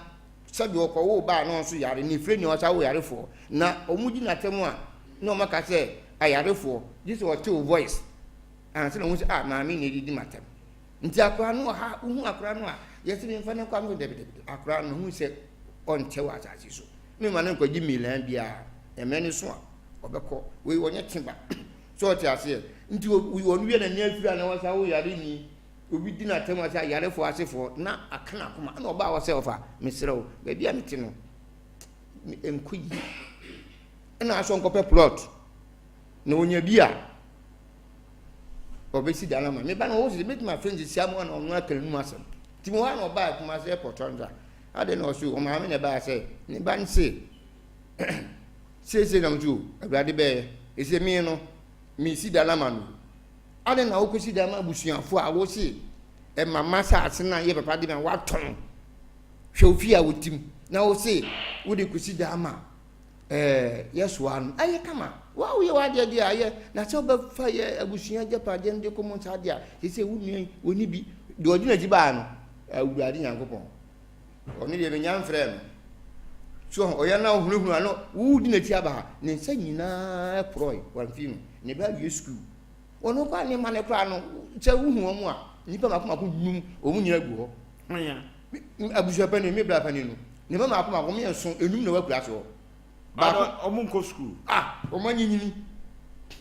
sɛdeɛ ɔkɔwoo ba a na ɔnso yare, ne firi nea ɔsa wo yarefoɔ. Na wɔn di n'atɛm a, na wɔn aka sɛ ayarefoɔ, gye sɛ ɔte wo voice ansa na wɔn sɛ ah maame na ɛdidi m'atɛm. Nti akwadaa no wɔ ha, wohu akwadaa no a, yɛse memfa no nkɔ a, mese dabi dabi, akwadaa no mehu sɛ ɔnkyɛ wɔ asase so. Memma no nkɔgye milan biara, mmerɛ no so a, ɔbɛkɔ. Wei ɔnyɛ teba. So ɔte aseɛ? Nti ɔno wie n'ani afiri a na wasa wo yare ni, obi di n'atɛm a sɛ ayarefoɔ asefoɔ, na aka n'akoma. Ɛna ɔbaa hɔ sɛ ɔfa, mesrɛ wo, baabi a mete no, ɛnkɔ yie. Ɛna asɔ nkɔpɛ plot, na ɔnya bi a, ɔbɛsi dan ama me ba no ɔwɔ sɛ mɛtumi afrɛ no sisi ama na ɔno aka n'anum asɛm nti mo hɔ a na ɔbaa Kumasi airport hɔ nsa ade na ɔso ɔmaame na ɛbaa sɛ ne ba no se seesei na nso awurade bɛyɛ ɛsɛ me no mesi dan ama no ade na wokɔsi dan ma abusuafoɔ a wose ɛma ma saase no a yɛ papa de ma woatɔn hwɛ ofie a wotim na wose wode kɔsi dan ama Ɛɛ, yɛsoa no, ɛyɛ kama. Wo a woyɛ w'adeɛ deɛ ayɛ, na sɛ wobɛfa yɛ abusua agyapadeɛ no de kɔ mu saa deɛ a, seesei wo nua yi, ɔnni bi. Deɛ ɔde n'akyi baa no, Awurade Nyankopɔn, ɔno deɛ menya mfrɛɛ no. So ɔyɛ na ɔhunahuna no, wodi n'akyi aba ha, ne nsa nyinaa porɔe, wamfi no, ne ba awie sukuu. Ɔno koraa ne mma no koraa no, sɛ wohu wɔn a, nnipa mako mako num, wɔn nyinaa gu hɔ. Abusua panin, me bra panin no, ne mma mako mako mmiɛnso, enum na wɔakura so hɔ. Baako, wɔn nkɔ sukuu. Ah, wɔn anyinyini.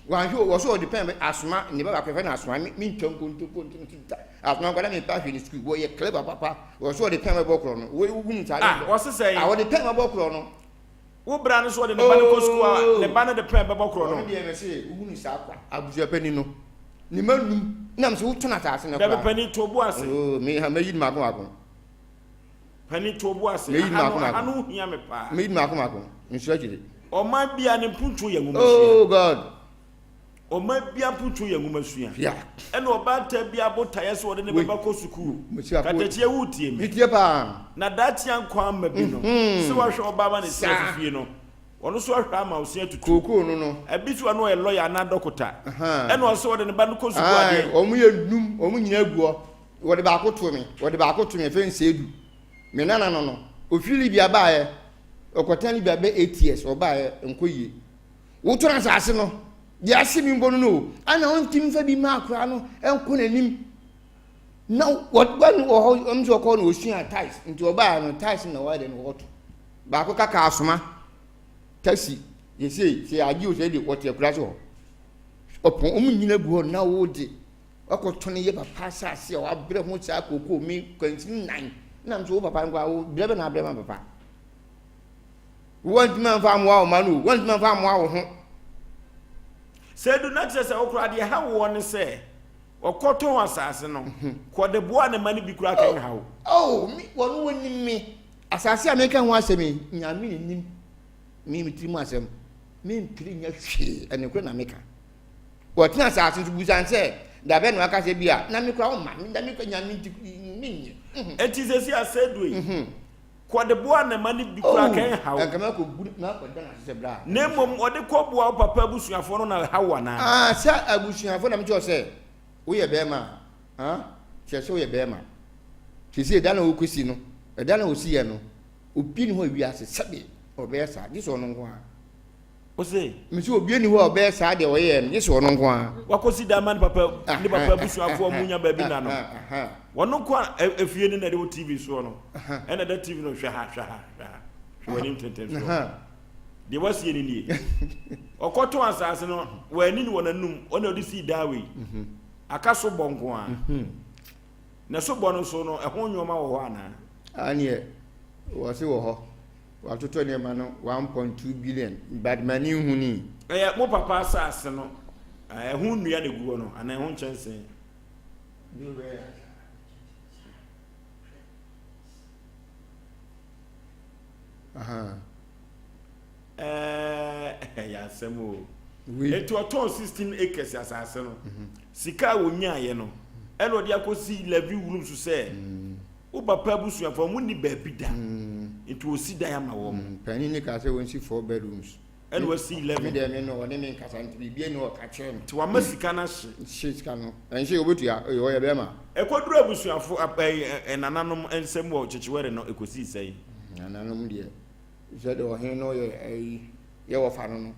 Wɔanhwɛ wɔ so wɔde pɛn asoma ne ba baako yɛfrɛ no asoma me mentwa nkontompo da. Asoma nkwadaa mepɛ ahwɛ ne sukuu wɔyɛ clever papa wɔ so wɔde pɛn bɛbɔ korɔ no wɔhunu saa Ah, wɔse sɛn? Ah, wɔde pɛn bɛbɔ korɔ no. Wo bra no so ɔde ne ba no kɔ sukuu a, ne ba no de pɛn bɛbɔ korɔ no. Ɔno deɛ mese wohunu saa kwa. Abusua panin no ne mma num nam sɛ wotɔn asase no koraa. Dabi panin to bo ase. Oh, me ha mɛyi no mako mako. Panin to bo ase. Mɛyi no mako mako. Aha no hia me paa. Mɛyi no mako mako. Nsuo akyire. Ɔman bia ne mpuntuo yɛ nwomasua. Oh God. Ɔman bia mpuntuo yɛ nwomasua. Yeah. Ɛna ɔbaatan bia botaeɛ sɛ ɔde ne bɛba kɔ sukuu. Katakyie wotie me. Metie paa. Na daakye ankwa ama bi no. Sɛ wahwɛ ɔba ama ne se afifie no. Ɔno nso ahwɛ ama wo se atutu. Kookoo no no. Ɛbi so ano ɔyɛ lɔya anaa dɔkota. Ɛna ɔsɛ ɔde ne ba no kɔ sukuu adeɛ. Wɔn yɛ num, wɔn nyinaa gu hɔ. Wɔde baako too me, wɔde baako too me, ɛfɛ Nsedu. Me nana no no, ofiri Libya baeɛ, ɔkɔtena Libya bɛ eight years, ɔbaeɛ, nkɔ yie. Wotɔn asase no, deɛ ahye me mpo no no o, ana ɔntumi mfa bi mma akora no nkɔ n'anim. Na wɔn wɔ hɔ, wɔn nso ɔkɔ na ɔsua tiles, nti ɔbaeɛ no tiles na wɔyɛ dɛ na wɔto. Baako ka kaa soma, taxi, yɛsei, sɛ yɛagye o sɛ de wɔte akura so hɔ. Ɔpɔn wɔn nyina gu hɔ na wode wakɔtɔn yɛ papa asase a wabrɛ ho saa kookoo me kwansini nan nam so wo papa nkwa wo brɛ bɛ na abrɛ ma papa. Wɔntumi amfa amoa wo ma no o, wɔntumi amfa amoa wo ho. Sɛ edu na kyerɛ sɛ wo koraa deɛ ɛha woɔ ne sɛ ɔkɔtɔn asase no kɔde boa ne ma no bi koraa ka nha wo. Oh, me, wɔn wɔnim me. Asase a meka ho asɛm yi, Nyame na nim me me tirim asɛm. Mempere nyɛ hwee, ɛnokorɛ na meka. Wɔtena asase nso busa no sɛ, da bɛn na waka sɛ bi a, na me koraa womma me, na me koraa Nyame nti menyɛ. Enti seesei asɛedu yi, Kɔde boa ne ma no bi koraa Oh, ka ɛnha wo. Nka mɛkɔ bu mɛkɔ da n'ase sɛ bra. Na mmom ɔde kɔ boa wo papa abusuafoɔ no na ɛha wo anaa? Ah, sɛ abusuafoɔ na mekyerɛ wo sɛ woyɛ bɛrima a, ah, kyerɛ sɛ woyɛ bɛrima. Seesei da na wokɔsi no, ɛda na ɔsiiɛ no, obi nni hɔ wiase sɛbe ɔbɛyɛ saa, gye sɛ ɔno nko ara. Ose. Mese obi nni hɔ a ɔbɛyɛ saa deɛ ɔyɛɛ no, gye sɛ ɔno nko ara. Wakɔsi dan ma ne papa ne papa abusuafoɔ a wɔnya baabi nna no. Ɔno nko a efie no na ɛde wɔ TV soɔ no. Ɛna ɛda TV no hwɛ ha hwɛ ha hwɛ ha hwɛ w'anim tenten soɔ. Deɛ wasie no nie. Ɔkɔtɔn asase no wɔani no wɔ n'anum ɔna ɔde sii dan wei. Aka so bɔ nko ara. Na so bɔ no so no ɛho nneɛma wɔ hɔ anaa? Aneɛ wɔse wɔ hɔ. Watotɔ nneɛma no 1.2 billion but m'ani nhunii. Ɛyɛ mo papa asase no ɛho nnua na egu hɔ no anaa ɛho nkyɛnsee? Ɛyɛ asɛm o. Eti ɔtɔn 16 acres asase no, mhm. sika a wɔnyaeɛ no, ɛna ɔde akɔsi levy room so sɛ mm. Wo papa abusuafoɔ wɔn nni baabi da nti wɔsi dan ama wɔn. Panin no kaa sɛ wɔnsi four bedrooms. Ɛna wasi 11. Me deɛ me no ɔne me nkasa nti biribi ni ɔka kyerɛ me. Nti wama sika no ahye. Hye sika no. Ɛnhye obetua ɔyɛ bɛrima. Ɛkɔduru abusuafo nananom nsam wɔ Kyekyewere no ɛkɔsii sɛn? Nananom deɛ sɛdeɛ ɔhene no yɛ ayi yɛ wɔfa no no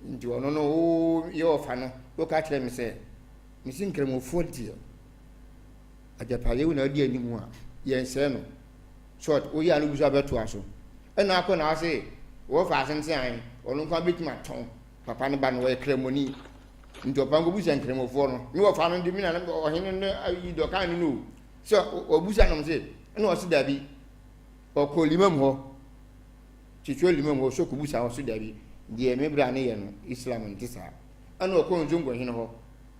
nti ɔno no wo yɛ wɔfa no woka kyerɛ me sɛ mesi nkramofoɔ deɛ Agyapadeɛ wo na adi anim a, yɛnsɛe no. Short, woyɛ a na obi nso abɛtoa so. Ɛna akɔ na ase wɔfa ase nse an, ɔno nko abɛtumi atɔn papa no ba no, ɔyɛ kramoni. Nti ɔpa nkɔbusa nkramofoɔ no. Me wɔfa no de me na ɔhene no ayi deɛ ɔka no no o. Sɛ ɔbusa nom se, ɛna ɔse dabi. Ɔkɔ limam hɔ, kyekyeɛ limam hɔ, sɛ ɔkɔbusa hɔ se dabi. Deɛ me bra no yɛ no, Islam nte saa. Ɛna ɔkɔ nzongo hene hɔ.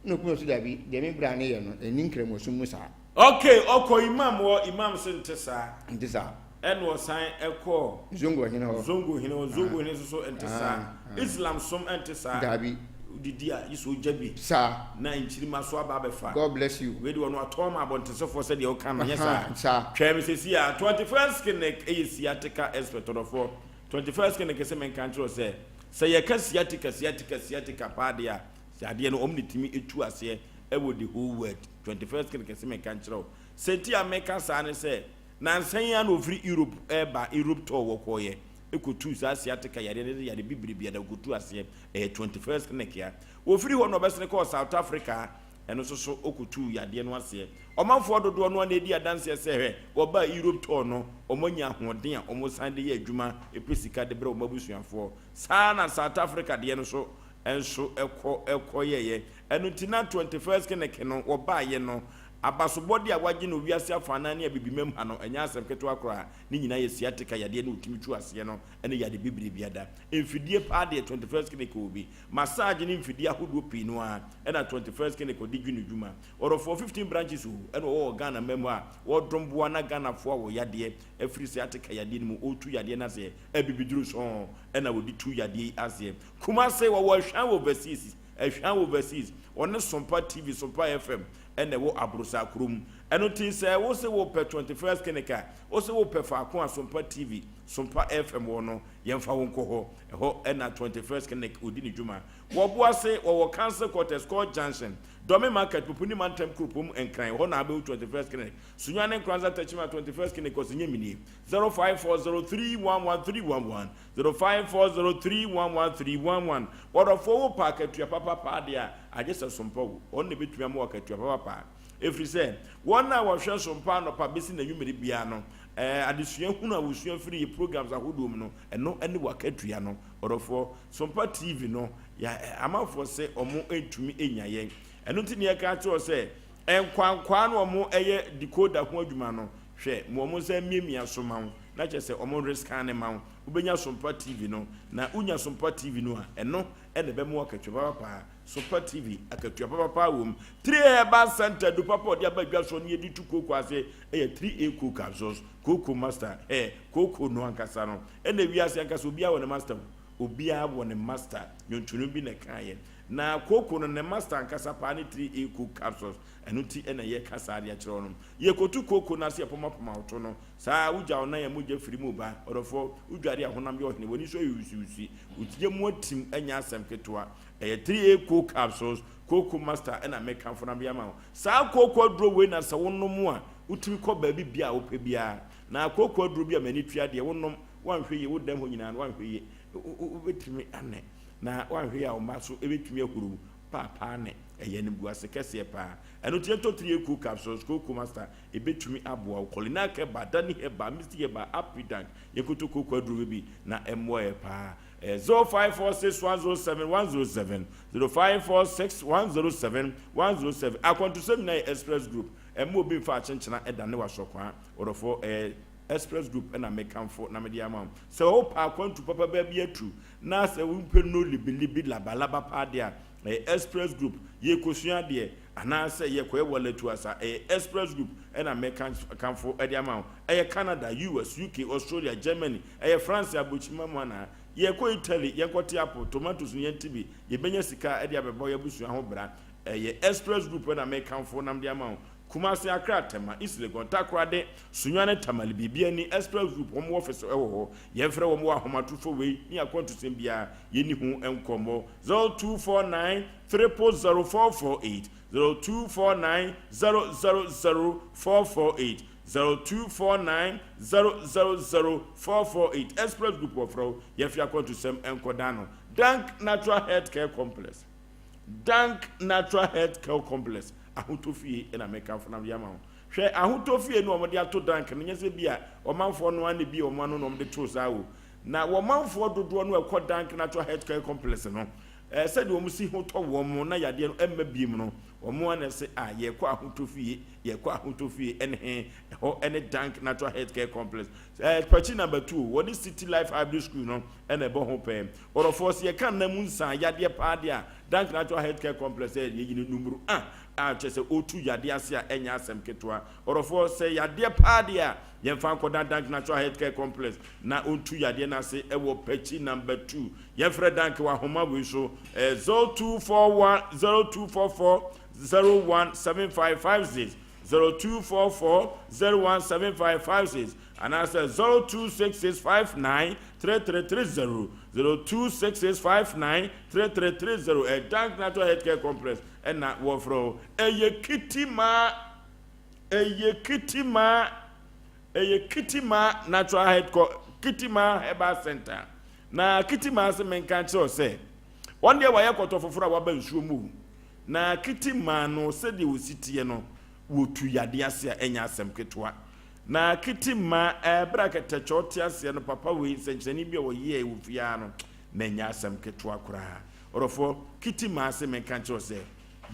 Ɛna okunu no se dabi, deɛ me bra no yɛ no, ɛnni nkramosom mu saa. Ok, ɔkɔ Imam hɔ, Imam se nte saa. Nte saa. Ɛna ɔsan kɔɔ. Zongo hene hɔ. Zongo hene hɔ, Zongo hene nso so nte saa. Islam som nte saa. Dabi. Wodidi a, gye sɛ ogya bi. Saa. Na nkyirimma so aba abɛfa. God bless you. Wei deɛ ɔno atɔn ma abɔntensofoɔ sɛdeɛ woka no, nyɛ saa? Saa. Twɛn me seesei ara. 21st Clinic yɛ sciatica expert, ɔdɔfoɔ. 21st Clinic se menka nkyerɛ wo sɛ, sɛ yɛka sciatica, sciatica, sciatica paa deɛ a, Sɛ adeɛ no wɔn na ɛtumi tu aseɛ wɔ the whole world. 21st king kɛse meka nkyerɛ wo. Sɛ nti a meka saa ne sɛ, nansa yi ara na ɔfiri Europe reba, Europe tour wɔkɔeɛ kɔtuu saa sciatica yareɛ no ne yare bibire biara ɔkɔtu aseɛ. Ɛyɛ 21st clinic a. Wɔfiri hɔ na ɔbɛsene kɔɔ South Africa, ɛno nso so ɔkɔtuu yadeɛ no aseɛ. Ɔmanfoɔ dodoɔ no ara na ɛdi adanseɛ sɛ hwɛ, wɔbaa Europe tour no, wɔanya ahoɔden a wɔsan de yɛ adwuma, pɛ sika de brɛ wɔn abusuafoɔ. Saa ara na South Africa deɛ no nso nso kɔ kɔyɛeɛ. Ɛno nti na 21st Kineke no wɔbaeɛ no, abasobɔdeɛ a wɔagye no wiase afanan ne Abibimam ha no, ɛnyɛ asɛm ketewa koraa. Ne nyinaa yɛ sciatica yadeɛ ne ɔtumi tu aseɛ no ne yade bibire biada. Mfidie paa deɛ 21st Kineke wɔ bi. Massage ne mfidie ahodoɔ pii no ara na 21st Kineke ɔde dwi ne dwuma. Ɔdɔfoɔ 15 branches o ɛna ɔwɔ wɔ Ghana man mu a wɔdom boa na Ghanafoɔ a wɔ yadeɛ afiri sciatica yadeɛ no mu ɔretu yadeɛ no aseɛ. Abibiduro sɔn ɛna wɔde tu yadeɛ yi aseɛ. Kumase, wɔwɔ Ahwan Overseas, Ahwan Overseas, wɔne Sompa TV, Sompa FM na ɛwɔ Aborosaa kurom. Ɛno nti sɛ wo se wo pɛ 21st Clinic a, wo se wo pɛ faako a Sompa TV, Sompa FM wɔ no, yɛmfa wo nkɔ hɔ. Ɛhɔ na 21st Clinic ɔdi ne dwuma. Wɔ Boase, wɔwɔ Council Quarters, Court Junction, Dɔme Market, Pupuni Mantam Kuropɔn mu, Nkran, ɛhɔ na wobɛhu 21st Clinic. Sunyani Nkoranza Techiman 21st Clinic, Ɔsɛ Nyɛ 0540 311 311. 0540311311 Ɔdɔfoɔ wo pɛ akatua papa paa deɛ a, agye sɛ sompa o. Ɔno na ɛbɛtumi ama wo akatua papa paa. Ɛfiri sɛ, wɔn a wɔhwɛ sompa anɔpa bɛsi n'anwummere biara no, eh, adesua hunu a wɔsua firi yɛ programs ahodoɔ mu no, ɛno ne w'akatua no. Ɔdɔfoɔ, Sompa TV no, yɛ, eh, amanfoɔ sɛ wɔn ntumi nnya yɛn. Ɛno nti na yɛka akyerɛ wo sɛ, nkwankwaa no wɔn yɛ decoder ho adwuma no, hwɛ, ma wɔn nsa mmiamia so ma wo, na kyerɛ sɛ wɔn rescan ma wo. Wobɛnya Sompa TV no, na wonya Sompa TV no a, ɛno na ɛbɛma wo akatua papapaa. Sompa TV, akatua papapaa wɔ mu. 3A Herbal Center, adu papa a wɔde aba dwa soɔ na yɛde tu kooko ase yɛ 3A Coke Capsules, Kooko Master, ɛ, kooko no ankasa no. Ɛna wiase ankasa, obiara wɔ ne master o. Obiara wɔ ne master. Nnwontoni bi na ɛkaeɛ. Na kooko no ne master ankasa paa ne 3A coke capsules. Ɛno nti na yɛka saa de akyerɛ wo no. Yɛkɔtu kooko no ase yɛpɔmapɔma wo to no. Saa ara, wogya wo nan a mogya firi mu ba. Ɔdɔfoɔ, wodware a honam yɛ ɔhene, w'ani so ayɛ wusiwusi, wo yam atim nyɛ asɛm ketewa. Ɛyɛ 3A coke capsules, kooko master na mekamfo no de ama wo. Saa kooko aduro wei na sɛ wonom a, wotumi kɔ baabi biara a wopɛ biara. Na kooko aduro bi a m'ani tua deɛ, wonom, woanhwɛ yie, wo dɛm hɔ nyinaa no, woanhwɛ yie, wobɛtumi anɛ. Na woanhwɛ yie a, wo mma nso bɛtumi ahuru wo paapaa nɛ. Ɛyɛ animguase kɛseɛ paa. Ɛno nti yɛntɔ 3A coke capsules, kooko master, ɛbɛtumi aboa wo. Kolinak herbal, Dani herbal, Misty herbal, Apidank, yɛnkoto kooko aduro no bi na ɛmmoa yɛ paa. Ɛyɛ 0546107107, 0546107107. Akwantusɛm nyinaa yɛ Express Group. Ɛmma obi mfa akyenkyena ɛdane w'asɔkwaa. Ɔdɔfoɔ, ɛyɛ Express Group na mekamfo na mede ama wo. Sɛ wopɛ akwantu papa baabi atu na sɛ wompɛ no libilibi labalaba paa deɛ a, ɛyɛ Express Group. Yɛrekɔsua adeɛ anaasɛ yɛrekɔyɛ walatu asa, ɛyɛ Express Group na mekamfo de ama wo. Ɛyɛ Canada, US, UK, Australia, Germany, ɛyɛ France abokyima mu anaa? Yɛrekɔ Italy, yɛnkɔte apple, tomatoes no yɛnte bi, yɛbɛnya sika de abɛbɔ yɛn abusua ho bra. Ɛyɛ Express Group na mekamfo nam de ama wo. Kumasi, Accra, Tema, East Legon, Takoradi, Sunyani, Tamale, biribiara ni Express Group wɔn office wɔ hɔ. Yɛmfrɛ wɔn wɔ ahomatorofo wei ne akwantusɛm biara yɛnni ho nkɔmmɔ. 0249 000 448, 0249 000 448, 0249 000 448. Express Group wɔfrɛ wo, yɛmfa akwantusɛm nkɔdan no. Dank Natural Health Care Complex. Dank Natural Health Care Complex ahotɔ fie na mekamfo na mede ama wo. Hwɛ ahotɔ fie no a wɔde ato Dank no, nyɛ sɛ bi a ɔmanfoɔ no ara na ebie wɔn ano na wɔde too saa o. Na wɔmanfoɔ dodoɔ no a ɛkɔ Dank Natural Health Care Complex no, eh, sɛdeɛ wɔn si ho tɔ wɔn na yadeɛ no ɛmma biem no, wɔn ara na ɛsɛ a yɛkɔ ahotɔ fie, yɛkɔ ahotɔ fie ɛne he, ɛhɔ ɛne Dank Natural Health Care Complex. Eh, Pakyi number 2, wɔne City Life Hybrid School no ɛna ɛbɔ ho pɛɛ. Ɔdɔfoɔ, sɛ yɛka nna mu nsaa yadeɛ paa deɛ a, Dank Natural Health Care Complex yɛ yɛyi no numero a, a kyerɛ sɛ ɔtu yadeɛ ase a ɛnyɛ asɛm ketewa. Ɔdɔfoɔ, sɛ yadeɛ paa deɛ a, yɛmfa nkɔda Dank Natural Health Care Complex na ɔntu yadeɛ no ase wɔ Pakyi number 2. Yɛmfrɛ Dank wɔ ahoma wei so, ɛyɛ 0241 0244 017556, 0244 017556, anaasɛ 026659 3330, 026659 3330. Ɛyɛ Dank Natural Health Care Complex ɛna wɔfrɛ o. Ɛyɛ Kitima, ɛyɛ Kitima, ɛyɛ Kitima Natural Health Co Kitima Herbal Center. Na Kitima ase menka nkyerɛ wo sɛ wɔn deɛ wɔayɛ kɔtɔ foforɔ a waba nsuo mu o. Na Kitima no sɛdeɛ wɔsi teɛ no, wɔtu yadeɛ ase a ɛnyɛ asɛm ketewa. Na Kitima, ɛberɛ a Kɛtɛkyɛw te aseɛ no, papa wei, nsɛnkyerɛnne bi a wɔyɛɛ wɔ fie ara no, na ɛnyɛ asɛm ketewa koraa. Ɔdɔfoɔ, Kitima ase menka nkyerɛ wo sɛ,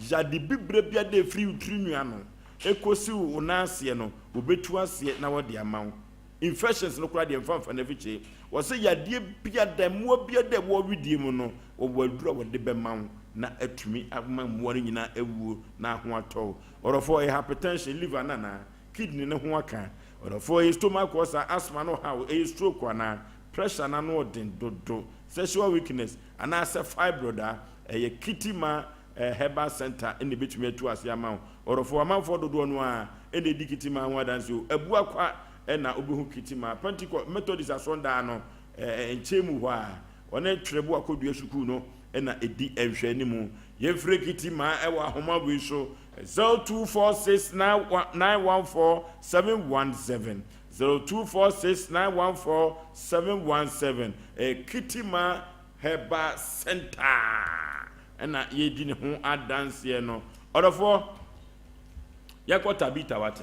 yade bibire biara a ɛfiri wo tiri nwi ano kɔsi wo nan aseɛ no, wɔbɛtu aseɛ na wɔde ama wo. Infections no koraa deɛ mfa mfa no afikyire. Wɔse yadeɛ biara, mmoa biara a ɛwɔ wedeɛ mu no, wɔwɔ aduro a wɔde bɛma wo na atumi ama mmoa no nyinaa awuo na ho atɔ wo. Ɔdɔfoɔ, ɛyɛ hypertension, liver no anaa? Kidney no ho aka. Ɔdɔfoɔ, ɛyɛ stomach ulcer, asthma no haw, ɛyɛ stroke anaa? Pressure no ano ɔden dodo, sexual weakness, anaasɛ fibroid a, ɛyɛ Kitima Herbal Center na ɛbɛtumi atu ase ama wo. Ɔdɔfoɔ, amanfoɔ dodoɔ no ara na ɛdi Kitima ho adanse o. Abuakwa na wobɛhu Kitima. Pentecost, Methodist asɔndan no nkyɛn mu hɔ a, wɔne Twerɛbo Akɔdua Sukuu no na ɛdi nhwɛanimu. Yɛmfrɛ Kitima wɔ ahoma wei so, 0246 914 717, 0246 914 717. Ɛyɛ Kitima Herbal Center ɛna yɛredi ne ho adanseɛ no. Ɔdɔfoɔ, yɛkɔ Tabita wate.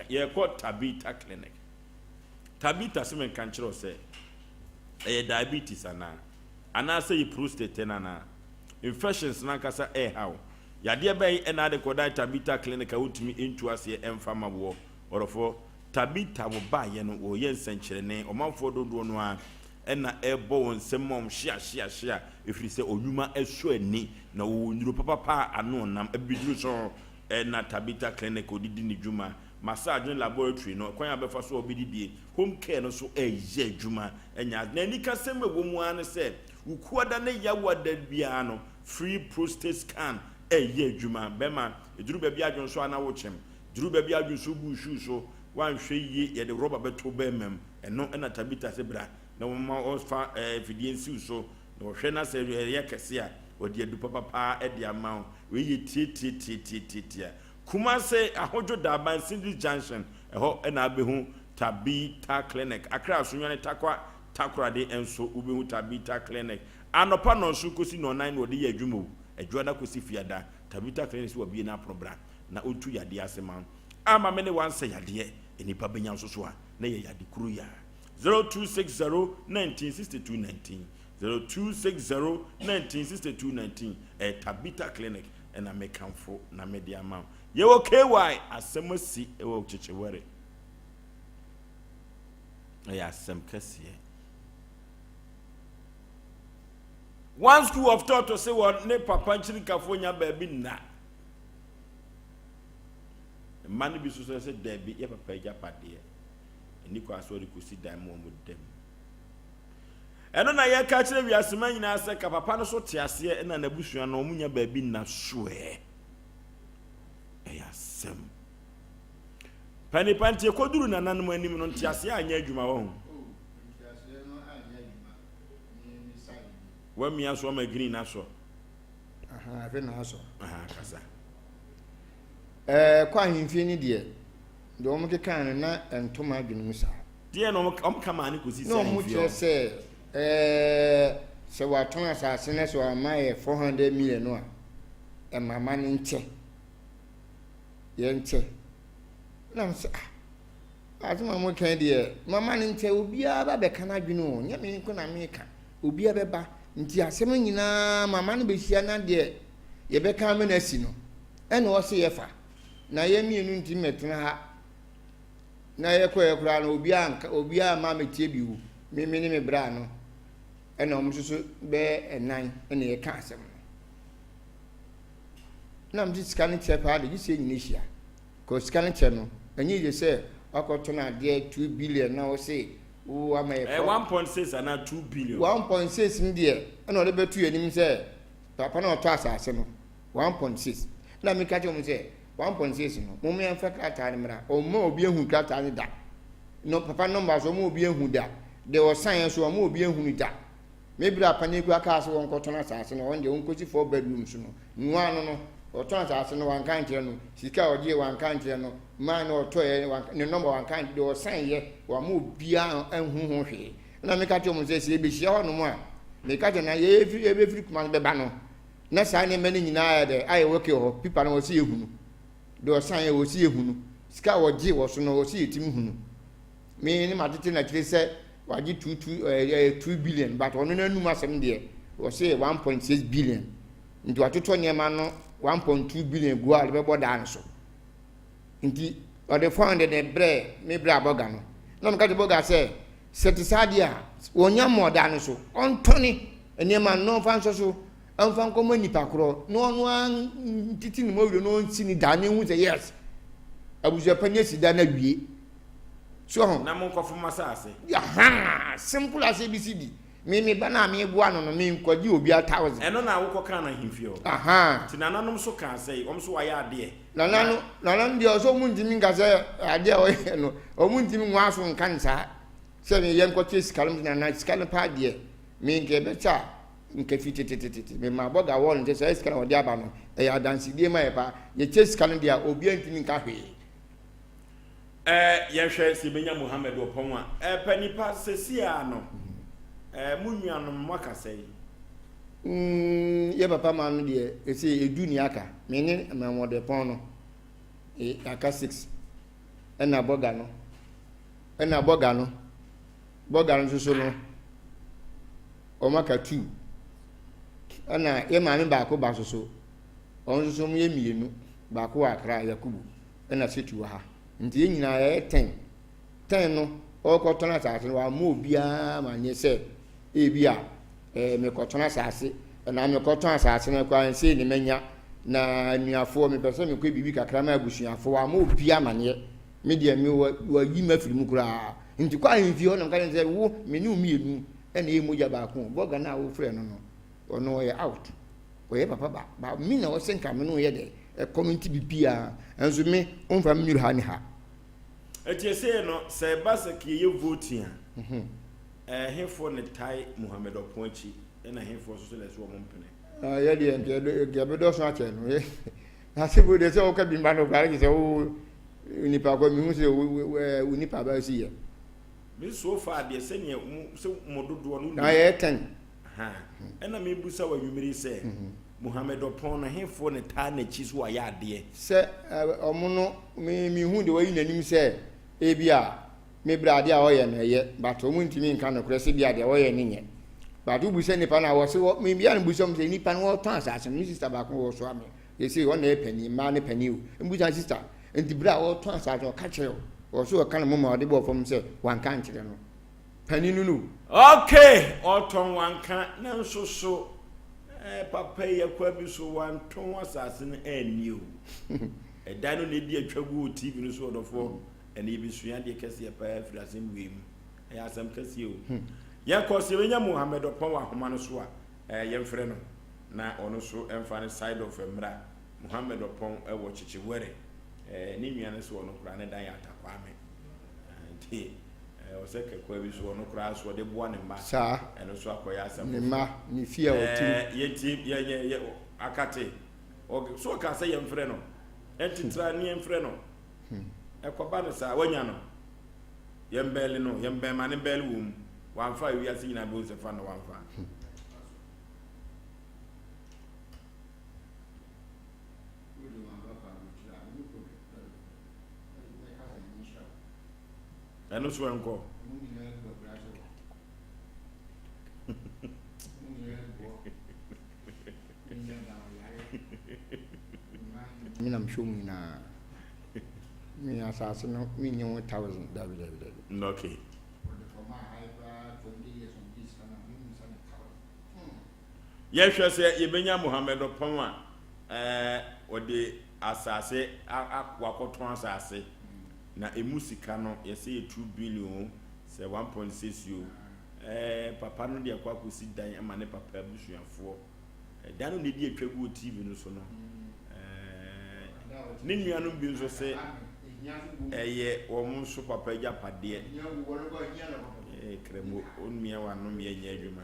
Yɛkɔ Tabita Clinic. Tabita se menka nkyerɛ wo sɛ ɛyɛ diabetes anaa? Anaasɛ yɛ prostate no anaa? Infections no ankasa ɛreha wo. Yadeɛ bɛn na ade kɔdan Tabita Clinic a wontumi ntu aseɛ ɛmfa ma woɔ? Ɔdɔfoɔ, Tabita wɔbaeɛ no wɔyɛ nsɛnkyerɛnne, ɔmanfoɔ dodoɔ no ara na ɛrebɔ wɔn nsam ma wɔn hyea hyea hyea ɛfiri sɛ ɔnwuma sɔ ani na wɔwɔ nnuro papapa a ano nnam. Abibiduro so na Tabita Clinic ɔde di ne dwuma. Massage ne laboratory no, kwan a wobɛfa so a wobɛdidie, home care no nso ɛreyɛ adwuma. Ɛnyɛ ade. Na anikasɛm a ɛwɔ mu ara ne sɛ, Wukuada ne Yawada biara no, Free prostate scan ɛyɛ adwuma. Bɛma ɛduru baabi adwonsɔ a na wokyem. Duru baabi adwonsɔ gu wo shoe so, woanhwɛ yie yɛde rɔba bɛto wo bɛɛma mu. Ɛno na Tabitha se bra na wɔma wɔmfa afidie nsi wo so na wɔhwɛ na sɛ ɛyɛ kɛse a wɔde adu papa paa de ama wo. Wei yɛ tiatiatiatiatiatia. Kumase Ahodwo Daban Sindris Junction ɛhɔ na wobɛhu Tabitha Clinic. Accra Sunyani Tarkwa Takoradi nso wobɛhu Tabitha Clinic. Anɔpa nnɔnson kɔsi nnɔnnan na wɔde yɛ adwuma o, Adwuada kɔsi Fiada. Tabitha Clinic sɛ wɔabue n'apono bra na ɔntu yadeɛ ase ma wo. Ama me ne wo ansɛ yadeɛ nnipa bɛnya nso so a na ɛyɛ yade koro yi ara. 0260 19 62 19 0260 19 62 19 ɛyɛ Tabitha Clinic ɛna mekamfo na mede ama wo. Yɛwɔ KY asɛm asi ɛwɔ Kyekyewere. Ɛyɛ asɛm kɛseɛ. One school of thought se wɔ ne papa nkyirikafoɔ nya baabi nna. Mma no bi nso sɛ sɛ daabi yɛ papa agyapadeɛ. Ɛni kwan sɛ wɔde kɔsi dan mu wɔn da mu. Ɛno na yɛka kyerɛ wiase ma nyinaa sɛ ka papa no so te aseɛ na n'abusua no wɔn nya baabi nna soɛ. Ɛyɛ asɛm. Panipa nti ɛkɔduru nananom anim no nteaseɛ anyɛ adwuma wɔ ho. Wamia so ama green asɔ. Afei na asɔ. Kasa. Ɛɛ kɔ ahemfie no deɛ, deɛ wɔn keka no na ɛnto m'adwene mu saa. Deɛ na wɔn ka maa no kɔsi sɛ ahemfie hɔ. Na wɔn kyerɛ sɛ ɛɛ sɛ wɔatɔn asase na sɛ wɔama yɛ 400 million no a, ɛma ma no nkyɛ. Yɛnkyɛ. Na mo sɛ ah, asɛm a moka yi deɛ, mama no nkyɛ, obiara ba bɛka n'adwene o, nyɛ me nko na meka, obiara bɛba. Nti asɛm no nyinaa mama no bɛhyia na deɛ yɛbɛka ama no asi no, ɛna ɔse yɛfa. Na yɛn mmienu ntumi mmɛtena ha na yɛkɔɛ koraa no obiara nka obiara mma mɛtie bi o. Me me ne me bra no ɛna wɔn nso so bɛyɛ ɛnan ɛna yɛka asɛm no. Na mede sika no kyɛ paa de gye sɛ nyina hyia. Kɔ sika no kyɛ no, ɛnyɛ yie sɛ wakɔtɔn adeɛ 2 billion na wose wo ama yɛ Ɛyɛ 1.6 anaa 2 billion? 1.6 no deɛ ɛna ɔde bɛto yɛn anim sɛ papa na ɔtɔ asase no 1.6 na meka kyerɛ wɔn sɛ 1.6 no mo yɛmfa krataa no mmra ɔmma obi ahu krataa no da no papa nɔmba so ɔma obi ahu da deɛ ɔsan yɛ so ɔma obi ahu no da Me bra panin koraa kaa sɛ wɔnkɔtɔn asase no, ɔno deɛ ɔnkɔsi four bedrooms no. Noa ano no, ɔtɔn asase no wanka ankyerɛ no, sika a ɔgyeeɛ wanka ankyerɛ no, man no ɔtɔeɛ wanka, ne nɔmba wanka ankyerɛ, deɛ ɔsaneeɛ wamma obiara anhu ho hwee. Ɛna meka kyerɛ wɔn sɛ, sɛ yɛbɛhyia hɔnom a, meka kyerɛ na yɛfiri yɛbɛfiri Kumasi bɛba no, na saa nneɛma no nyinaa ayɛ dɛ ayɛ okay wɔ hɔ, pipa no wɔ sɛ yɛhunu, deɛ ɔsaneeɛ wɔ sɛ yɛhunu, sika a wɔgyee wɔ so no wɔ sɛ yɛtumi hunu. Me ne matete na kyerɛ sɛ wagye two two ɛɛ eh, eh, 2 billion but ɔno n'anum asɛm deɛ wɔse 1.6 billion nti watotɔ nneɛma no 1.2 billion gu a ɔde bɛbɔ daa no so nti ɔde 400 na brɛ me brɛ abɔga no na ɔmka kyerɛ bɔga sɛ sɛ te saa deɛ a wɔnya mmɔ daa no so ɔntɔne nneɛma no na ɔmfa nsɔ so ɔmfa nkɔma nipa korɔ na ɔno ara ntiti ne mɔwerɛ na ɔnsi ne daa na ehu sɛ yes abusuapa ni asi da no awie so ho. Na mo nkɔfo mo asase. Ahaa simple as abcd me me ba no a meboa no no me nkɔgye obiara thousand. Ɛno na wokɔ kaa no ahemfie hɔ. Ahaa. Nti nananom nso kaa sɛ wɔn nso wɔayɛ adeɛ. Nananom nananom deɛ ɔsɛ wɔn ntumi nka sɛ adeɛ a wɔyɛ no wɔn ntumi nwa aso nka no saa sɛ me yɛ nkɔkyɛ sika no nana sika no paa deɛ me nka ɛbɛkyɛ a nka fi tetetete me ma bɔga wɔn nkyɛ sɛ sika na wɔde aba no ɛyɛ adansedie ma yɛ paa yɛkyɛ sika no deɛ a obiara ntumi nka hwee. Ɛɛ yɛhwɛ sɛ yɛbɛnya Mohammed Ɔpɔn a. Ɛɛ pɛ nipa sɛsi ara no ɛɛ mo nuanom mo aka sɛn? Mm, yɛ papa ma no deɛ ɛsɛ edu ni aka me ne Mohammed Ɔpɔn no e, aka six ɛna bɔga no ɛna bɔga no bɔga no nso so no wɔn aka two ɛna yɛ maame baako ba so so wɔn nso so wɔn yɛ mmienu baako wɔ Accra Yakubu. ɛna Setu wɔ ha. Nti yɛn nyinaa yɛyɛ ten. Ten no, ɔrekɔtɔn asase no, wammɔ obiara amanneɛ sɛ ebi a ɛɛ mekɔtɔn asase, anaa mekɔtɔn asase no koraa sei ne manya, na anuafoɔ mepɛ sɛ mekɔ biribi kakra ma abusuafoɔ, wammɔ obiara amanneɛ. Me deɛ me wayi me afiri mu koraa. Nti kɔ ahemfie hɔ na meka kyerɛ no sɛ wo me ne wo mmienu ɛna ɛyɛ mogya baako. Bɔga no a wofrɛ no no, ɔno ɔyɛ out. Ɔyɛ papa ba, ba me na ɔsɛ nka me no yɛ dɛ ɛkɔm nti biribiara nso me ɔmfa me nnuru ha ne ha. Ɛti ɛsei no sɛ ɛba sɛ kiyɛyɛ voting a ɛhefoɔ ne tae Mohammed Ɔpon akyi ɛna hefoɔ nso so na ɛsɛ wɔn mpene. Yɛ deɛ nka ɛbɛdɔso akyɛ no yɛ ase bo deɛ sɛ woka bi ma no koraa gye sɛ wo nipa kɔ mehu sɛ wo nipa ba si yɛ. Me so far deɛ sɛdeɛ sɛ mo dodoɔ no. Na yɛyɛ tɛn. Ɛna mebusa wɔ anwummere sɛ Mohammed Ɔpɔn no hefoɔ ne taa n'akyi so wayɛ adeɛ. Sɛ ɔmo no me mehu deɛ wayi n'anim sɛ ebi a me bra adeɛ a ɔyɛ no ɛyɛ but ɔmo ntumi nka nokorɛ sɛ bi a deɛ ɔyɛ no nyɛ but wobusa nipa no a wɔse wɔ me bia no busa ɔmo sɛ nipa no wɔtɔn asase no me sister baako wɔ so ame yɛsɛ ɔna yɛ panin mmaa ne panin o mbusa sister nti bere a wɔtɔn asase no ɔka kyerɛ o ɔso ɔka no moma ɔde bɔɔ fam sɛ wanka nkyerɛ no panin no no. Ok ɔtɔn wanka nanso so eh, papa yi akwa bi so wantɔn asase no anni o ɛdan no na ɛdi atwa gu wɔ tv no so ɔdɔfoɔ ɛne yɛbɛsua adeɛ kɛseɛ paa afiri asɛm wei mu ɛyɛ asɛm kɛseɛ o yɛkɔ sɛ yɛbɛnya Mohammed Ɔpɔn wɔ ahoma no so a eh, yɛmfrɛ no na ɔno so ɛmfa ne side of mmra Mohammed Ɔpɔn ɛwɔ Kyekyewɛre eh, ne nua no so ɔno koraa ne dan yɛ Atakwame nti ɔsɛ kɛkɔa bi so ɔno koraa so ɔde boa ne mma saa ɛno nso akɔyɛ asɛm ne mma ne fie a ɔte mu yɛnti yɛnyɛ yɛ akate so ɔka sɛ yɛmfrɛ no ɛntetra ne yɛmfrɛ no ɛkɔba no saa wanya no yɛmbɛɛle no yɛmbɛn ma ne bɛɛle wɔ mu wamfa wiase nyinaa bɛhu sɛ fa no wamfa ɛno so ɛnkɔ Me na mehwɛ mu nyinaa me asase no menye ho thousand dabi dabi dabi. Okay. Yɛhwɛ sɛ yɛbɛnya Mohammed Ɔpɔn a ɛɛ ɔde asase wakɔtɔn asase na emu sika no yɛsɛ yɛ 2 billion sɛ 1.6 o ɛɛ papa no de akɔ akɔsi dan ama ne papa abusuafoɔ. Ɛda no na ɛdi atwa gu wɔ TV no so no. Ɛɛ ne nuanom bi nso sɛ ɛyɛ wɔn nso papa agyapadeɛ. Ɛɛ kremo onua wanom yɛ nyɛ adwuma.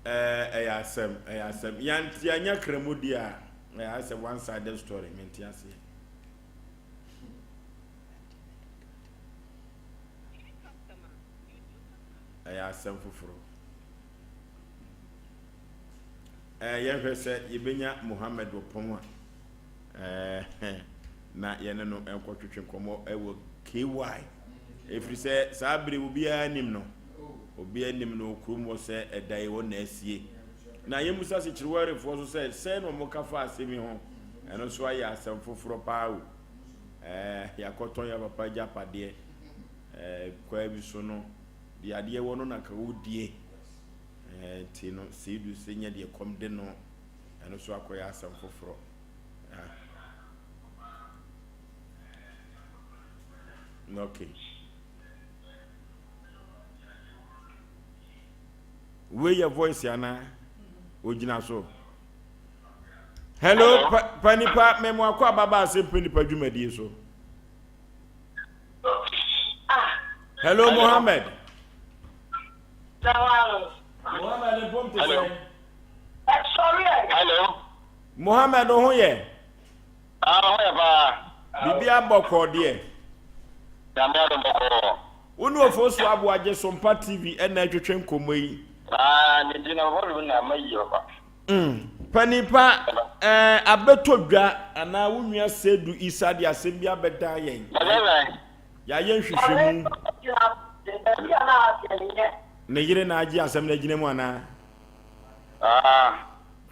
Ɛɛ ɛyɛ asɛm ɛyɛ asɛm yanti anya kremo di a ɛyɛ asɛ one sided story mente aseɛ. Ɛyɛ asɛm foforɔ. Ɛɛ yɛhwɛ sɛ yɛbɛnya Mohammed wɔ pɔn a ɛɛ na yɛne no nkɔtwetwe nkɔmmɔ ɛwɔ KY. Ɛfiri sɛ saa bere obiara nim no. Obiara nim no kurom hɔ sɛ ɛda yi hɔ na asie. Na yɛmmusa sekyerewɛrefoɔ so sɛ sɛn na wɔka fa asɛm yi ho. Ɛno nso ayɛ asɛm foforɔ paa o. Ɛɛ, yɛakɔtɔn yɛn papa agyapadeɛ. Ɛɛ, kwaa bi so no, deɛ adeɛ wɔ no na ka wodie. Ɛɛ, nti no, Seidu sɛ nyɛ deɛ kɔm de no, ɛno nso akɔyɛ asɛm foforɔ. Ah. Okay. Wei yɛ voice anaa? Ogyina so. Hello, pa, pa nipa, mɛmo akɔ ababa ase mpɛ nipa dwumadie so. Hello, Mohammed. Mohammed mpom te sɛ. Hello. Mohammed ho yɛ. Ah, ho yɛ paa. Biribi abɔ kɔɔ deɛ. Nyame adom bɔkɔɔ. Wo ne Ofosu Aboagye Sompa TV ɛna ɛtwetwe nkɔmmɔ yi. Ah, ne di na volume na ma yie papa. Mm, panin pa, eh, abɛtɔ dwa anaa wo nua Seidu Isa de asɛm bi abɛdan yɛn. Yɛayɛ nhwehwɛmu. Ne yere na agye asɛm no agyina mu anaa? Ah.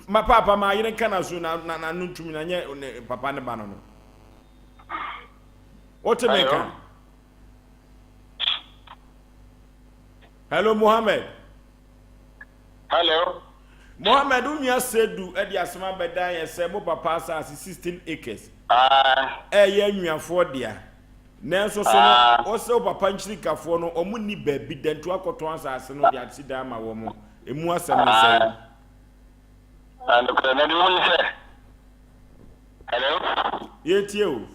Ma paapa ma yere nka na so na na na no ntumi na nyɛ ne papa ne ba no no. Wote me nka? Hello Mohammed. Hello. Mohammed, wo nua Sedu de asɛm abɛdan yɛn sɛ mo papa asase 16 acres ɛyɛ anuafoɔ dea. Nanso so no, wo sɛ wo papa nkyirikafoɔ no, wɔn nni baabi da nti woakɔtɔn asase no de asi dan ama wɔn. Emu asɛm ne sɛn? Nokorɛ, na deɛ ɛwɔ mu ne sɛ, Hello? Yɛretie o.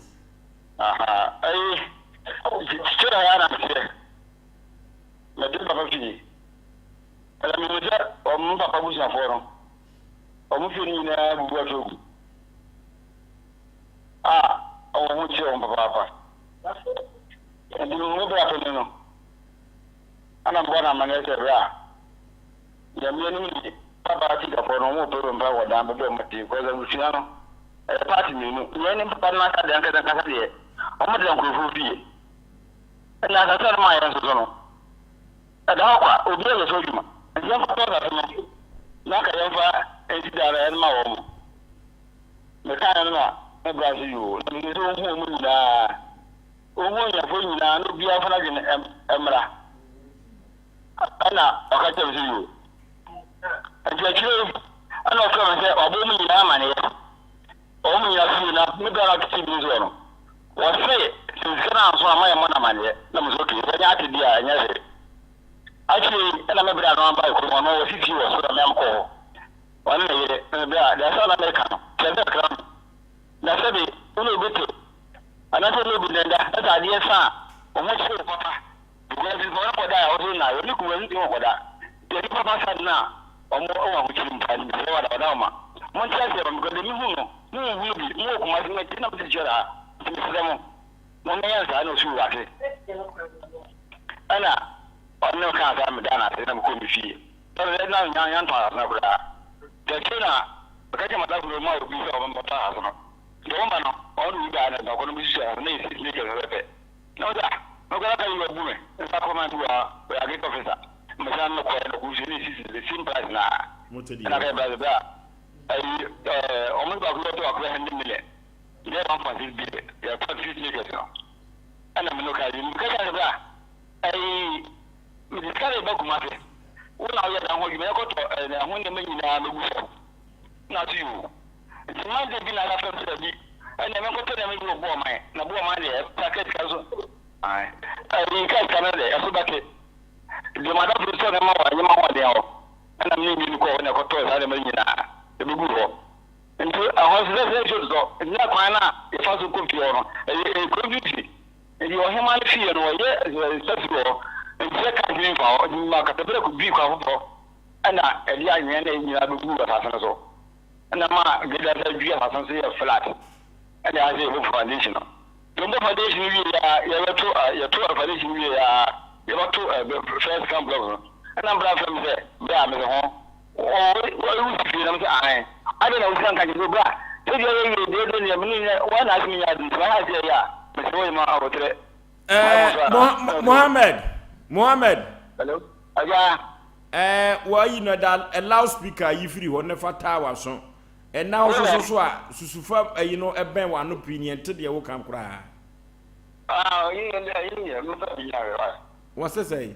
Aha, ɛyi, kyerɛ ha na meteɛ. Mete papa fie. Ɛna mehu sɛ wɔn papa abusuafoɔ no, wɔn fie no nyinaa bubu ato agu. A wɔn ho kyerɛ wɔn papaapa. Nti mehu me bra panin no, ɛna mebɔ no amanneɛ sɛ bra, Nyame anim ni, papa sikafoɔ no wɔn pɛ mpa wɔ dan baabi a wɔn te, because abusua no, ɛyɛ party mmienu, yɛn ne papa no ankasa deɛ ankasa ankasa deɛ, wɔn tena nkurɔfoɔ fie. Ɛna asase a ɔde maa yɛn nso so no, ɛda hɔ kwa, obiara yɛ so adwuma. Nti yɛnkɔtɔ asase no na anka yɛmfa nsi dan no ɛnma wɔn. Mekaeɛ no na me bra se yoo, na menim sɛ ɔhu wɔn nyinaa, ɔhu ahiafoɔ nyinaa na obiara mfa n'adwene mmra. Ɛna ɔka kyerɛɛ me sɛ yoo. Nti akyire yi ɛna ɔfrɛ me sɛ wabɔ wɔn nyinaa amaneɛ. Wɔn nyinaa fie na me bra no ɔtete bi nso no, wɔse sɛ sika no anso a ma yɛmmɔ no amaneɛ. Na me sɛ okay, sɛ ɛnyɛ ate deɛ a ɛnyɛ hwee. Akyire yi ɛna me bra no aba kurom ɔno wɔsi fie wɔ soro na me amkɔ hɔ. Ɔne ne yere na me bra deɛ asɛm a na meka no kyerɛ sɛ kakra no na sɛbe wo ne obi te anaasɛ wo ne obi nenda na sɛ adeɛ sa a wo ho kyere wo papa because nipa no kɔda a ɔso na yɛne kumaa nso tumi kɔda nti nipa ba sa no a ɔmo wɔ ahokyere mu paa nti mesrɛ wada wada ɔma mo nte aseɛ ma because deɛ mehu no mo nhunu bi mo wɔ Kumasi mɛte na mete kyerɛ ha nti mesrɛ mo mo mɛyɛ nsaa na ɔsi wɔ ase ɛna ɔne no kaa saa medaa no ase na mekɔɔ me fie na na nya nya ntɔn asase no koraa nti akyire na meka kyerɛ madamfo bi ɔma obi sɛ ɔbɛtɔ asase no nti ɔmo ba no ɔno de obi baa na baako no bɛsusu asase no na yɛsi ne kɛse pɛpɛ Na ɔse ah me koraa ka yi wabu me nsa kɔ man bi wɔ ha ɔyɛ agric officer mesan me kɔɛ na ɔkɔ ne sisi the same price na ɛna kɛ price bra ayi ɛɛ ɔmo baako bi ɔtɔ baako bɛ hundred million yɛ 1.6 billion yɛ tɔ 6 acres no ɛna me no ka yi me kaka ne bra ayi me de sika de ba Kumase wo na ɔyɛ dan ho adwuma yɛkɔtɔ ɛɛ ho nneɛma nyinaa mɛgu fam na ase yoo Nti Monday bi na na fam sɛ dabi ɛnneɛ menkɔtɔ nneɛma bi wɔ Boɔman na Boɔman deɛ ɛfa kaa sika so ae ɛyi kaa sika no deɛ ɛso bɛte deɛ madamfo no sɛ nneɛma wɔ nneɛma ahoɔden hɔ ɛna me ne mmienu kɔɔ hɔ na ɛkɔtɔɔ saa nneɛma no nyinaa ɛbɛguu hɔ nti ɛhɔ nso sɛ sɛ nsuo totɔ nti na kwan no a yɛfa so kɔ fie hɔ no ɛyɛ ɛyɛ kuro mfimfini nti ɔhema no fie no ɔyɛ sɛ fie hɔ nti sɛ kaa ntumi mfa hɔ nti ma katapila kɔdui kwan foforɔ ɛna ɛde anwea na ɛyi nyinaa bɛguu asase no so Ɛna ma grader sɛ dwi asase no so yɛ flat. Ɛna yɛasɛ yɛbɔ foundation no. Yɛbɔ foundation no wie a yɛbɛto yɛto foundation wie a yɛbɛto first camp block no. Ɛna mbra frɛ me sɛ bra me sɛ ho. Wo si fie na me sɛ ae. Adɛn na wosi anka kyerɛ sɛ bra sɛ deɛ yɛ yie deɛ deɛ deɛ me ne wɔn na ase me nya adi nti ma ha sɛ yɛ a mesrɛ wo yɛ ma abotrɛ. Ɛɛ Mohammed Mohammed. Hello. Agya. Ɛɛ wɔayi no ɛda ɛ loud speaker yi firi hɔ na fa taa w'aso. Ɛna wo soso so a susu fa ayi no ɛbɛn w'ano pii ne ɛnte deɛ woka koraa. Ah, yi yɛ yi yɛ mfa bi nya wa. Wɔsɛ sɛ.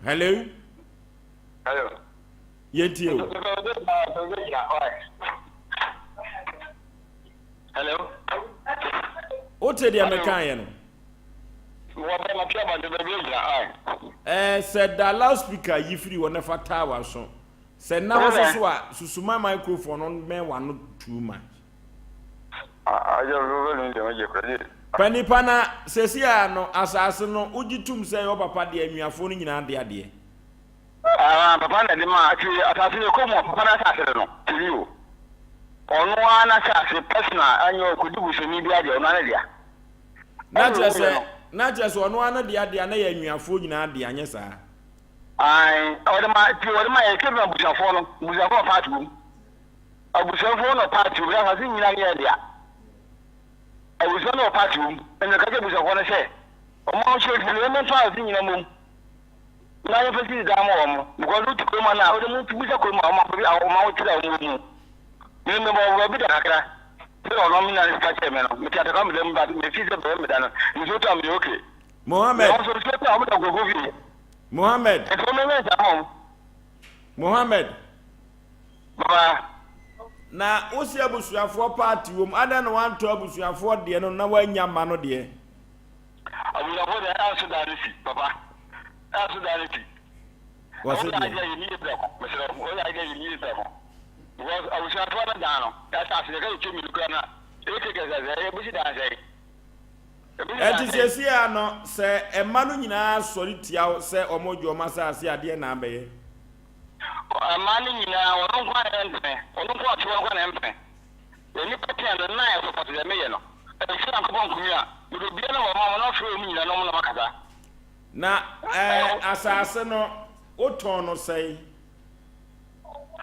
Hello. Hello. Yɛntie o. Hello. Wote deɛ mekaeɛ no. Ɛɛ sɛ da loudspeaker yi firi hɔ na fa taa w'aso. Sɛ nna hɔ soso a, susu ma microphone no mmɛn w'ano too much. Pa nipa na sɛsi a no asase no wogye tum sɛ ɛyɛ ɔpapa deɛ anuafoɔ no nyinaa de adeɛ. Ah, papa na ɛde maa ti asase no kɔ mu papa na asase no tiri o. Ɔno ara na asase personal anyɛ ɔkɔdi busani bi adeɛ ɔno ara dea. Na kyerɛ sɛ, na kyerɛ sɛ ɔno ara ne dea dea na yɛ anuafoɔ nyinaa dea, nyɛ saa? Ae, ɔde ma, ti ɔde ma yɛ kevin abusuafoɔ no, abusuafoɔ na part wom. Abusuafoɔ na part wom, na asase nyinaa nyɛ dea. Abusua no wɔ part wom, ɛna ɔka kyerɛ abusuafoɔ no sɛ, wɔn a wɔhyɛ fie no, yɛmmɛtɔn asase nyinaa mmom. Na yɛmfa sisi dan ma wɔn, because wote kurom a na wode mo bisa kurom a wɔn baabi a wɔn ahokyere a wɔn wɔ mu. Me me bɔ baabi da kakra. Sɛ ɔno me nane sika kyerɛ me no, mete atakwa me dan mu but me fi sɛ bɛyɛ me da no, nsuo tɔ a meyɛ okay. Mohammed. Na wɔn nso nsuo tɔ a wɔn da nkurɔfoɔ fie. Mohammed. Nti wɔn nyɛ nsaa ma wɔn. Mohammed. Baba. Na wose abusuafoɔ party wom, adɛn na wantɔ abusuafoɔ deɛ no na wannya mma no deɛ? Abusuafoɔ deɛ ɛnso daa ne si, papa. Ɛnso daa ne si. Wɔse Woyɛ deɛ? adeɛ yɛ ne yie prɛko, mesrɛ wo, woyɛ adeɛ yɛ ne yie prɛko. Because abusuafoɔ no dan no, ɛsase yɛka yɛtwa mmienu koraa no a, ɛyɛ kɛkɛ sɛ ɛbɛsi dan sɛn? Ɛnti seesei ara no, sɛ mma no nyinaa sɔre tia wo sɛ wɔregye wɔn asase a, deɛn na abɛyɛ? Mmaa no nyinaa, ɔno nko ara na ɛmpene. Ɔno nko ara ɔte hɔ nko ara na ɛmpene. Nnipa tea no, na ayɛ sɔpɔte deɛ meyɛ no. Ɛfiri Nyankopɔn nkonnwa a, mede obiara na wɔma wɔn, na ɔfrɛ wɔn nyinaa na wɔn na wɔakasa. Na ɛɛ asase no, wotɔn no sɛn?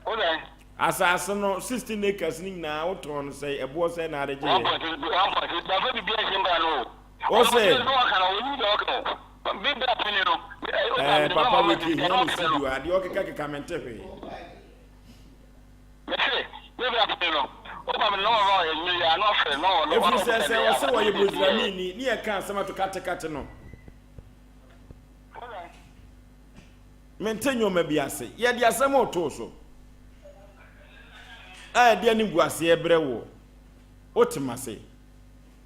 Wo dɛn? Asase no, 16 acres no nyinaa wotɔn no sɛn? Ɛboɔ sɛn na ade gye yɛ? 1.6 1.6 Bɛfɛ biribi ahyɛ mbra no o. Wo se? Ɔno ɔka no, ɔnim deɛ ɔka o. Me bra panyin no. Ɛɛ papa wei ti hia no studio a, deɛ ɔkeka keka mente hwee. Mese, me bra panyin no, woba me na ɔba ɔyɛ nyɛ yɛ ano afrɛ na ɔno Ɛfiri sɛ sɛ ɔse wɔyɛ Muslimini ne yɛka asɛm ato katekate no. Mente nneɛma bi ase. Yɛde asɛm retoo so a ɛde animguaseɛ brɛ woɔ. Wote m'ase?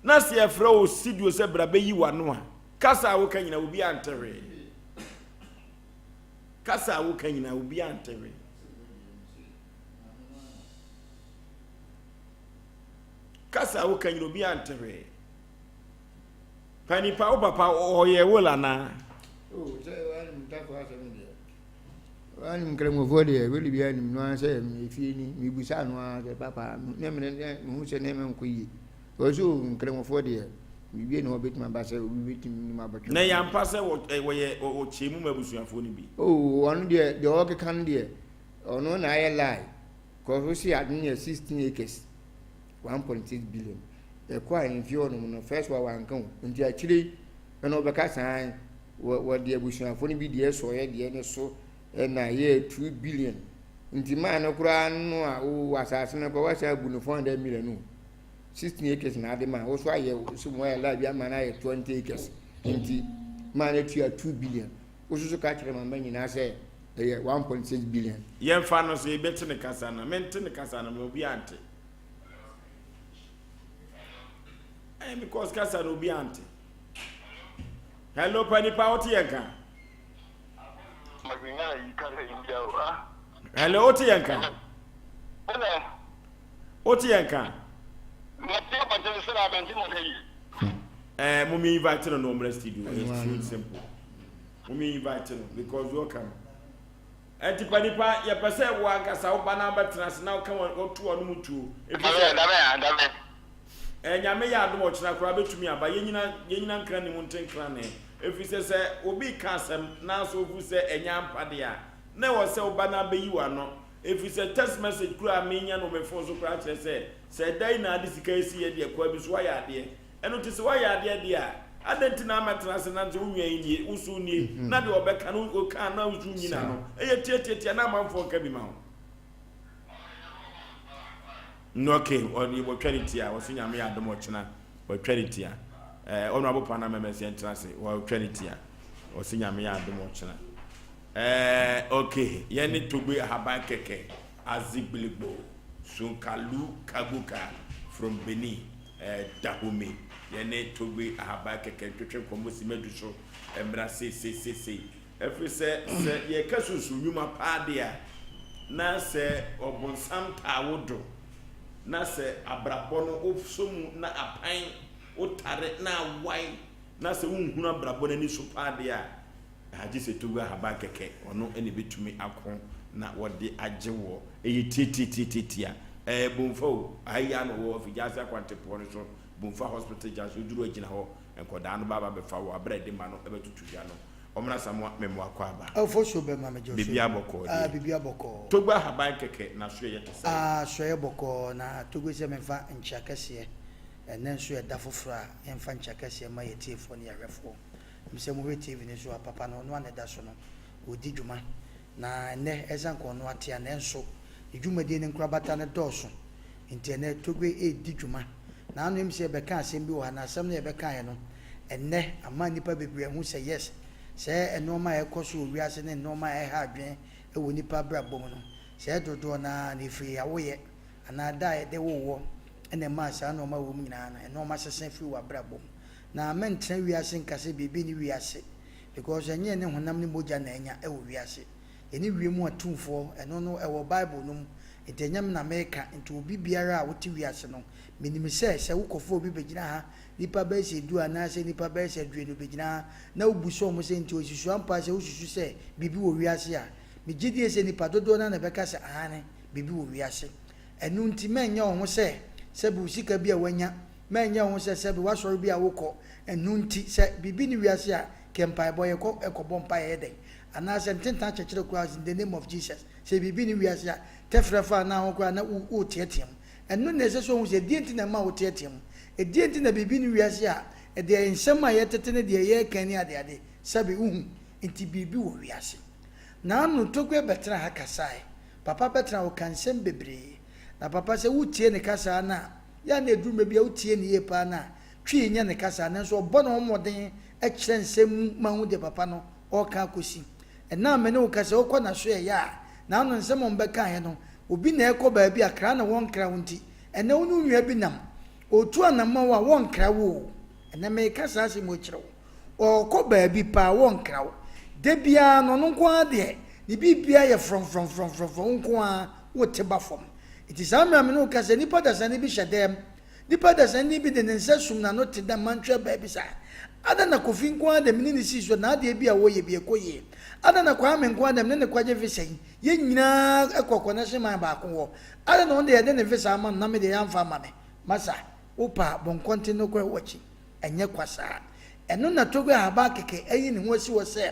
Na sɛ yɛfrɛ wo studio sɛ bra bɛyi w'ano a, kasa a woka nyinaa obiara nte hwee. Kasa a woka nyinaa obiara nte hwee. Kasa a woka nyinaa obiara nte hwee. Pa nipa wo papa ɔyɛ will anaa? Oh, sɛ wanim ntafo asɛm deɛ. Wanim nkramofoɔ deɛ, wele bi anim no ara sɛ efie ni, mebusa no ara sɛ papa, ne mene ne mehu sɛ nneɛma nkɔ yie. Ɔsɛ o nkramofoɔ deɛ, biribi ne hɔ bɛtumi aba sɛ obi bɛtumi nim abɛtwe. Na ɛyɛ ampa sɛ wɔyɛ wɔkyɛ mu ma abusuafoɔ no bi? Oh, ɔno deɛ, deɛ ɔkeka no deɛ, ɔno na ayɛ lie. Kɔso si ade no yɛ 16 acres. 1.6 billion ɛkɔ ahemfie hɔ nom no first wa wanka o nti akyire yi ɛna ɔbɛka saa wɔ wɔde abusuafo no bi deɛ sɔɔyɛ deɛ ne so ɛna yɛ 2 billion nti maa no koraa no a o asase no kɔ wasa abu no 400 million o 16 acres na ade ma wo so ayɛ so mu ayɛ live ama no ayɛ 20 acres nti maa no atua 2 billion wo so so ka kyerɛ mama nyinaa sɛ ɛyɛ 1.6 billion. Yɛmfa no sɛ yɛbɛte ne kasa no mente ne kasa no ma obi ante. Eh, because kasa no obi ante. Hello, panipa, wote yɛn ka? Hello, wote yɛn ka? Wote yɛn ka? Eh, mummy invite no no omra studio. It's too simple. Mummy invite no because you come. Enti pa nipa, yɛpɛ sɛ wo ankasa wo ba na wobɛtena ase na woka wɔn wɔto wɔn mu tuo. Ɛfiri sɛ, Dabɛ, dabɛ. Ɛɛ, Nyame yɛ adom a ɔkyena koraa bɛtumi aba. Yɛnyina, yɛnyina nkra ne mu nte nkranee. Ɛfiri sɛ, sɛ obi reka asɛm na sɛ wofu sɛ ɛnyɛ ampa deɛ a, na ɛwɔ sɛ wo ba no abɛyi w'ano. Ɛfiri sɛ, text message koraa a menya no wɔ me phone so koraa kyerɛ sɛ, sɛ ɛda yi na ade sika yi si yɛ deɛ, kwaa bi so woayɛ adeɛ. Ɛno nti sɛ woayɛ adeɛ deɛ a, adɛn nti na ammɛtena ase na sɛ wo nua yi nie, wo so nie, na deɛ ɔbɛka no ɔka a na wo so nnyina no? Ɛyɛ tiatiatia na amanfoɔ nka bi ma wo. No okay, wɔtwa ne ti a, wɔso Nyame yɛ adom ɔkyena, wɔtwa ne ti a. Eh, Honorable Pana Mɛmɛs yɛntena ase, wɔtwa ne ti a, wɔso Nyame yɛ adom ɔkyena. Eh, okay, yɛne Togbe Ahaban Kɛkɛ, Azigbiligbo, Sunkalu Kaguka from Benin. Dahomey, yɛne Togbe Ahaban kɛkɛ ntwetwe nkɔmmɔ si madu so mmra seiseiseisei. Ɛfiri sɛ, sɛ yɛreka sunsum nnwuma paa deɛ a, na sɛ ɔbonsam taa wo do, na sɛ abrabɔ no wosɔ mu na apan, wotare na awae, na sɛ wonhunu abrabɔ no ani so paa deɛ a, Agye sɛ Togo ahaban kɛkɛ, ɔno na ɛbɛtumi ako na wɔde agye woɔ. Ɛyɛ tiatiatiatiatia. Ɛɛ Bomfa o, aha yi ara na ɔwɔ, Afigya Ase akwantempɔn no so, Bomfa Hospital Junction, woduru hɔ gyina hɔ, nkwadaa no ba aba abɛfa wo, aberɛ a ɛde ma no bɛtoto dwa no. Ɔmmra Asamoah Memoa Kwaaba. Ɔfo so bɛma me gye so. Biribiara bɔkɔɔ Ah, deɛ. biribiara bɔkɔɔ. Togo ahaban kɛkɛ, n'asoɛeɛ te sɛn? Ah, asoɛeɛ bɔkɔɔ, na Togo sɛ memfa nkyea kɛseɛ, ɛnnɛ nso yɛ da foforɔ a yɛmfa nkyea kɛseɛ mma yɛn atiefoɔ ne yɛn ahwɛfoɔ. Sɛ mohwɛ TV no so a, papa no, ɔno ara na ɛda so no, ɔredi dwuma. Na ɛnnɛ, ɛsiane sɛ ɔno ate a, nanso ne dwumadie no nkorabata no dɔɔso. Nti ɛnnɛ, Togbe redi dwuma. Na ano sɛ yɛbɛka asɛm bi wɔ ha, na asɛm no a yɛbɛkaeɛ no, ɛnnɛ, ama nnipa bebree ahu sɛ yes, sɛ nnoɔma a ɛrekɔ so wɔ wiase ne nnoɔma a ɛha adwene wɔ nnipa abrabɔ mu no, sɛ dodoɔ no ara no, ɛfiri awoyɛ. Anaa da a yɛde woo woɔ na ɛmaa saa nnoɔma wɔ mu nyinaa no nnoɔma sesa firi w'abrabɔ mu. Na mɛntena wiase nka sɛ biribi nni wiase because ɛnyɛ yɛne honam ne mogya na anya wɔ wiase. Yɛne wiem atumfoɔ, ɛno no ɛwɔ Bible no mu, nti ɛnyɛ me na meka, nti obi biara a wote wiase no, menim sɛ sɛ wokɔfa obi bɛgyina ha, nnipa bɛyɛ sɛ du anaasɛ nnipa bɛyɛ sɛ aduonu bɛgyina ha, na wobisa wɔn sɛ nti osusu ampa sɛ wosusu sɛ biribi wɔ wiase a, megye die sɛ nnipa dodoɔ no ara na ɛbɛka sɛ aane, biribi wɔ wiase. Ɛno nti mɛnyɛ wo ho sɛ sɛbe wo sika bi a woanya, mɛnyɛ wo ho sɛ sɛbe w'asɔre bi a wokɔ, ɛno nti sɛ biribi nni wiase a, kɛ mpaebɔ, yɛkɔ kɔbɔ mpaeɛ yɛ dɛn? Anaasɛ ntentan kyɛkyerɛ koraa in the name of Jesus, sɛ biribi nni wiase a, tɛfrɛ fa anaa ho koraa na woreteatea mu. Ɛno na ɛsɛ sɛ ohu sɛ ɛdeɛn nti na ɛma woteatea mu? Ɛdeɛn nti na biribi nni wiase a, ɛdeɛ nsɛm a yɛtete ne deɛ yɛreka ne adeade, sɛbe wohu, nti biribi wɔ wiase. Naano Togbe bɛtena ha kasae. Papa bɛtena hɔ ka nsɛm bebree. Na papa sɛ wotie ne kasaa no a, yɛ a na ɛduru mmerɛ bi a wotie no yie paa no a, Twi nyɛ ne kasa nanso ɔbɔ ne ho mmɔden kyerɛ nsɛm mu ma hu deɛ papa no ɔreka akɔsi. Ɛnnɛ a me ne wo kasa yi, wokɔ n'asoɛeɛ a, n'ano nsɛm a wɔbɛkaeɛ no, obi na ɛrekɔ baabi a kra na wɔnkra wo nti, ɛnnɛ wo ne wo nua bi nam, ɔretu anammɔn a wɔnkra wo o. Ɛnnɛ mereka saa asɛm yi kyerɛ wo. Ɔrekɔ baabi paa wɔnkra wo. Da biara no ɔno nko ara deɛ ne biribiara yɛ frɔmfrɔmfrɔmfrɔmfrɔm, wo nko ara wote ba fam. Nti saa mmerɛ a me ne wo kasa yi, nnipa dasani bi hyɛ dɛm. Nipa dasani bi de ne nsa sum n'ano te dɛ mantwea baabi saa. Adɛn na Kofi nko ara de me ne no sii so n'adeɛ bi a wɔyɛ bi ɛkɔ yie? Adɛn na Kwame nko ara de me ne no kɔgye visa yi, yɛn nyinaa kɔ connection man baako hɔ? Adɛn na ɔno deɛ yɛde ne visa ama no na me deɛ yɛamfa amma me? Masa, wopɛ a, bɔ nkɔnten no kɔ w'akyi. Ɛnyɛ kwa saa. Ɛno na Togo Ahabah kɛkɛ ayi ne ho asi hɔ sɛ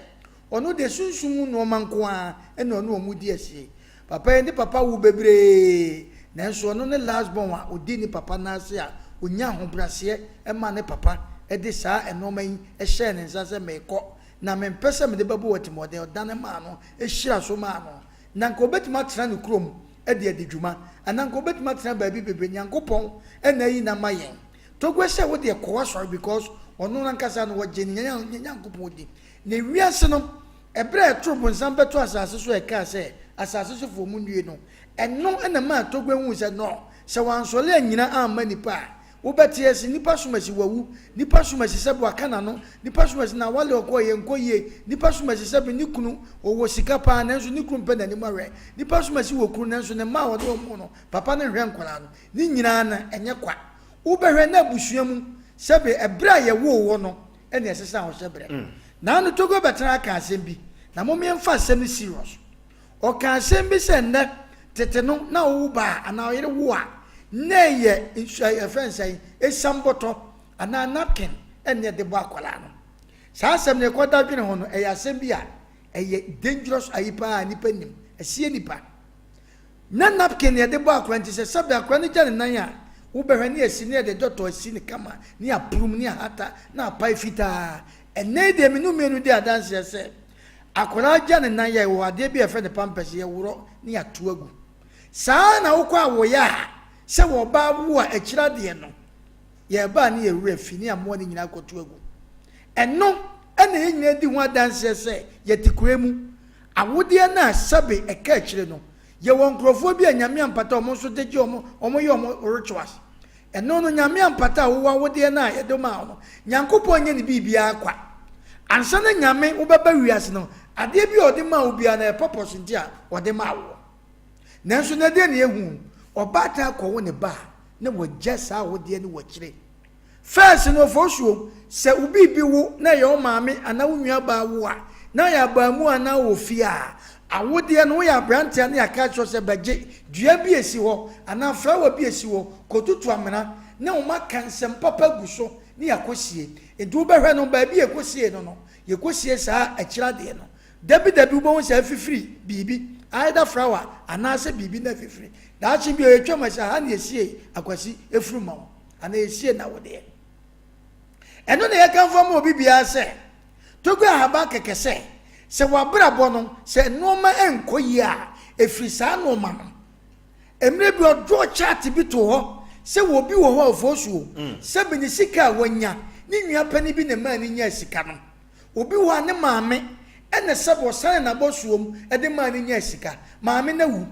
ɔno deɛ sunsum mu nnoɔma nko ara na ɔne wɔn di asie. Papa yi ne papa wo bebree nanso ɔno ne last born a ɔdi ne papa nan ase a ɔnya ahobraseɛ ma ne papa de saa nnoɔma yi hyɛɛ ne nsa sɛ merekɔ na mempɛ sɛ mede bɛbɔ wo atirimuɔden ɔdane maa no hyira so maa no na nka ɔbɛtumi atena ne kurom de adi dwuma anaa nka ɔbɛtumi atena baabi bebree Nyankopɔn na ayi no ama yɛn Togbe sɛ wo deɛ kɔ w'asɔre because ɔno ankasa no ɔgye ne Nyankopɔn di na wiase no Ɛberɛ a ɛtoro bonsam bɛto asase so a ɛkaa sɛ, Asase sofoɔ monnue no, ɛno na ɛmaa Togbe huu sɛ, nɔ, sɛ wansɔre annyina amma nnipa a, wobɛte ase, nnipa som asi wawu, nnipa som asi sɛbe waka n'ano, nnipa som asi n'awale ɔkɔeɛ nkɔ yie, nnipa som asi sɛbe ne kunu, ɔwɔ sika paa nanso ne kunu mpɛ n'anim ahwɛ, nnipa som asi wɔ kunu nanso ne mma a ɔde wɔn wo no, papa no nhwɛ nkwadaa no. Ne nyinaa no, ɛnyɛ kwa. Wobɛhwɛ na abusua mu, sɛbe ɛberɛ a yɛwoo wo no, ɛna ɛsɛ sɛ ahohyɛ brɛ. Naano Togo bɛtena aka asɛm bi, na mom yɛmfa asɛm no serious. Ɔka asɛm bi sɛ nnɛ, tete no na wowo ba a anaa ɔyere wo a, na ɛyɛ nsu a yɛfrɛ no sɛn, esiam bɔtɔ anaa napkin ɛna ɛde bɔ akwadaa no. Saa asɛm no yɛkɔda dwene ho no, ɛyɛ asɛm bi a ɛyɛ dangerous ayi paa a nipa nim, ɛsie nipa. Na napkin na yɛde bɔ akora nti sɛ sɛbe akora no gya ne nan a, wobɛhwɛ ne asi ne yɛde dɔtɔ asi no kama ne apurum ne ahata na apae fitaa. Ɛnnɛ yi deɛ me ne wo mmienu di adanseɛ sɛ akwadaa gya ne nan yɛ wɔ adeɛ bi a yɛfrɛ no pampers yɛworɔ ne yɛato agu. Saa ara na wokɔ awoeɛ a sɛ wɔba wo a akyiri adeɛ no yɛba a ne yɛn werɛ fi ne amoa no nyinaa kɔto agu. Ɛno na yɛn nyinaa di ho adanseɛ sɛ yɛte kura mu. Awodeɛ no a sɛbe ɛka akyire no, yɛwɔ nkorɔfoɔ bi a Nyame ampata wɔn nso de gye wɔn, wɔn yɛ wɔn rituals. Ɛno no Nyame ampata a wowɔ awodeɛ no a yɛde maa wo no, Nyankopɔn nyɛ ne biribiara kwa. Ansa na Nyame wobɛba wiase no, adeɛ bi a ɔde maa wo biara no ɛyɛ purpose nti a ɔde maa woɔ. Nanso nɛ deɛ na yɛhu, ɔbaatan kɔwo ne ba a, na wagya saa awodeɛ no wɔ akyire. First no ofosuo, sɛ wo biribi wo na ɛyɛ wo maame anaa wo nua baa wo a, na ayɛ abaamuwa anaa wɔ fie a, awodeɛ no woyɛ abranteɛ a na yɛaka akyerɛ wo sɛ bɛgye dua bi esi hɔ anaa flower bi esi hɔ kɔtutu amena na wɔn aka nsɛm papa gu so ne yɛakɔ sie. Nti wobɛhwɛ no baabi a yɛkɔ no no, yɛkɔ sie saa akyire adeɛ no. Dabi dabi wobɛhu sɛ afifiri biribi, either flower anaasɛ biribi na afifiri. Daakye bi a yɛtwam a sɛ ha na yɛsiee Akwasi efuru ma wo. anaa esie na wo deɛ. Ɛno na yɛkamfo ama obi biara sɛ, Togo ahaban kɛkɛ sɛ, sɛ w'abrabɔ no, sɛ nnoɔma nkɔ yie a, ɛfiri saa nnoɔma no. Mmerɛ bi ɔdraw chart bi too hɔ sɛ wɔ obi wɔ hɔ a ɔfoosuo, sɛbi ne sika a wanya, ne nua panin bi na ɛmaa no nyaa sika no. Obi wɔ hɔ a ne maame ɛna sɛbi ɔsane n'abɔsoɔ mu de maa no nyaa sika. Maame no awu.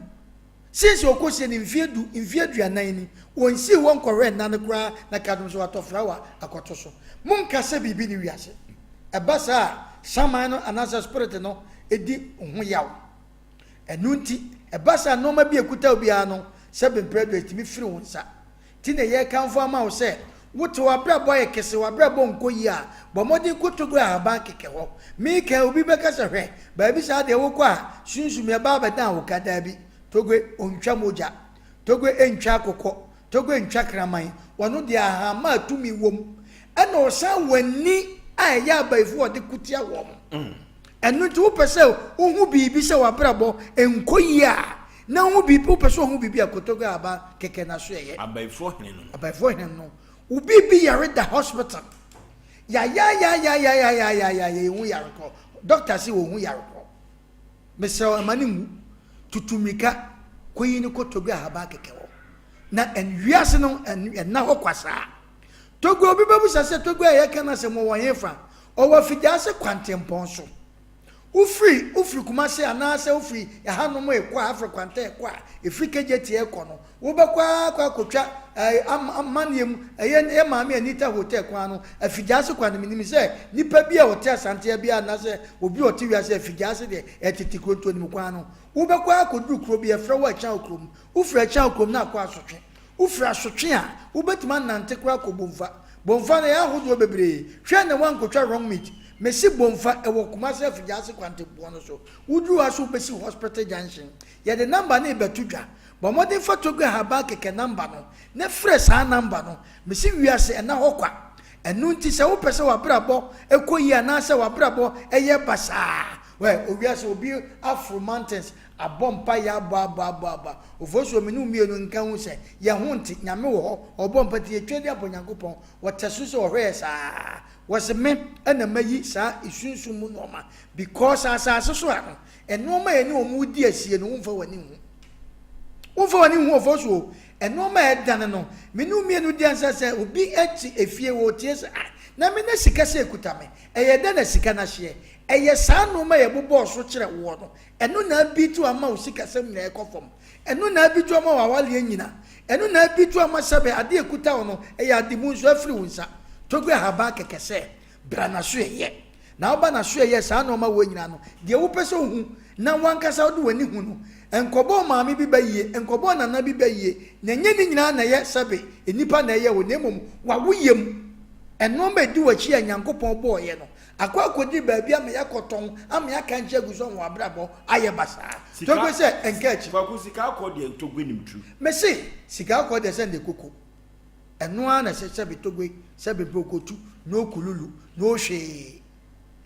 Since ɔkɔsie no mfeɛ du, mfeɛ aduanan ni, ɔnsii hɔ nkɔhwɛɛ nna no koraa na kadom sɛ watɔ flower akɔto so. Monka sɛ biribi nni wiase. Ɛba saa a, saman no anaasɛ spirit no di ho yaw. Ɛno nti, ɛba saa a nnoɔma bi a ɛkuta wo biara no, sɛbe mprɛ du ɛtumi firi wo nsa. Nti na yɛrekamfo ama wo sɛ, wote w'abrabɔ ayɛ kɛse, w'abrabɔ nkɔ yie a, bɔ mmɔden kɔ Togo ahaban kɛkɛ hɔ. Meka yi, obi bɛka sɛ, hwɛ, baabi saa deɛ wokɔ a, sunsum ɛba abɛdan wo ka. Daabi, Togo ɔntwa mogya, Togo ntwa akokɔ, Togo ntwa kraman, ɔno deɛ ahahamma a tumi wom, ɛna ɔsan wɔ ani a ɛyɛ abayifoɔ a ɔde ko tia wɔn. Ɛno nti wopɛ sɛ wohu biribi sɛ w'abrabɔ nkɔ yie a, na wohu biribi, wopɛ sɛ wohu biribi a, Kotogo aba kɛkɛ na so ɛyɛ. Abayifoɔ hene no. Abayifoɔ hene no. Wo biribi yare da hospital. Yayayayayayayayaya yɛnhu yare korɔ. Doctor se wɔnhu yare korɔ. Mesrɛ wo mma no nwu. Tutu mmirika kɔyi no kɔ Togo ahaban kɛkɛ hɔ. Na wiase no ɛnna hɔ kwa saa. Togo, obi bɛbusa sɛ Togo a yɛka no asɛm ɔwɔ hefa? Ɔwɔ Afigyaase kwantempɔn so. Wofiri wofiri Kumase anaasɛ wofiri ɛhanom rekɔ a, Afri Kwanta rekɔ a, ɛfiri Kejetia rekɔ no, wobɛkɔ ara akɔ akɔtwa ɛɛ am amanneɛ mu, ɛyɛ yɛ maame Anita Hotel kwan no, Afigyaase kwan no, menim sɛ nipa bi a ɔte Asantea biara anaasɛ obi a ɔte wiase Afigyaase deɛ, ɛtete Kurontonim kwan no, wobɛkɔ ara akɔduru kuro bi, yɛfrɛ hɔ Akyang kurom. Wofiri Akyang kurom na akɔ Asotwe. Wofiri asotwe a, wobɛtumi anante koraa akɔ Bomfa. Bomfa no, ɛyɛ ahodoɔ bebree. Hwɛ na woankɔtwa wrong meat. Mese Bomfa, ɛwɔ Kumasi Afigyaase kwantempɔn no so. Woduru hɔ a so wobɛsi Hospital Junction. Yɛde number no rebɛto dwa. Bɔ mmɔden fa Togo Ahaban kɛkɛ number no na frɛ saa number no. Mese wiase ɛnna hɔ kwa. Ɛno nti sɛ wopɛ sɛ w'abrabɔ kɔ yie anaasɛ w'abrabɔ yɛ basaa, wɛ, owiase obi aforo mountains Abɔ mpaeɛ abɔ abɔ abɔ abɔ Ofosuo me ne wo mmienu nka hu sɛ yɛn ho nte Nyame wɔ hɔ ɔbɔ mpa nti yɛtwa di abɔ Nyankopɔn Wɔtɛ so sɛ ɔhwɛ yɛ saa Wɔse me na mayi saa esunsum mu nnoɔma Because asaase so ha no nnoɔma a yɛne wɔn redi asie no womfa w'ani nhu Womfa w'ani nhu Ofosuo nnoɔma a ɛdane no Me ne wo mmienu di ansa sɛ obi te efie ɔretie sɛ ah na me na sika sɛ ɛkuta me Ɛyɛ dɛn na sika no ahyeɛ Ɛyɛ saa nnoɔma a yɛbobɔɔ so kyerɛ woɔ no Ɛno na abitu ama wo sikasɛm nyinaa ɛkɔ fam. Ɛno na abitu ama w'awareɛ nyina. Ɛno na abitu ama sɛbɛ adeɛ a ɛkuta wo no ɛyɛ ade mu nso afiri wo nsa. Togo ahaban kɛkɛ sɛ, bra n'asoɛeɛ. Na woba n'asoɛeɛ saa nnoɔma wei nyinaa no, deɛ wopɛ sɛ wohu na w'ankasa wode w'ani hu no, nkɔbɔ wo maame bi ba yie, nkɔbɔ wo nana bi ba yie, na ɛnyɛ ne nyinaa na ɛyɛ sɛbe nnipa na ɛyɛ wo, na mmom w'awoyam nnoɔma a ɛdi w'akyi a Nyankopɔn bɔɔeɛ no. Akɔ akɔduru baabi ama yɛakɔtɔn ama yɛakankye agu so ama w'abrabɔ ayɛ basaa. Togbe sɛ ɛnka akyi. Kwaku sika akɔ deɛ Togbe nim tru. Mese sika akɔ deɛ sɛ ndɛ koko. Ɛno ara na ɛsɛ sɛbe Togbe sɛbe mpe okotu na okululu na ohwee.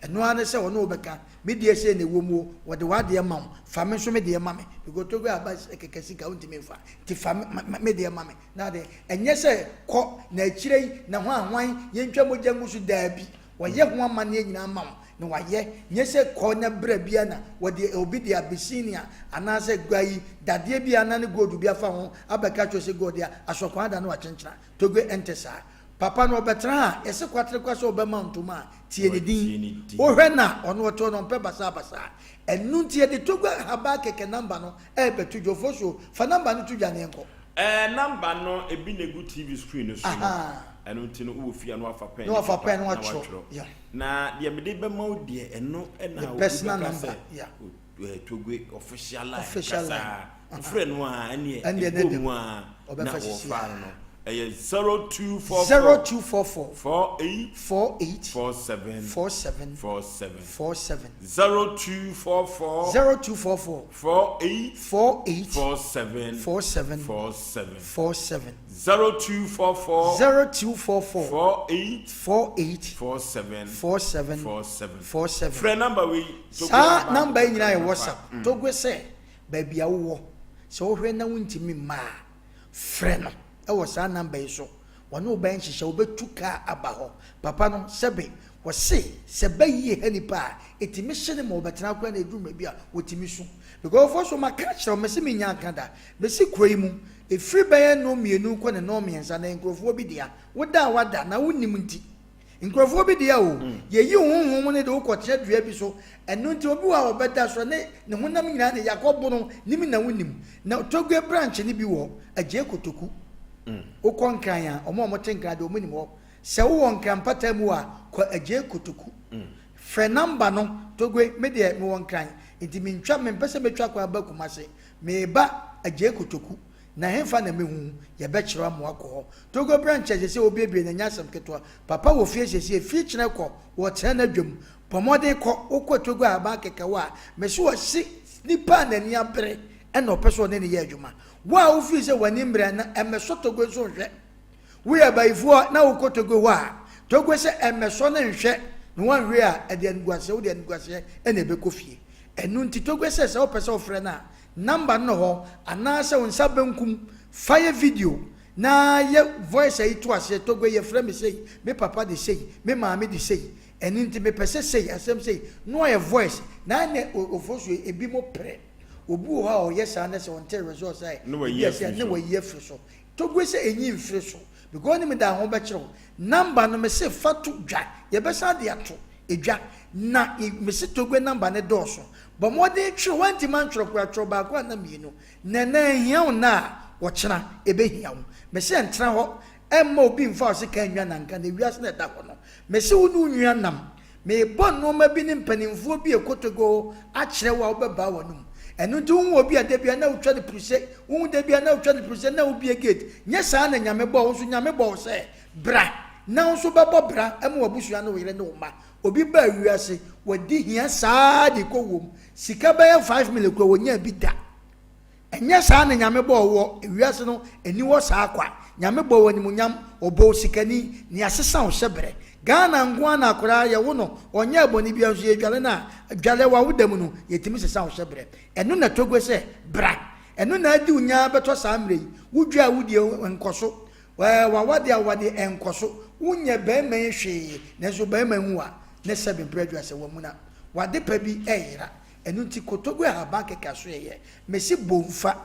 Ɛno ara ne sɛ ɔne wo bɛka me deɛ sei na ɛwɔ mu o wɔde w'adeɛ ma wo fa me nso me deɛ ma me because Togbe aba kɛkɛ sika wontumi mfa nti fa me deɛ ma me na adeɛ ɛnyɛ sɛ kɔ na akyire yi na hwan hwan yɛntwa mogya ngu so daabi. Wɔyɛ ho amanneɛ nyinaa ma wo, na wɔayɛ. Nyɛ sɛ kɔ na bra biara na wɔde obi de Abyssinia anaasɛ gua yi dadeɛ bi a anane gold bi afa ho abɛka akyerɛ wo sɛ gold a asɔkwan ada na wakyenkyena. Togbe ɛnte saa. Papa no ɔbɛtena ha a, yɛse kwaterekwa sɛ ɔbɛma wo ntoma a, tie ne din. Wohwɛ no a, ɔno ɔte hɔ no ɔmpɛ basaabasaa. Ɛno nti yɛde Togbe Habaa kɛkɛ number no ɛrebɛto dwa. Ofosuo, fa number no to dwa na yɛnkɔ. Ɛɛ number no ebi na egu TV screen no so no. Ɛno nti no wowɔ fie a na wafa pɛn ne paper na watwerɛ. Na deɛ mede bɛma wo deɛ ɛno na obi bɛka sɛ Togbe official line kasa. Wofrɛ no a ɛneɛ ɛbɔ mu a na wɔfa no no. Ɛyɛ 0244 0244 48 48 47 47 47 47 0244 0244 48 48 47 47 47 47 0244 0244 48 48 47 47 47 47 Frɛ number wei Togo Saa aba number yi nyinaa yɛ Togo WhatsApp. Mm. Togo sɛ baabi a wowɔ sɛ wohwɛ na wontumi mma a frɛ no wɔ saa number yi so. Wɔne wo bɛyɛ nhyehyɛ, wɔbɛtu kaa aba hɔ. Papa no, sɛbe, wɔse sɛ bɛ yie ha nipa a, ɛtumi hye no ma ɔbɛtena koraa na ɛduru baabi a, ɔtumi su. Because ɔfoɔ so maka akyerɛ wo, mese mennya nka da. Mese kuro yi mu, ɛfiri bɛyɛ nnɔn mmienu kɔ ne nnɔn mmiɛnsa na nkurofoɔ bi dea, woda a woada na wonnim nti. Nkurɔfoɔ bi deɛ o, yɛyi wo honhom no de wo kɔtena dua bi so. Ɛno nti obi wɔ hɔ a ɔbɛda so a ne ne honam nyinaa ne yakɔbono nim na wonim. Na Togoe branch no bi wɔ Agyei Kotoku. Wokɔ Nkran a, wɔn a wɔte Nkran deɛ wɔnim hɔ. Sɛ wowɔ Nkran mpata mu a, kɔ Agyei Kotoku. Frɛ number no, Togoe, me deɛ mewɔ Nkran nti mentwa, mempɛ sɛ mɛtwa kwan aba Kumase. Mereba Agyei Kotoku. Na henfa na mehu wo? Yɛbɛkyerɛ wo ama woakɔ hɔ. Togo branch a seesei wobuebue no ɛnyɛ asɛm ketewa. Papa wɔ fie seesei, firi kyena kɔ, wɔtena n'adwam. Bɔ mmɔden kɔ. Wokɔ Togo ahaban kɛkɛ hɔ a, mese ɔse nipa a n'ani abere na ɔpɛ sɛ ɔne no yɛ adwuma. Wo a wofii sɛ w'ani mmere no, mmɛsɔ Togo nso nhwɛ. Woyɛ abayifoɔ na wokɔ Togo hɔ a, Togo sɛ mmɛsɔ no nhwɛ na woanhwɛ a, ɛde animguaseɛ, wode animguaseɛ na ɛbɛkɔ fie. Ɛno nti Togo sɛ sɛ wopɛ sɛ wofrɛ no a, Number no hɔ anaasɛ wo nsa benkum fa yɛ video na yɛ voice ayi to aseɛ Togbe yɛfrɛ me sei me papa de sei me maame de sei ɛno nti mepɛ sɛ sei asɛm sei na wayɛ voice na ɛnɛ ofosuo ebi mo prɛ obi wɔ hɔ a ɔyɛ saa na sɛ ɔnte results a Na wayi ebi a sɛ afiri na so. wayi afiri so Togbe sɛ enyi mfiri so because onim da ho bɛkyerɛ wo number no mese fa to dwa yɛbɛsan de ato edwa na mese Togbe number no dɔɔso Bɔ mmɔden twerɛ, woantumi antwerɛ koraa, twerɛ baako anaa mmienu, na ɛnnɛ anhia wo nnɛ a, ɔkyena ɛbɛhia wo. Mese ɛntena hɔ mma obi mfa wo sekan nnwa nanka, na ewiase no a ɛda hɔ no, mese wo ne wo nua nam. Merebɔ nnoɔma bi ne mpanimfoɔ bi ɛkotodwe akyerɛ wo a wobɛbaa w'anom. Ɛno nti wohu obi a da biara na wotwa no piruse, wohu da biara na wotwa no piruse na wobue gate. Nyɛ saa na Nyame bɔɔ wo nso, Nyame bɔɔ wo sɛ bra na wo nso bɛbɔ bra ma w'abusua ne wo yere ne wo mma. Obi baa wiase, wadi hia saa de kɔ wuom, sika bɛyɛ 5 million kura wɔnyaa bi da. Ɛnyɛ saa na Nyame bɔɔ woɔ, wiase no ɛni hɔ saa kwa. Nyame bɔɔ wo animuonyam, ɔbɔɔ wo sikani, nea asesa wo hyɛbrɛ. Ghana nko ara na akwadaa yɛwo no, ɔnyɛɛ bɔne biara nso yɛdwale no a, dwale w'awoda mu no, yɛtumi sesa wo hyɛbrɛ. Ɛno na Togo sɛ, bra. Ɛno na adi wo nyaa bɛtɔ saa mmerɛ yi. Wo dwa a wodie nkɔso, Ɛɛ, w'awade a wowade ɛnkɔ so. Wonyɛ barima yi hwee, nanso barima hu wo a, ne sɛbe mprɛ aduasa wamuna. W'ade pa bi reyera. Ɛno nti kotogu ahaban kɛkɛ aso yɛyɛ. Mese Bomfa,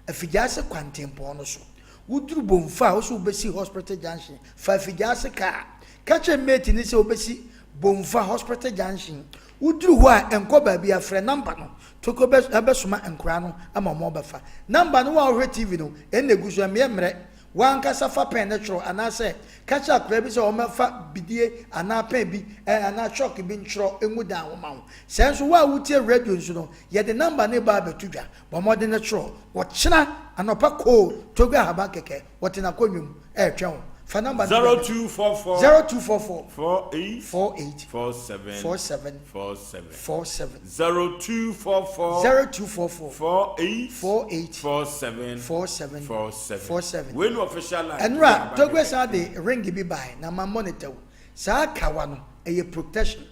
Afigyaase kwantempɔn no so. Woduru Bomfa a, wose wobɛsi Hospital Junction. Fa Afigyaase kaa. Ka kyerɛ mate no sɛ wobɛsi Bomfa Hospital Junction. Woduru hɔ a, nkɔ baabiara, frɛ number no. Toko bɛ, bɛsoma nkoraa no ama wɔabɛfa. Number no, wo a wohwɛ TV no, ɛnna ɛgu so, ɛmmeɛ mmerɛ. W'ankasa fa pɛn no twerɛ anaasɛ ka kyerɛ akwadaa bi sɛ ɔmmɛfa bidie anaa pɛn bi anaa chalk bi ntwerɛ ngu dan ho ma wo. Sɛ nso wo a wotie radio nso no, yɛde number no reba abɛto dwa. Bɔ mmɔden na twerɛ. Ɔkyena anɔpa koo Togo Ahaban kɛkɛ, wɔte n'akonnwa mu retwɛn wo. Fa number no to dwa. 0244 0244 48 48 47 47 47 47 0244 0244 48 48 47 47 47 47 Wei ne official line. Ɛnora Togbe san de ring bi bae na mammɔ no tɛw. Saa kawa no, ɛyɛ protection.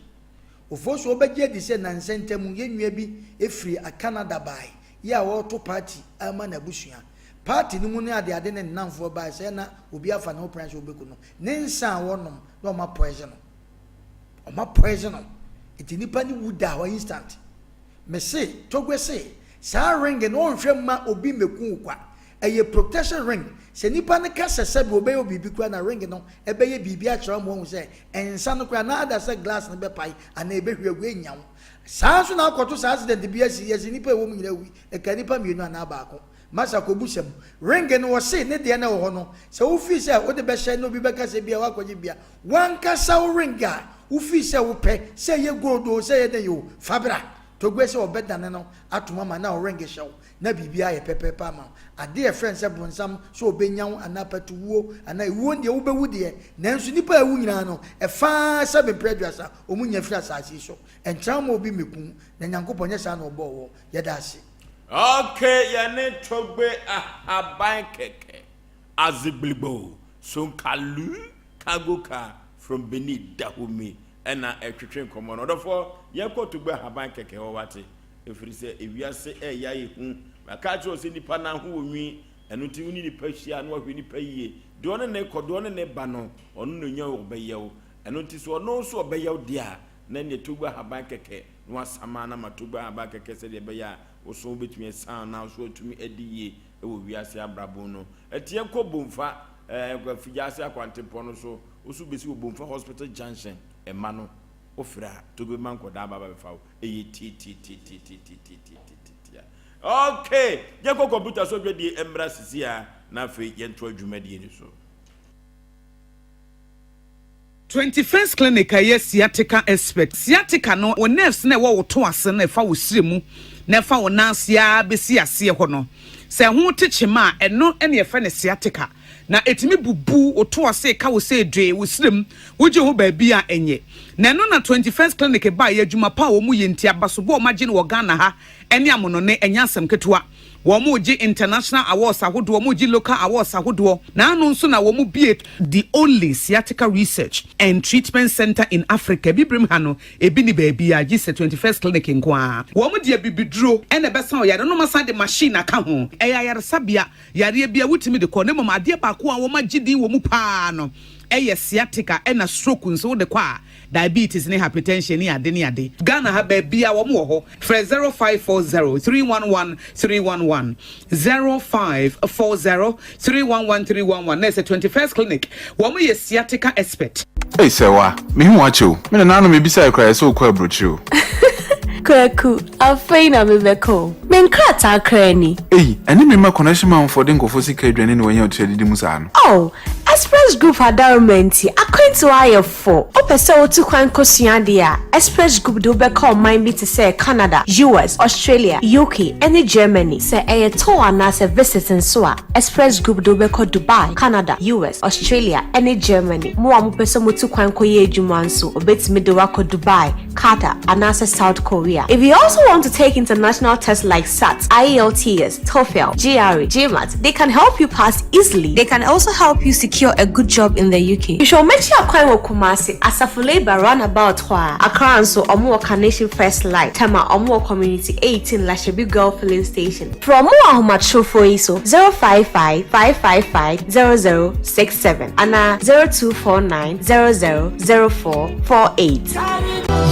Ofosu wobɛgye adi sɛ nnansa ntam yɛn nua bi firi Canada bae yi a ɔreto party ama n'abusua. Party no mu no adeade ne ne nnamfoɔ bae sɛ na obi afa ne ho pran sɛ ɔbɛku no. Ne nsa a wɔnom na wɔma poison no. Ɔma poison no nti nipa no wu da hɔ instant. Me se Togbe se saa ring no ɔnhwɛ mma obi mmeku wo kwa. Ɛyɛ protection ring. Sɛ nipa no ka sɛ sɛbi ɔbɛyɛ wo biribi koraa na ring no ɛbɛyɛ biribi akyerɛ wo ama wahu sɛ nsa no koraa na ada sɛ glass no bɛpae anaa ɛbɛhwie agu ɛnnya wo. Saa nso na akɔto saa accident bi asi yɛse nipa a ɛwɔ mu nyinaa wui ɛka nipa mmienu anaa baako. Masa kɔbu sɛm. Ring no wɔse ne deɛ no ɛwɔ hɔ no sɛ wo feel sɛ wode bɛhyɛ na obi bɛka sɛ bia woakɔgye bia W'ankasa wo ring a wo feel sɛ wo pɛ, sɛ ɛyɛ gold oo, sɛ ɛyɛ dɛn oo, fa bra. Togbɛ sɛ ɔbɛdane no atom ama na wo ring hyɛ wo na biribiara ayɛ pɛpɛɛpɛ ama wo. Adeɛ a yɛfrɛ no sɛ bronsam sɛ ɔbɛnya wo anaa patuwuo anaa ewuo no deɛ wobɛwu deɛ, nanso nnipa a awu nyinaa no, ɛfa ara sɛ mprɛ aduasa wɔn nya firi asaase yi so. Ɛntra wo ma obi mmɛku wo, na Nyankopɔn nyɛ saa na ɔbɔɔ woɔ. Yɛda ase. Ok yɛne Togbe ahaban kɛkɛ Azigbligboo Sonkalu Cargo car from Benin Dahomey ɛna ɛtwetwe nkɔmmɔ no. Ɔdɔfoɔ, yɛnkɔ Togbe Ahaban kɛkɛ hɔ wate, ɛfiri sɛ ewiase ɛreyɛ ayɛ hu. Maka akyerɛ wo sɛ nnipa nan ho wɔ nwi, ɛno nti wo ne nnipa hyia a na wahwɛ nnipa yie. Deɛ ɔne ne kɔ, deɛ ɔne ne ba no, ɔno na ɔnya ɔbɛyɛ wo. Ɛno nti sɛ ɔno nso ɔbɛyɛ wo deɛ a, na ɛneɛ Togbe Ahaban kɛkɛ na wasama no ama Togbe Ahaban kɛkɛ sɛdeɛ ɛbɛyɛ a wo so wobɛtumi asiane na wo so atumi adi yie wɔ wiase abrabɔ no. Ɛteɛ kɔ Bomfa, ɛɛ, Figyase akwantempɔn no so. Wo so bɛsi wɔ Bomfa Hospital Junction ɛma no wo frɛ a Togo bɛma nkɔdaa aba abɛfa wo. Ɛyɛ tiatiatiatiatiatiatiatia. Okay, yɛnkɔ kɔmputa so dwadie mmra sisi a na afei yɛntoa dwumadie no so. 21st Clinic a ɛyɛ sciatica expert. Sciatica no, wo nerves no a ɛwɔ wo to ase no a ɛfa wo srɛ mu na ɛfa wo nan ase ara bɛsi aseɛ hɔ no, sɛ ɛho te kyema a, ɛno na yɛfrɛ no sciatica. Na ɛtumi bubu wo to ase, ɛka wo sɛ dwee, wo srɛ mu, wogye ho baabi a ɛnyɛ. Na ɛno na 21st Clinic baeɛ, adwuma pa a wɔyɛ nti, abasobɔ a wɔagye no wɔ Ghana ha ne amonɔne, ɛnyɛ asɛm ketewa. Wɔregye international awards ahodoɔ, wɔregye local awards ahodoɔ, na ano nso na wɔbue the only sciatica research and treatment centre in Africa, Abibirem ha no, ebi nni baabiara gye sɛ 21st Clinic nko ara. Wɔde abibiduro na ɛbɛsa ɔyare no, na wɔasan de machine aka ho. Ɛyɛ ayaresabea, yareɛ biara wotumi de kɔ, na mmom adeɛ baako a wɔagye din wɔ mu pa ara no yɛ sciatica, ɛna stroke nso wode kɔ a, Diabetes ne hypertension ne ade ne ade. Ghana ha baabiaa wɔn wɔ hɔ. Frɛ 0540 311 311, 0540 311 311 na ɛsɛ 21st clinic wɔn yɛ sciatica expert. Ei Sɛwa, mehu wo akyɛ o. Me nananom mebisae koraa yɛsɛ wokɔ aburokyire o. Kwaku, afei na mebɛkɔ o. Me nkrataa koraa ni. Ei, ɛne me mma connection manfoɔ de nkurɔfoɔ sika aduane na wɔanya otiri adidi mu saa no. Oh, Express Group adaworoma nti, akwantuo ayɛ fo. Wopɛ sɛ wotu kwan kɔsua adeɛ a, Express Group de wo bɛkɔ ɔman bi te sɛ Canada, US, Australia, UK, ne Germany. Sɛ ɛyɛ tour anaasɛ visit nso a, Express Group de wo bɛkɔ Dubai, Canada, US, Australia, ne Germany. Mo a mopɛ sɛ motu kwan kɔyɛ adwuma nso, wɔbɛtumi de wo akɔ Dubai, Qatar, anaasɛ South Korea. If you also want to take international tests like SAT, IELTS, TOEFL, GRE, GMAT, they can help you pass easily. They can also help you secure a good job in the UK. Hwehwɛ wɔn akyi akwan wɔ Kumasi, Asafo Labour roundabout hɔ ara. Accra nso, wɔn wɔ Carnation First Light, Tema, wɔn wɔ Community 18 Lashibi Girl Filling Station. Frɛ wɔn wɔ ahomatorofo yi so, 055 555 0067 anaa 0249 000448.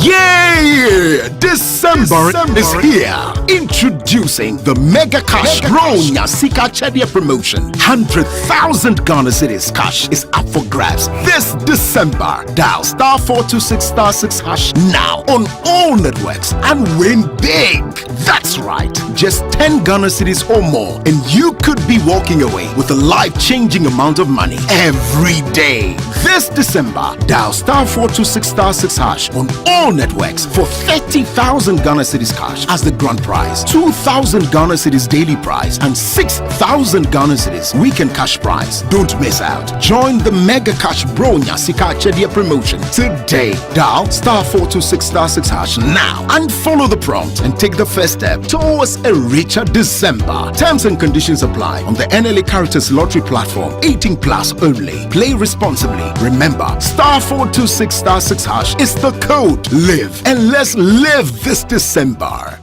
Yay! December, December is here. Introducing the Mega Cash Bronya Sika Chedia promotion. 100,000 Ghana Cedis cash is up for grabs this December. Dial star 426 star 6 hash now on all networks and win big. That's right, just 10 Ghana cedis or more, and you could be walking away with a life changing amount of money every day. This December, dial star 426 star 6 hash on all networks for 30,000 Ghana cedis cash as the grand prize, 2,000 Ghana cedis daily prize, and 6,000 Ghana cedis weekend cash prize. Don't miss out. Join the Mega Cash Bro Nyasika Chedia promotion today. Dial star 426 star 6 hash now and follow the prompt and take the first step towards a richer December. Terms and conditions apply on the NLA Caritas Lottery platform. 18 plus only. Play responsibly. Remember, star 426 star 6 hash is the code. Live and let's live this December.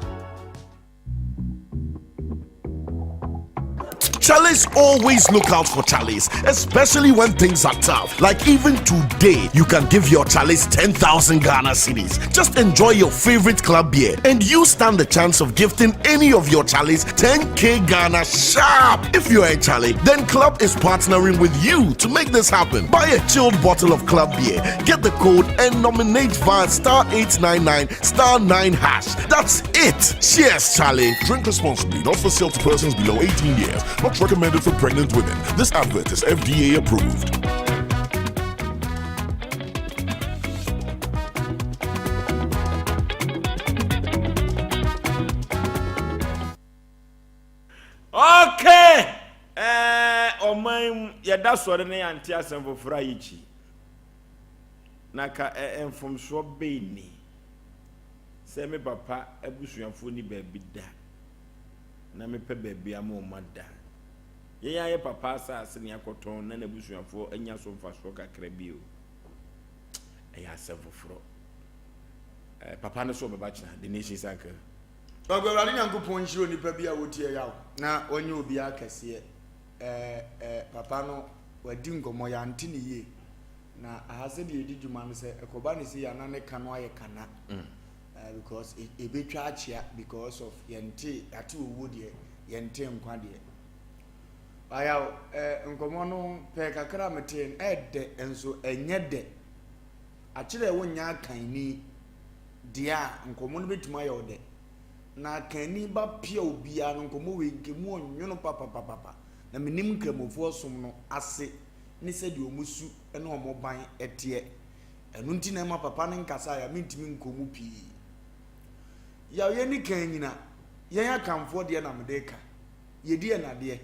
Chalice always look out for Chalice, especially when things are tough. Like even today, you can give your Chalice 10,000 Ghana cedis. Just enjoy your favorite club beer, and you stand the chance of gifting any of your Chalice 10k Ghana sharp. If you're a Charlie, then Club is partnering with you to make this happen. Buy a chilled bottle of Club beer, get the code, and nominate via star 899 star 9 hash. That's it. Cheers, Charlie. Drink responsibly, not for sale to persons below 18 years. Not recommended for pregnant women. This advert is FDA approved. Okay! Eh, ɔman mu yɛda sɔre ne yɛante asɛm foforɔ a yɛkyi na ka eh, mfomsoɔ bɛyi ni sɛ me papa abusuafoɔ ni baabi da na mepɛ baabi ama wɔn ada. Yɛn ara yɛ papa asase na yɛakɔtɔn na n'abusuafoɔ anya so mfasoɔ kakra bi o. Ɛyɛ asɛm foforɔ. Eh, papa no so ɔbɛba kyena, the nation's uncle. Ɔgu Awurade Nyankopɔn nhyira onipa bi a wotie yaw na ɔnyɛ obiara kɛseɛ. Eh, eh, papa no wadi nkɔmmɔ, yɛante ne yie. Na aha sɛdeɛ yɛdi dwuma no sɛ ɛkɔba ne sei a na ne ka no ayɛ kana. Mm. Eh, because ebetwa akyea because of yɛnte yɛate owuo deɛ yɛnte nkwa deɛ. Bayaw, eh, nkɔmmɔ no pɛɛ kakra a metee no, ɛɛdɛ nso ɛnyɛ dɛ. Akyerɛ wonyɛ akanni deɛ a, nkɔmmɔ no bɛtumi ayɛ wo dɛ. Na akanni ba pia obiara no, nkɔmmɔ wei nka mu ɔnwono papapapapa. Na menim Nkramofoɔ som no ase ne sɛdeɛ wɔn su ne wɔn ban teɛ. Ɛno nti na ɛma papa no nkasaeɛ a mentumi nkɔ mu pii. Yaw yɛnni kan nyina, yɛn Akanfoɔ deɛ na mede reka. Yɛdi yɛn adeɛ.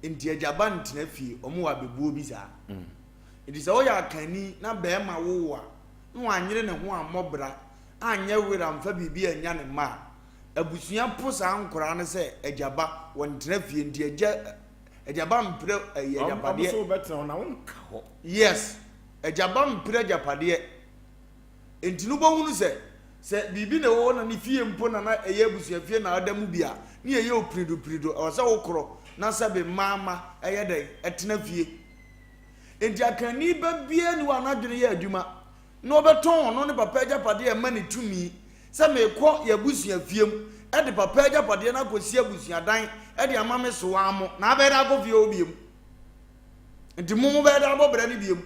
Nti agya ba ntena fie, wɔn wɔ abɛbuo bi saa. Nti sɛ woyɛ Akanni na barima wo wo a, na wanyere ne ho ammɔ bra, anyɛ were amfa biribi annya ne mma a, abusua po saa nkoraa no sɛ agya ba, wɔntena fie. Nti agya, agya ba mpere ayi agyapadeɛ. Wɔn nso wobɛtena hɔ na wonka hɔ. Yes, agya ba mpere agyapadeɛ. Enti no wobɛhunu sɛ, sɛ biribi na ɛwɔ hɔ na ne fie mpo na na ɛyɛ abusuafie na ɔda mu bi a, ne ɛyɛ opirido-pirido, ɛwɔ sɛ wokorɔ na sɛbe mmaa mma ɛyɛ dɛn? Ɛtena fie. Enti akanni ba biara nni hɔ a n'adwene yɛ adwuma na ɔbɛtɔn ɔno ne papa agyapadeɛ a ɛma ne tumi sɛ merekɔ yɛn abusuafie mu de papa agyapadeɛ no akɔsi abusuadan de ama me soa mo na abɛyɛ dɛ akɔ fie hɔ biom. Nti mo mobɛyɛ dɛ abɔ bra no biom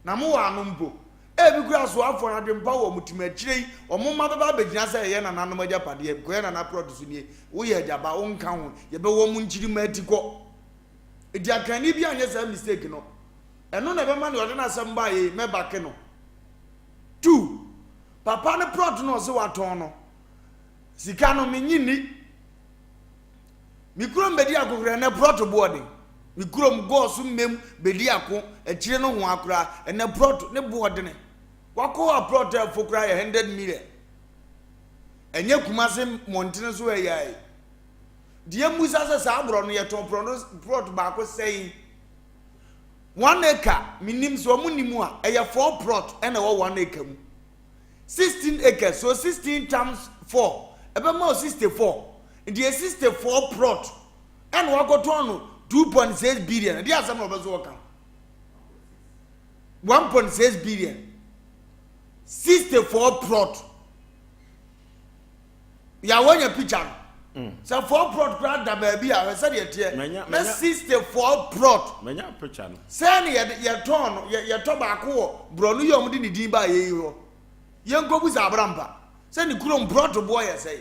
na mowɔ ano mpo. Ebi koraa asoafoɔ no adwempa wɔ wɔn tirim, akyire yi wɔn mma bɛba abɛgyina sɛ ɛyɛ nananom agyapadeɛ, kɔyɛ nana prɔto so nie, woyɛ agyaba, wonka ho, yɛbɛwɔ mo nkyirimma ati kɔ. Nti akanni bi anyɛ saa mistake no, ɛno na ɛbɛma nea ɔde n'asɛm baeɛ yi mɛbake no. Tu, papa no prɔto no ɔse watɔn no, sika no menye nni. Me kurom bɛdi ako koraa ɛnɛ prɔto boɔ den. Me kurom gɔɔso mmem bɛdi ako akyire no hoa koraa ɛnɛ prɔto ne boɔ dene. Wakɔ hɔ a prɔto a ɛfo koraa yɛ 100 million. Ɛnyɛ Kumase mmɔntene so ɛyɛ yi. Deɛ mmusa sɛ saa borɔ no yɛtɔn prɔto prɔto baako sɛn? One acre menim sɛ ɔmo nim a ɛyɛ four prɔt ɛna ɛwɔ one acre mu. 16 acres so 16 times 4 ɛbɛma wo 64 nti yɛ 64 plot ɛna wakɔtɔn no 2.6 billion ɛde asɛm na ɔbɛ so ɔka 1.6 billion 64 plot yàwó nya picture no mm. sɛ 4 plot koraa da baabi a hwɛ sɛdeɛ teɛ na 64 plot sɛ ne yɛtɔn no yɛtɔ baako wɔ borɔno yi a wɔde ne din baa yɛyi hɔ yɛnkɔbu sɛ abrampa sɛ ne kurom plot boɔ yɛ sɛe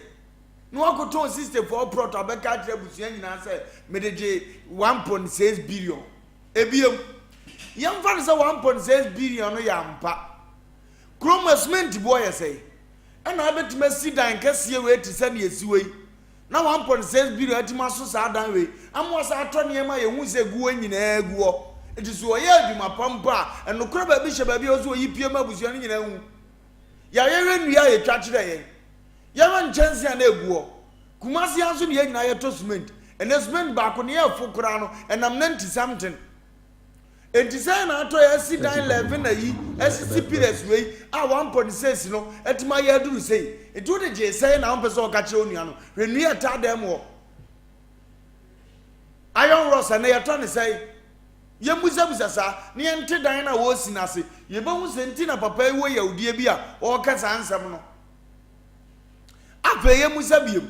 na wakɔtɔn 64 plot abɛka akyerɛ abusua nyinaa sɛ mede gye 1.6 billion ebiem yɛmfa no sɛ 1.6 billion no yɛ ampa kurom a cement boɔ yɛ sɛe ɛna abɛtumi asi dan kɛseɛ wei te sɛ nea ɛsi wei na 1.6 billion atumi aso saa dan wei ama wasa atɔ nneɛma a yɛhu sɛ gu hɔ nyinaa gu hɔ nti so ɔyɛ adwuma pa mpo a ɛnokorɛ baabi hyɛ baabi a ɔsɛ ɔyi pie ma abusua no nyinaa hu yɛayɛhwɛ nnua a yɛtwa kyerɛ yɛn yɛhwɛ nkyɛnse a na ɛgu hɔ Kumasi ha nso ne yɛn nyinaa yɛtɔ cement ɛnɛ cement baako ne yɛfo koraa no ɛnam 90 something Enti sɛn na atɔ yɛ asi dan 11 ayi asisi pillars wei a 1.6 no atumi ayɛ aduru sei. Enti wode gyee sɛn na wompɛ sɛ ɔka kyerɛ wo nua no. Hwɛ nnua a ɛtaa dan mu hɔ. Iron rods ɛnɛ yɛtɔ ne sɛn? Yɛmmusabisa saa na yɛnte dan no a wɔresi no ase. Yɛbɛhu sɛ nti na papa yi wɔ yawdie bi a ɔreka saa nsɛm no. Afei yɛmmisa biom,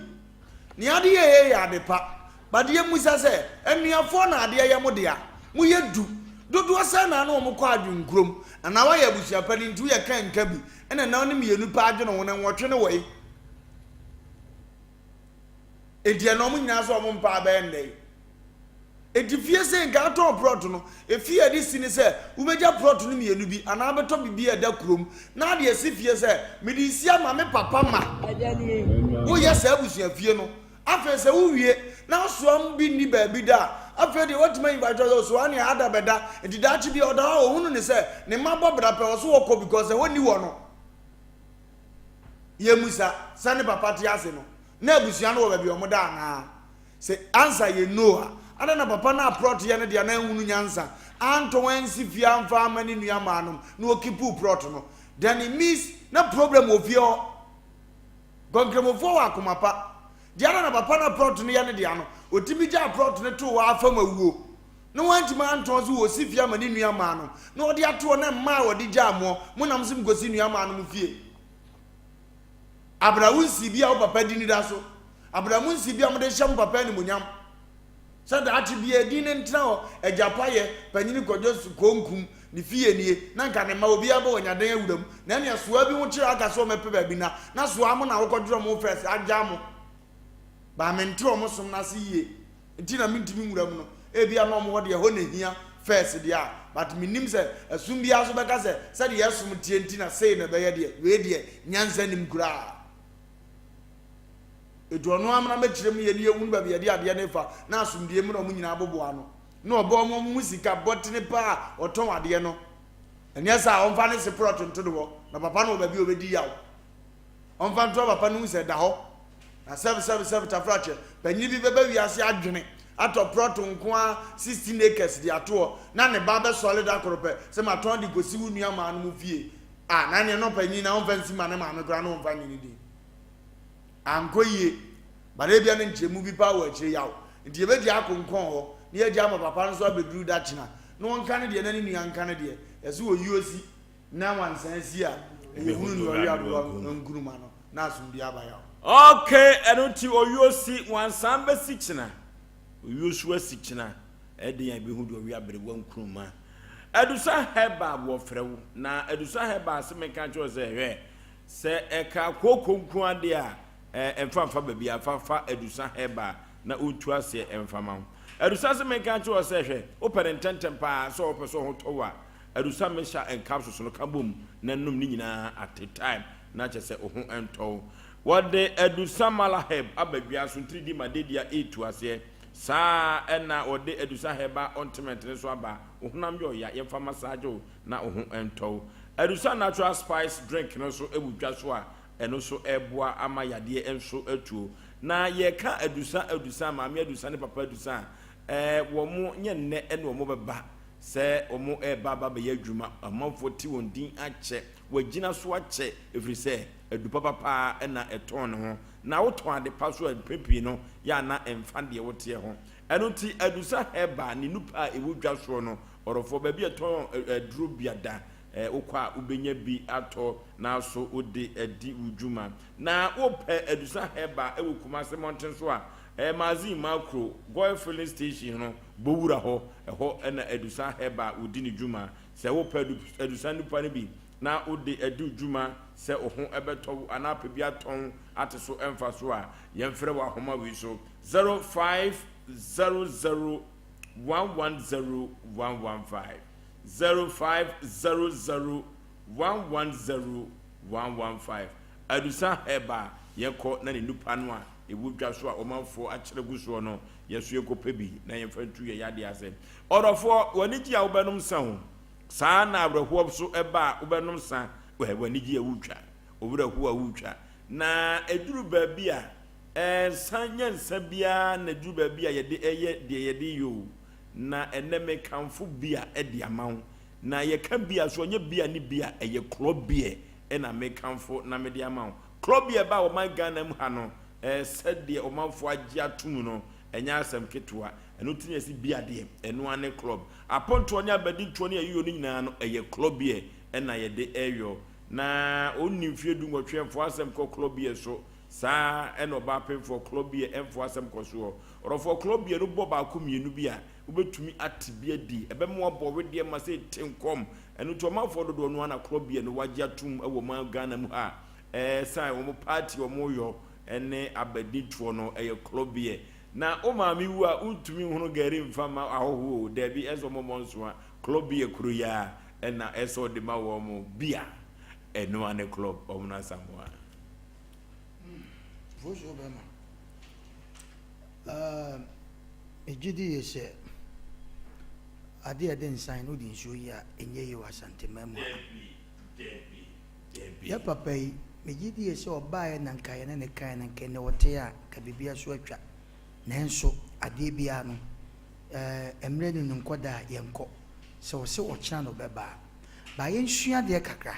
nea ade yɛ yɛ yɛ ade pa, but yɛmmisa sɛ, anuafoɔ na adeɛ yɛ mo dea? Moyɛ du, dodoɔ sɛn na ne wɔn kɔ adwenkurom? Anaa woayɛ abusua panin nti woyɛ ka nka bi, ɛna na wone mmienu pɛ adwene ho na nwɔtwe ne wɔ he? Enti ɛna wɔn nyinaa sɛ wɔn mpaa bɛyɛ nnɛ yi. Enti fie sei nka atɔn prɔt no, efie a ɛde si ne sɛ wobɛgya prɔt no mmienu bi anaa wobɛtɔ biribi a ɛda kurom na ade asi fie sɛ mede resi ama me papa ma woyɛ saa abusua fie no. Afei sɛ wowie na wosoa bi nni baabi da a, afei deɛ woatumi ayi mpakyɛw sɛ osoa nea ada bɛda. Enti daakye bi ɔda hɔ a ɔhunu ne sɛ ne mma bɔ bra pɛ ɔso wɔkɔ because ɛhɔ nni hɔ no. Yɛmmisa sɛ ne papa te ase no na abusua no wɔ baabi a wɔda anaa? Sɛ ansa yɛ no a, adɛn na papa no a prɔt yɛ no dea no anhunu nyansa antɔn ansi fie amfa amma ne nua maa nom na ɔkipuu prɔt no? Then it means na problem wɔ fie hɔ. Nkramofoɔ wɔ akoma pa. Deɛ adɛn na papa no a prɔt no yɛ no dea no, ɔtumi gyaa prɔt no too hɔ ara fam awuo na wantumi antɔn so ɔsi fie ama ne nua maa no na ɔde ato hɔ na mmaa a ɔde gyaa moɔ mo nam se mokɔsi nua maa no mo fie. Abra wo nsi bi a wo papa di ni da so. Abra mo nsi bi a mode hyɛ mo papa animuonyam. Sɛ daakye biara edin no ntena hɔ, Agyapayɛ, Panyini Kwadwo Konkum, ne fie nie, na nka ne mma obiara bɛ wanya dan awura mu, na ɛnea soa bi ho kyerɛ aka sɛ ɔmɛpɛ baabi nna, na soa mo na wokɔdwerɛ mo fɛs agyaa mo. Baa mente ɔmo som no ase yie nti na mentumi nwura mu no, ebia na ɔmo hɔ deɛ ɛhɔ na ehia fɛs deɛ a, but mennim sɛ ɛsom biara so bɛka sɛ sɛdeɛ yɛsom teɛ nti na sei na ɛbɛyɛ deɛ, wei deɛ nyansa nnim koraa. Enti ɔno ara mmra mmɛkyerɛ mu yɛ ne yɛhunu baabi yɛde adeɛ no refa na asomdwoeɛ mu na wɔn nyinaa aboboa ano na ɔbɔ wɔn wɔn ho sika bɔtene paa a ɔtɔn adeɛ no. Ɛnyɛ saa a ɔmfa ne seprɔt nto ne hɔ na papa no wɔ baabi a ɔbɛdi yaw. Ɔmfa nto papa no hu sɛ ɛda hɔ. Na sɛb sɛb sɛb tafrakyɛ panyin bi bɛba wiase adwene atɔ prɔt nko ara 16 acres de ato hɔ na ne ba bɛsɔre da koro pɛ sɛ matɔn de kɔsi wo nua maa no mu fie a na neɛ no panyin na ɔmfa nsi ma ne maame koraa na ɔmfa nye ne din. Ankɔ yie, but ebia na nkyerɛmu bi paa wɔ akyire yaw nti yɛbɛgyae akonkɔn hɔ na yɛagyae ama papa no nso abɛduru da kyena na ɔnka ne deɛ na ne nua nka ne deɛ. Yɛse oyuo si na wansan si a, ɛyɛ hunu ne ɔwe aboa nkuruma no na asomdue aba yaw. Ok, ɛno nti oyuo si wansan bɛsi kyena, oyuo so asi kyena, ɛdeɛn a yɛbɛhu deɛ ɔwe aberewa nkuruma. Adusa Herbal wɔfrɛ wo, na Adusa Herbal se menka nkyerɛ wo sɛ hwɛ, Sɛ ɛka kooko nko ara deɛ a, ɛɛ, mfa mfa baabiara, fa fa adusa herbal na ɔntu aseɛ mfa ma wo. Adusa se menka nkyerɛ wo sɛ, hwɛ, wopɛ no ntɛntɛm pa ara sɛ wopɛ sɛ wo ho tɔ wo a, adusa mixture and capsules no ka bom na nom ne nyinaa at a time na kyerɛ sɛ wo ho ntɔ wo. Wɔde adusa malaheb aba dwa so, ntiridi ma dedia retu aseɛ. Saa ara na wɔde adusa herbal ointment no nso aba, wo honam yɛ ɔya, yɛmfa massage wo na wo ho ntɔ wo. Adusa natural spice drink no nso wɔ dwa so a ɛno nso ɛreboa ama yadeɛ nso atuo. Na yɛreka adusa adusa, maame adusa ne papa adusa a, ɛɛ wɔn nyɛ nnɛ na wɔn bɛba sɛ wɔn reba aba bɛyɛ adwuma. Amanfoɔ te wɔn din akyɛ, wɔagyina so akyɛ ɛfiri sɛ adu papa paa na ɛtɔn ne ho. Na wotɔn ade pa so a mpɛn pii no yɛ a na ɛmfa deɛ woteɛ ho. Ɛno nti adusa herbal ne nupa a ɛwɔ dwa soɔ no Ɔdɔfoɔ, baabi a ɛtɔn aduro biada, wokɔ a wobɛnya bi atɔ na so wode adi wo dwuma. Na wopɛ Adusa Herbal wɔ Kumase mmɔnten so a, ɛyɛ Magazine Makro, Goil Filling Station no, Bowura hɔ, ɛhɔ na Adusa Herbal wɔdi ne dwuma. Sɛ wopɛ Adusa nnupa no bi na wode adi wo dwuma sɛ wo ho bɛtɔ wo anaa apɛ bi atɔn ate so mfasoɔ a, yɛmfrɛ wɔ ahoma wei so, 0500. 110115 0500 110115 Adusa Herbal yɛkɔ na ne nupa no a ɛwɔ dwa so a ɔmanfoɔ akyerɛ gu soɔ no yɛso yɛnkɔpɛ bi na yɛmfa ntu yɛn yadeɛ ase. Ɔdɔfoɔ, w'ani gye a wobɛnom nsa o, saa na awerɛhoɔ nso ɛba a wobɛnom nsa, w'ani gye a wotwa, wo werɛ ho a wotwa, na ɛduru baabi a Nsa nyɛ nsa biara na ɛduru baabi a yɛde yɛ deɛ yɛde yɛ o. Na ɛnnɛ mekamfo beer de ama wo. Na yɛka beer nso ɛnyɛ beer ne beer, ɛyɛ club beer na mekamfo na mede ama wo. Club beer baa ɔman Ghana mu ha no, sɛdeɛ ɔmanfoɔ agye atom no, ɛnyɛ asɛm ketewa. Ɛno nti na yɛse beer deɛ, ɛno ara ne club. Apontoɔ ne abadintoɔ ne ayiyɔ no nyinaa no, ɛyɛ club beer na yɛde yɔ. Na ɔnni mfeɛ dunwɔtwe ɛmfa w'asɛm kɔ club beer so. Saa ara na ɔbaa pemfoɔ korɔ bi a ɛmfa asɛm kɔ soɔ. Ɔdɔfoɔ korɔ bi a no bɔ baako mmienu bi a, wobɛtumi ate bi adi. Ɛbɛma woabɔ wedeɛ ma sɛ te nkɔm. Ɛno nti ɔmanfoɔ dodoɔ no ara na korɔ bi a no wɔagye atom wɔ ɔman Ghana mu ha a, ɛsan wɔn party a wɔyɔ ne abadintoɔ no ɛyɛ korɔ bi a. Na wo maame wu a, wontumi nhono gari mfa mma ahɔhoɔ o, daabi, ɛsɛ wɔmmɔ nsoa. Korɔ bi a kuro yi ara na ɛsɛ wɔde ma wɔn bi a, ɛno ara ne club, wɔn no Asamoah. Mfomsoɔ bɛma. Ɛɛ megye di yie sɛ adeɛ a ɛde nsan no wode nsuo yi a ɛnyɛ yie wɔ Asanteman mu ha. Yɛ papa yi, megye di yie sɛ ɔbaeɛ na nka yɛne no kaeɛ no nka ɛnnɛ ɔte a nka biribiara so atwa. Nanso adeɛ biara no, ɛɛ mmerɛ no nu nkɔ da a yɛnkɔ. Sɛ ɔse ɔkyena na ɔbɛba a, ba yɛnsua adeɛ kakra.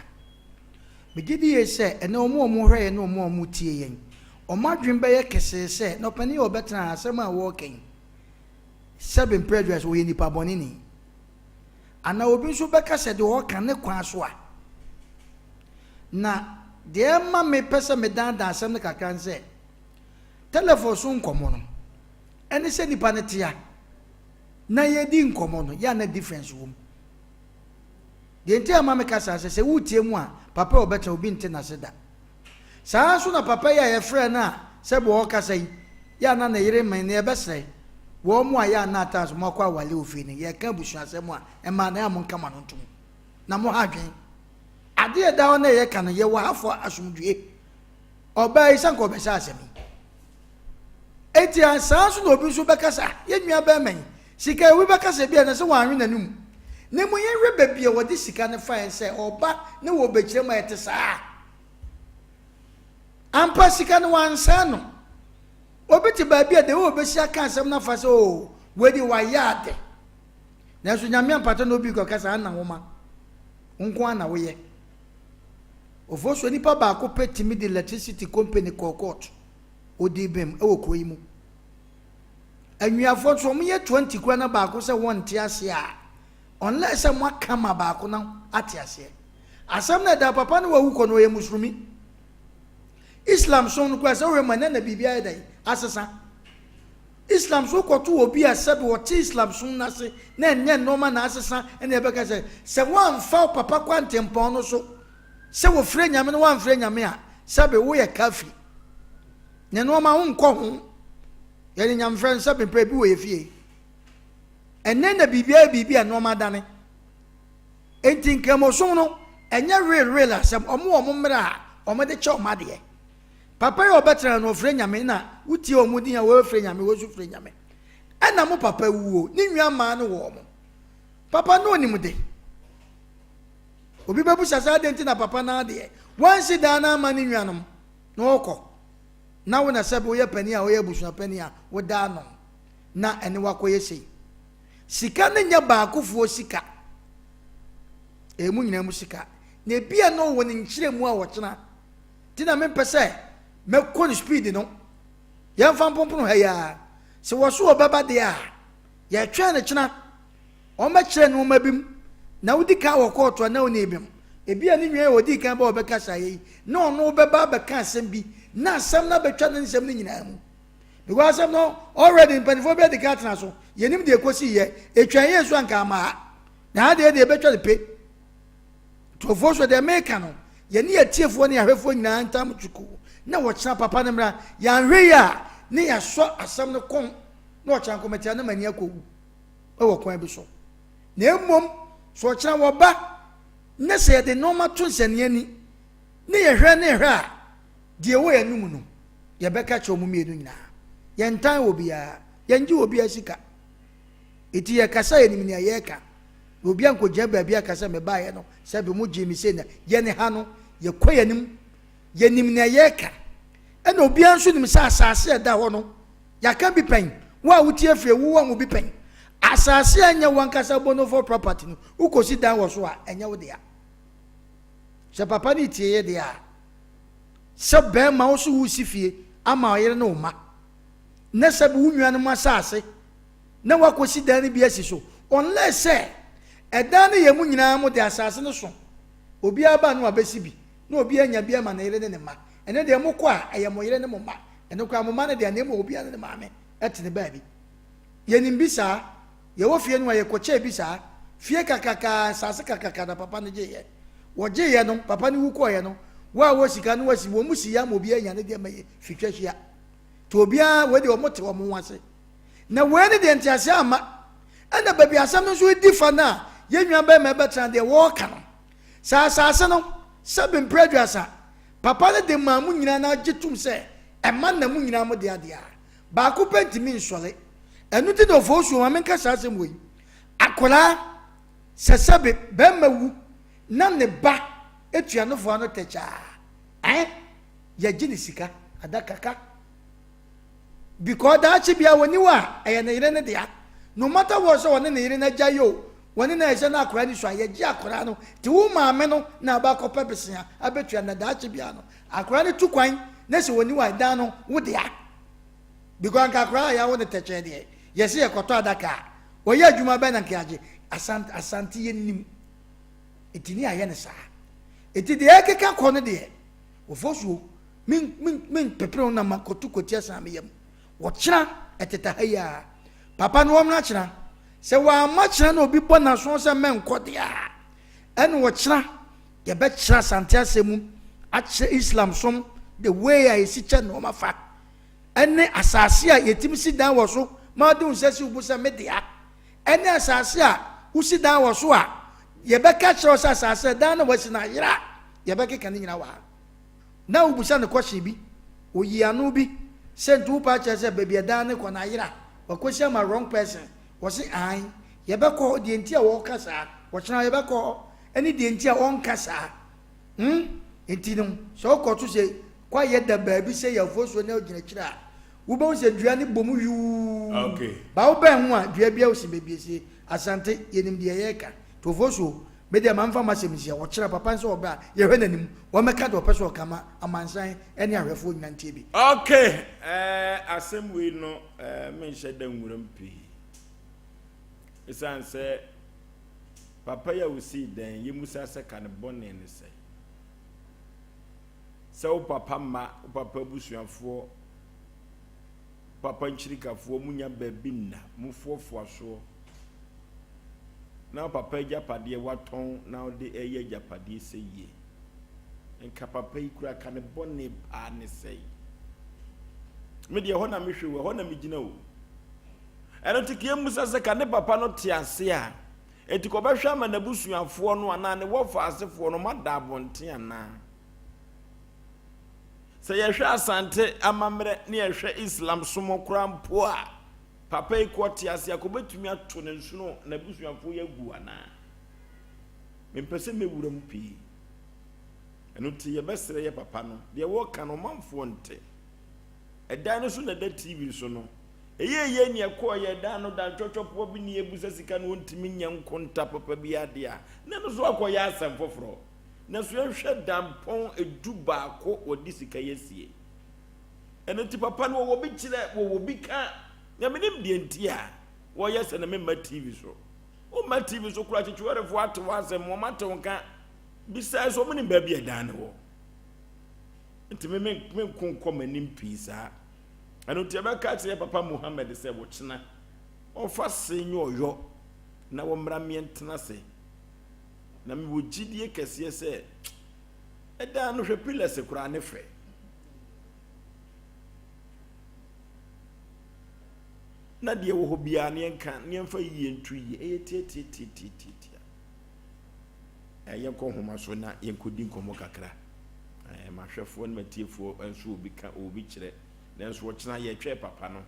Megye di yie sɛ ɛnnɛ wɔn a wɔhwɛ yɛn ne wɔn a wɔtie yɛn, wɔn adwene bɛyɛ kesee sɛ, na ɔpanin a ɔbɛtena ha, asɛm a wɔreka yi, sɛbe mprɛ aduasa, ɔyɛ nipa bɔneni. Anaa obi nso bɛka sɛ deɛ ɔreka ne kwan so a. Na deɛ ɛma mepɛ sɛ medaadaa asɛm no kakra ne sɛ, telefon so nkɔmmɔ no, ɛne sɛ nipa no tea. na yɛdi nkɔmmɔ no, yɛ a na difference wɔ mu. Deɛ nti a ɛma meka saa sɛ, sɛ woretie mu a, papa a ɔbɛtena obi nte n'ase da. Saa ara nso na papa yi a yɛfrɛɛ no a sɛbe ɔrekasa yi, yɛ a na ne yere mmɛn no, yɛbɛsrɛ wɔn mo a yɛ a na at times moakɔ awale wɔ fie no, yɛreka abusuasɛm a, mmaa no, ɛyɛ a monka mo ano nto mu. Na mo ha adwene. Adeɛ a ɛda hɔ na yɛka no, yɛwɔ ha for asomdwoeɛ. Ɔbaa yi, sɛ anka ɔbɛhyɛ asɛm yi. Enti a saa nso na obi nso bɛka sɛ, ah, yɛn nua bɛrima yi, sika yi, obi bɛka sɛ ebia na sɛ wanwe n'anum. Na mmom yɛnhwɛ baabi a wɔde sika no fae sɛ ɔba ne wɔbɛkyerɛ mu a ɛte saa. Ampa sika no wansan no. Obi te baabi a deɛ wɔbɛsi aka asɛm no afa sɛ oo, wei deɛ wayɛ ade. Nanso Nyame ampata na obi kɔka sɛ ana nwoma nko ara na woyɛ. Ofosuo nipa baako pɛ tumi de electricity company kɔɔ court. Odii bem wɔ kuro yi mu. Anuafoɔ nso wɔn yɛ 20 kura na baako sɛ wɔn nte aseɛ a, unless sɛ mo aka ma baako no ate aseɛ. Asɛm no ɛda papa no wawu kɔ no ɔyɛ musulumi. Islam som no kura sɛ wohwɛ mu ɛnɛ na biribi ayɛ dɛn asesa. Islam so wokɔto obi a sɛbe ɔte Islam som no ase na ɛnyɛ nnoɔma na asesa ɛna ɛbɛka sɛ sɛ woamfa wo papa kwantempɔn no so sɛ wɔfrɛ Nyame no woamfrɛ Nyame a sɛbe woyɛ kafiri ne nnoɔma wonkɔ ho. Yɛde nyamefrɛ no sɛbe mpɛ bi wɔ yɛ fie. Ɛnɛ na biribi ayɛ biribi a nnoɔma adane. Enti nkramosom no ɛnyɛ real real asɛm, ɔmo wɔ ɔmo mmerɛ a ɔmo de kyɛ ɔmo adeɛ. Papa yi a ɔbɛtena no ɔfrɛ Nyame na wotie ɔmo din a wɔfrɛ Nyame wɔsu frɛ Nyame. Ɛna mo papa wuo ne nwa maa no wɔ ɔmo. Papa no onim de. Obi bɛbusa sɛ adɛn nti na papa no adeɛ wansi dan no ama ne nuanom na ɔkɔ. Na wo na sɛbe woyɛ panin a woyɛ abusua panin a woda ano na ɛne wakɔyɛ sei. Sika no nyɛ baakofoɔ sika. Ɛyɛ mo nyinaa mu sika. Na ebia na ɔwɔ ne nkyerɛmu a ɔkyena Nti na mempɛ sɛ mɛkɔ no speed no. Yɛmfa mpompon ha yi ara. Sɛ wɔso wɔbɛba deɛ a, yɛtwɛn no kyena. Wɔbɛkyerɛ nneɛma bi mu. Na wodi kan wɔ kɔɔto a na wonni bem. Ebia ne nua yi a ɔdii kan ba ɔbɛkasaeɛ yi, na ɔno bɛba abɛka asɛm bi, na asɛm no abɛtwa ne nsɛm no nyinaa mu. Because asɛm no already mpanimfoɔ bi adi kan atena so. Yɛnim deɛ ɛkɔsiiɛ. Ɛtwa yɛn so anka ama ha. Na ha deɛ deɛ ɛbɛtwa no pe. Nkurɔfoɔ so deɛ meka no, yɛne atiefoɔ ne ahwɛfoɔ nyinaa ntam tuku na wɔkyena papa no mmra. Yɛanhwɛ yie a, ne yɛasɔ asɛm no kɔn na ɔkyena nkɔmɛtia na m'ani akɔwu wɔ kwan bi so. Na mmom, sɛ ɔkyena wɔba ne sɛ yɛde nneɛma to nsɛnniani ani ne yɛhwɛ ne yɛhwɛ a, deɛ ɛwɔ yɛn anom no, yɛbɛka kyerɛ wɔn mmienu nyinaa. Yɛntan wɔ biara, yɛngye wɔ biara sika. Enti yɛkasa a yɛnim nea yɛreka. Na obi ankɔgyina baabi aka sɛ mebaeɛ no sɛbe mo gyee me sei na yɛne ha no yɛkɔ yɛn anim. Yɛnim nea yɛreka. Ɛna obiara nso nim sɛ asase a ɛda hɔ no yɛaka bi pɛn. Wo a wotie afiri wo wahu bi pɛn. Asase a ɛnyɛ w'ankasa bonofo property no wokɔsi dan wɔ so a ɛnyɛ wo dea. Sɛ papa no tie yɛ deɛ a sɛ bɛrima wo so wosi fie ama ɔyere ne wo mma na sɛbe wo nuanom asase na wakɔsi dan no bi asi so unless sɛ ɛdan no yɛ mo nyinaa mo de asase no so obiara ba no abɛsi bi na obiara nya bi ama ne yere ne ne mma ɛno deɛ mokɔ a ɛyɛ mo yere ne mo mma ɛno koraa mo mma no deɛ na mmom obiara ne ne maame ɛte ne baabi yɛnim bi saa yɛwɔ fie no a yɛkɔkyɛɛ bi saa fie kakraka asase kakraka na papa no gyeeɛ wɔgyeeɛ no papa no wu kɔɔeɛ no wo a wɔ sika no wasi wɔn mu si yɛ ama obiara nya ne deɛ ma yɛ fitwa hyia nti obiara wei deɛ wɔn te wɔn ho ase Na wei ne deɛ nteaseɛ amma. Ɛna baabi asɛm no nso redi fa no a yɛn nua barima bɛtena deɛ wɔreka no. Sɛ asase no, sɛbe mprɛ aduasa, papa no de maa mo nyinaa na agye tom sɛ ɛma na mo nyinaa mo dea deɛ a, baako pɛ ntumi nsɔre. Ɛno nti na Ofosuo ma menka saa asɛm wei. Akwadaa, sɛ sɛbe barima wu na ne ba tua nofoa no tɛkyaa, ɛn, yɛgye ne sika adaka ka. Because daakye bia wɔni hɔ a ɛyɛ ne yere ne dea. No matter what sɛ wɔne ne yere no agyae o, wɔne no ayɛ sɛ na akwadaa ni so a, yɛgye akwadaa no. Nti wo maame no na aba akɔpɛ besea abɛtua na daakye bia no akwadaa no tu kwan na sɛ wɔni hɔ a ɛdan no wo dea. Because anka akwadaa a yɛawo no tɛkyɛɛ deɛ yɛse yɛkɔtɔ adaka a ɔyɛ adwuma bɛn na nka yɛagye. Asante, Asante yɛnnim. Nti ne yɛayɛ no saa. Nti deɛ ɛkeka kɔ no deɛ, wɔfɔ Me me me mpepere ho na makɔto kɔti asan me yam. Wɔkyena ɛteta ha yi ara. Papa no wɔmmra kyena. Sɛ wamma kyena na obi bɔ n'aso sɛ mɛnkɔ deɛ a, ɛna ɔkyena yɛbɛkyerɛ Asante asɛm mu akyerɛ Islam som the way a yɛsi kyɛ nnoɔma fa ɛne asase a yɛtumi si dan wɔ so ma wode wo nsa si wo bo sɛ me dea ɛne asase a wosi dan wɔ so a yɛbɛka kyerɛ wo sɛ asase dan na wasi no ayera yɛbɛkeka ne nyina wɔ ha na wobisa no kɔhye bi oyi ano bi sɛ nti wopɛ akyerɛ sɛ baabi ɛdan ne kɔ no ayera wakɔsi ama wrong person wɔse ae yɛbɛkɔ hɔ deɛ nti a wɔka saa wɔkyena yɛbɛkɔ hɔ ɛne deɛ nti a ɔnka saa hmm nti no sɛ wokɔto sɛ kwaeɛ da baabi sɛ yɛ afuosuo na ogyina akyire a wobɛhu sɛ dua no bɔ mu yuu okay. ba wobɛn ho a dua bia wosi baabi esie asante yɛnim deɛ yɛreka nti ofosuo me deɛ ma mfa m'asɛm nsia ɔkyerɛ papa nsɛ ɔbɛ a yɛhwɛ n'anim wɔmɛka deɛ ɔpɛ sɛ ɔka ma amansan ne ahwɛfoɔ nyina ntie bi. Okay, eh, asɛm wei no eh, menhyɛ da nwuram pii ɛsiane sɛ papa yi a ɔsii dan yɛmusa sɛ ka ne bɔne ne sɛ sɛ wo papa mma wo papa abusuafoɔ wo papa nkyirikafoɔ munya baabi nna mofoafoa soɔ na wo papa agyapadeɛ watɔn na wode ɛyɛ agyapadeɛ sɛ yie nka papa yi kura ka ne bɔne paa ne sɛe me deɛ ɛhɔ na mehwɛ o ɛhɔ na megyina o ɛno nti ka yɛmmusa sɛ ka ne papa no te ase a enti kɔbɛhwɛ ama n'abusuafoɔ no anaa ne wɔfa asefoɔ no mada abɔnten anaa sɛ yɛhwɛ asante amammerɛ ne yɛhwɛ islam som koraa mpo a papa yi kɔ te ase a kɔbɛtumi ato ne nsono n'abusuafoɔ yi agu anaa mempɛ sɛ mɛwura mu pii ɛno nti yɛbɛsrɛ yɛ papa no deɛ wɔka no ɔmanfoɔ nte ɛdan no so na ɛda tv so no ɛyɛ yɛ nea ɛkɔɔ yɛ dan no da ntwɔtwɔpoɔ bi ne yɛbusa sika no ɔntumi nyɛ nkonta papa bi adeɛ a na no so akɔyɛ asɛm foforɔ na so yɛhwɛ dampɔn edu baako wɔde sika yɛ sie ɛno nti papa no wɔwɔ bi kyerɛ wɔwɔ bi ka na menim deɛ nti a wɔyɛ sɛ na memma tv so womma tv so koraa kyekyewarefoɔ ate wɔ asɛm wɔn ate wo nka bisae so wɔn nim baabi ɛdan no wɔ nti me me nko nkɔ m'anim pii saa ɛno nti ɛbɛka kyerɛ papa Muhammad sɛ wɔkyena ɔfa se nyɛ ɔyɔ na wɔmmra mmiɛntena se na mewɔ gyidie kɛseɛ sɛ ɛdan no hwɛ pillars koraa ne fɛ na deɛ wɔ hɔ biara ne yɛnka ne yɛmfa yie nto yie ɛyɛ tiatiatiatiatia yɛnkɔ nhoma so na yɛnkɔdi nkɔmmɔ kakra mahwɛfoɔ ne matiefoɔ nso obi ka obi kyerɛ nanso ɔkyena yɛtwɛ papa no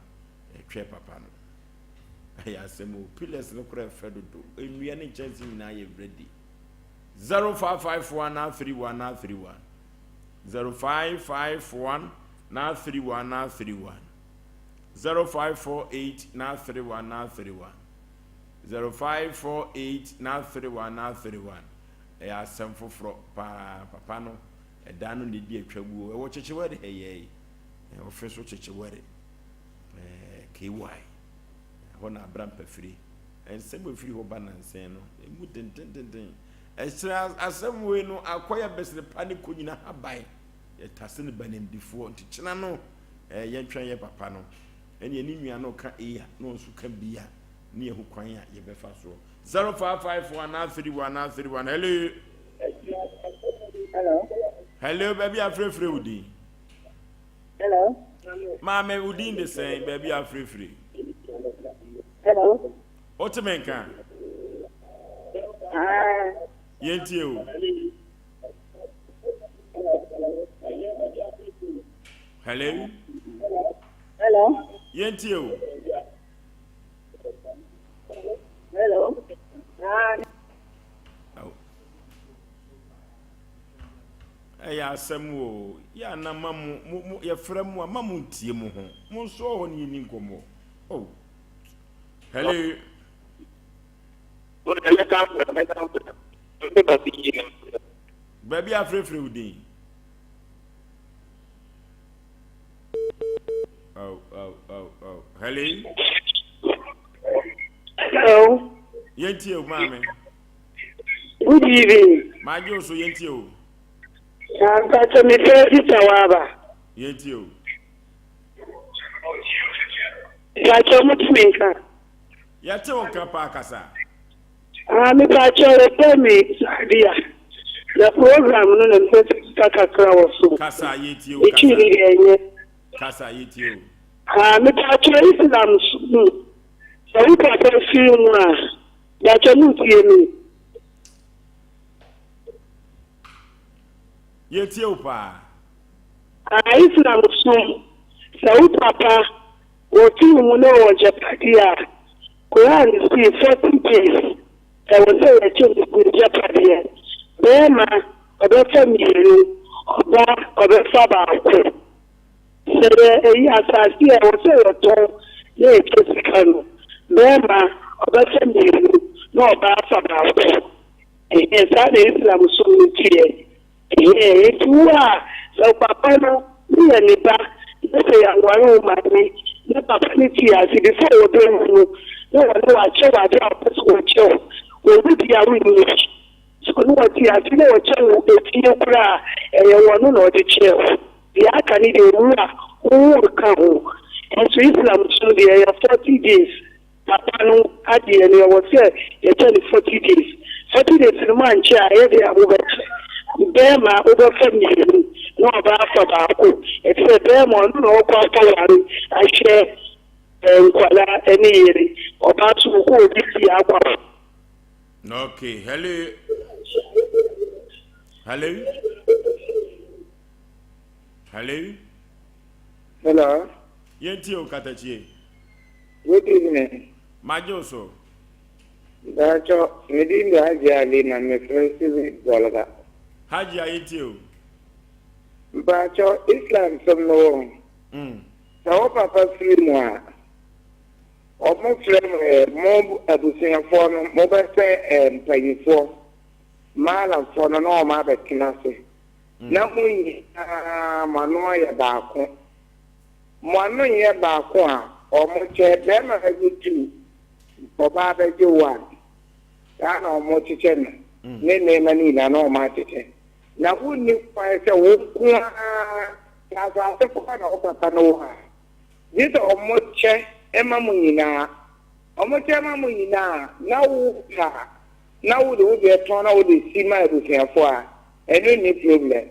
yɛtwɛ papa no ɛyɛ asɛm o pillars no koraa ɛfɛ dodo nnua ne nkyɛnse nyinaa yɛ ready 0551 931 931 0551 931 931 0548 931 931 0548 931 931 ɛyɛ asɛm foforɔ paa papa no ɛdan no na ɛdi atwa guo ɛwɔ kyekyewɛre ha yɛ ɔfe so kyekyewɛre ky Ɛhɔ na abra mpafiri. Nsɛm a ɛfiri hɔ ba nansa no, ɛmu dendendenden. Ɛkyerɛ asɛm wei no akɔyɛ besere pa ne konyina haban. Yɛtase no banimdifoɔ. Nti kyena no, yɛntwɛn yɛ papa no. Ɛne ɛne nua no ka A a, na ɔnso ka B a, ne yɛhu kwan a yɛbɛfa soɔ. 0554 931 931. Hello. Hello. Hello, baabi afrɛfrɛ wo din. Hello. Maame, wo din de sɛn? Baabi a afirifiri. Hello. Wote me nka? Ah. Yɛntie o. Hello. Hello. Yɛntie o. Hello. Ah. Ɛyɛ asɛm oo, yɛ a na ma mo, mo, mo, yɛfrɛ mo a, ma mo ntie mo ho. Mo nso hɔ ne yɛni nkɔmmɔ. Oh. Hello. Baabi a frɛfrɛ wo din. Oh, oh, oh, oh. Hello. Hello. Yɛntie o maame. Good evening. Magye wo so yɛntie o. Mpakyɛ mefrɛ Sista Waaba. Yɛntie o. Mpakyɛ mo tumi nka. Yɛte wo nka paa kasa. Ah, mepakyɛw yɛfrɛ me Saadia. Na program no na mepɛ sɛ meka kakra wɔ so. Kasa yɛtie wo Me kasa. Twi no deɛ ɛnyɛ. Kasa yɛtie wo. Ah, mepakyɛw Islam som mu, sɛ wo papa firi mu a, mepakyɛw motie me? Yɛtie wo paa. Ah, Islam som, sɛ wo papa wɔfiri mu na ɔwɔ agyapadeɛ a, Quran se 40 days ɛwɔ sɛ yɛkyɛ n'agyapadeɛ. Barima ɔbɛfa mmienu, ɔbaa ɔbɛfa baako. Sɛ yɛ ɛyi asase a ɛwɔ sɛ yɛtɔn na yɛkyɛ sika no, barima ɔbɛfa mmienu na ɔbaa afa baako. Ɛhɛn, saa na Islam som no teɛ. Ɛhɛn, enti wo a sɛ wo papa no woyɛ ne ba na sɛ yɛanware wo maame na papa no te ase before wɔbɛwu no na wɔne wo akyɛ wo ade a wɔpɛ sɛ wɔkyɛ wo, wɔwu deɛ a wonni bi. Sɛ ɔne wɔte ase na wɔkyɛ wo efie koraa a, ɛyɛ wɔno na ɔde kyɛɛ wo. Deɛ aka no deɛ owu a wowo nka ho. Nso Islam som deɛ ɛyɛ 40 days. Papa no adeɛ no ɛwɔ sɛ yɛkyɛ no 40 days. 40 days no moankyɛ a ɛyɛ deɛ a mobɛkyɛ. Bɛɛma wobɛfa mmienu na ɔbaa afa baako. Ɛfisɛ bɛɛma ɔno na ɔkɔ akɔware ahwɛ nkwadaa ne yere. Ɔbaa nso ɔkɔ obi fie akɔ aware. Okay, hello. Hello. Hello. Hello. Yɛntie o katakyie. Good evening. Magye wo so. Mpakyɛ, me din de Hajia Ali na me frɛ firi Bolga. Hajia yɛntie o. Mpakyɛ, Islam som no wɔ ho. Sɛ wo papa firi mu a, ɔmo frɛ mo ɛ, mo abusuafoɔ no, mo bɛ sɛ ɛ mpanyinfoɔ, maalamfoɔ no na ɔmo abɛtena ase. Na mo nyinaa mo ano ayɛ baako. Mo ano nyɛ baako a, wɔkyɛ, barima bɛgye two, ɔbaa bɛgye one. Saa na wɔkyekyɛ no, ne nneɛma no nyinaa na wɔakyekyɛ. Na wonni kwan sɛ wo nko ara, sɛ asase koraa na wo papa no wɔ a, gye sɛ wɔkyɛ ma mo nyinaa. Wɔkyɛ ma mo nyinaa a, na wo pɛ a, na wode wo deɛ tɔn na wode si ma abusuafoɔ a, ɛno nni problem.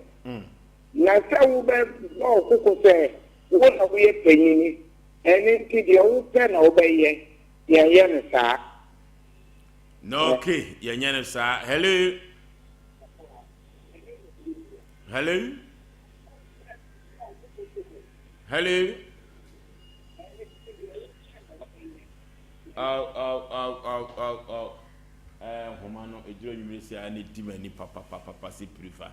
Na sɛ wobɛbɔ wo koko sɛ wo na woyɛ panyini, ɛno nti deɛ wopɛ na wobɛyɛ, yɛnyɛ no saa. No, okay, yɛnyɛ no saa. Hello? Hello? Hello? Aw, aw, aw, aw, aw, aw. Eh, nhoma no, ɛduru anwummere si a na ɛdi m'ani papapapapa sɛ pirifa.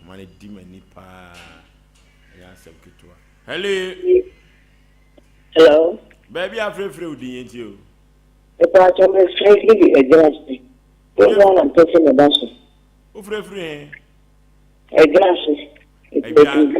Nhoma no di m'ani paa. Ɛyɛ asɛm ketewa. Hello. Hello. Baabi afrɛfrɛ wo din yɛntie o. Mepaakyɛ mefrɛ firi Agyirase. Program na mpɛ sɛ meba so. Wofrɛfiri he? Agyirase. Agyirase.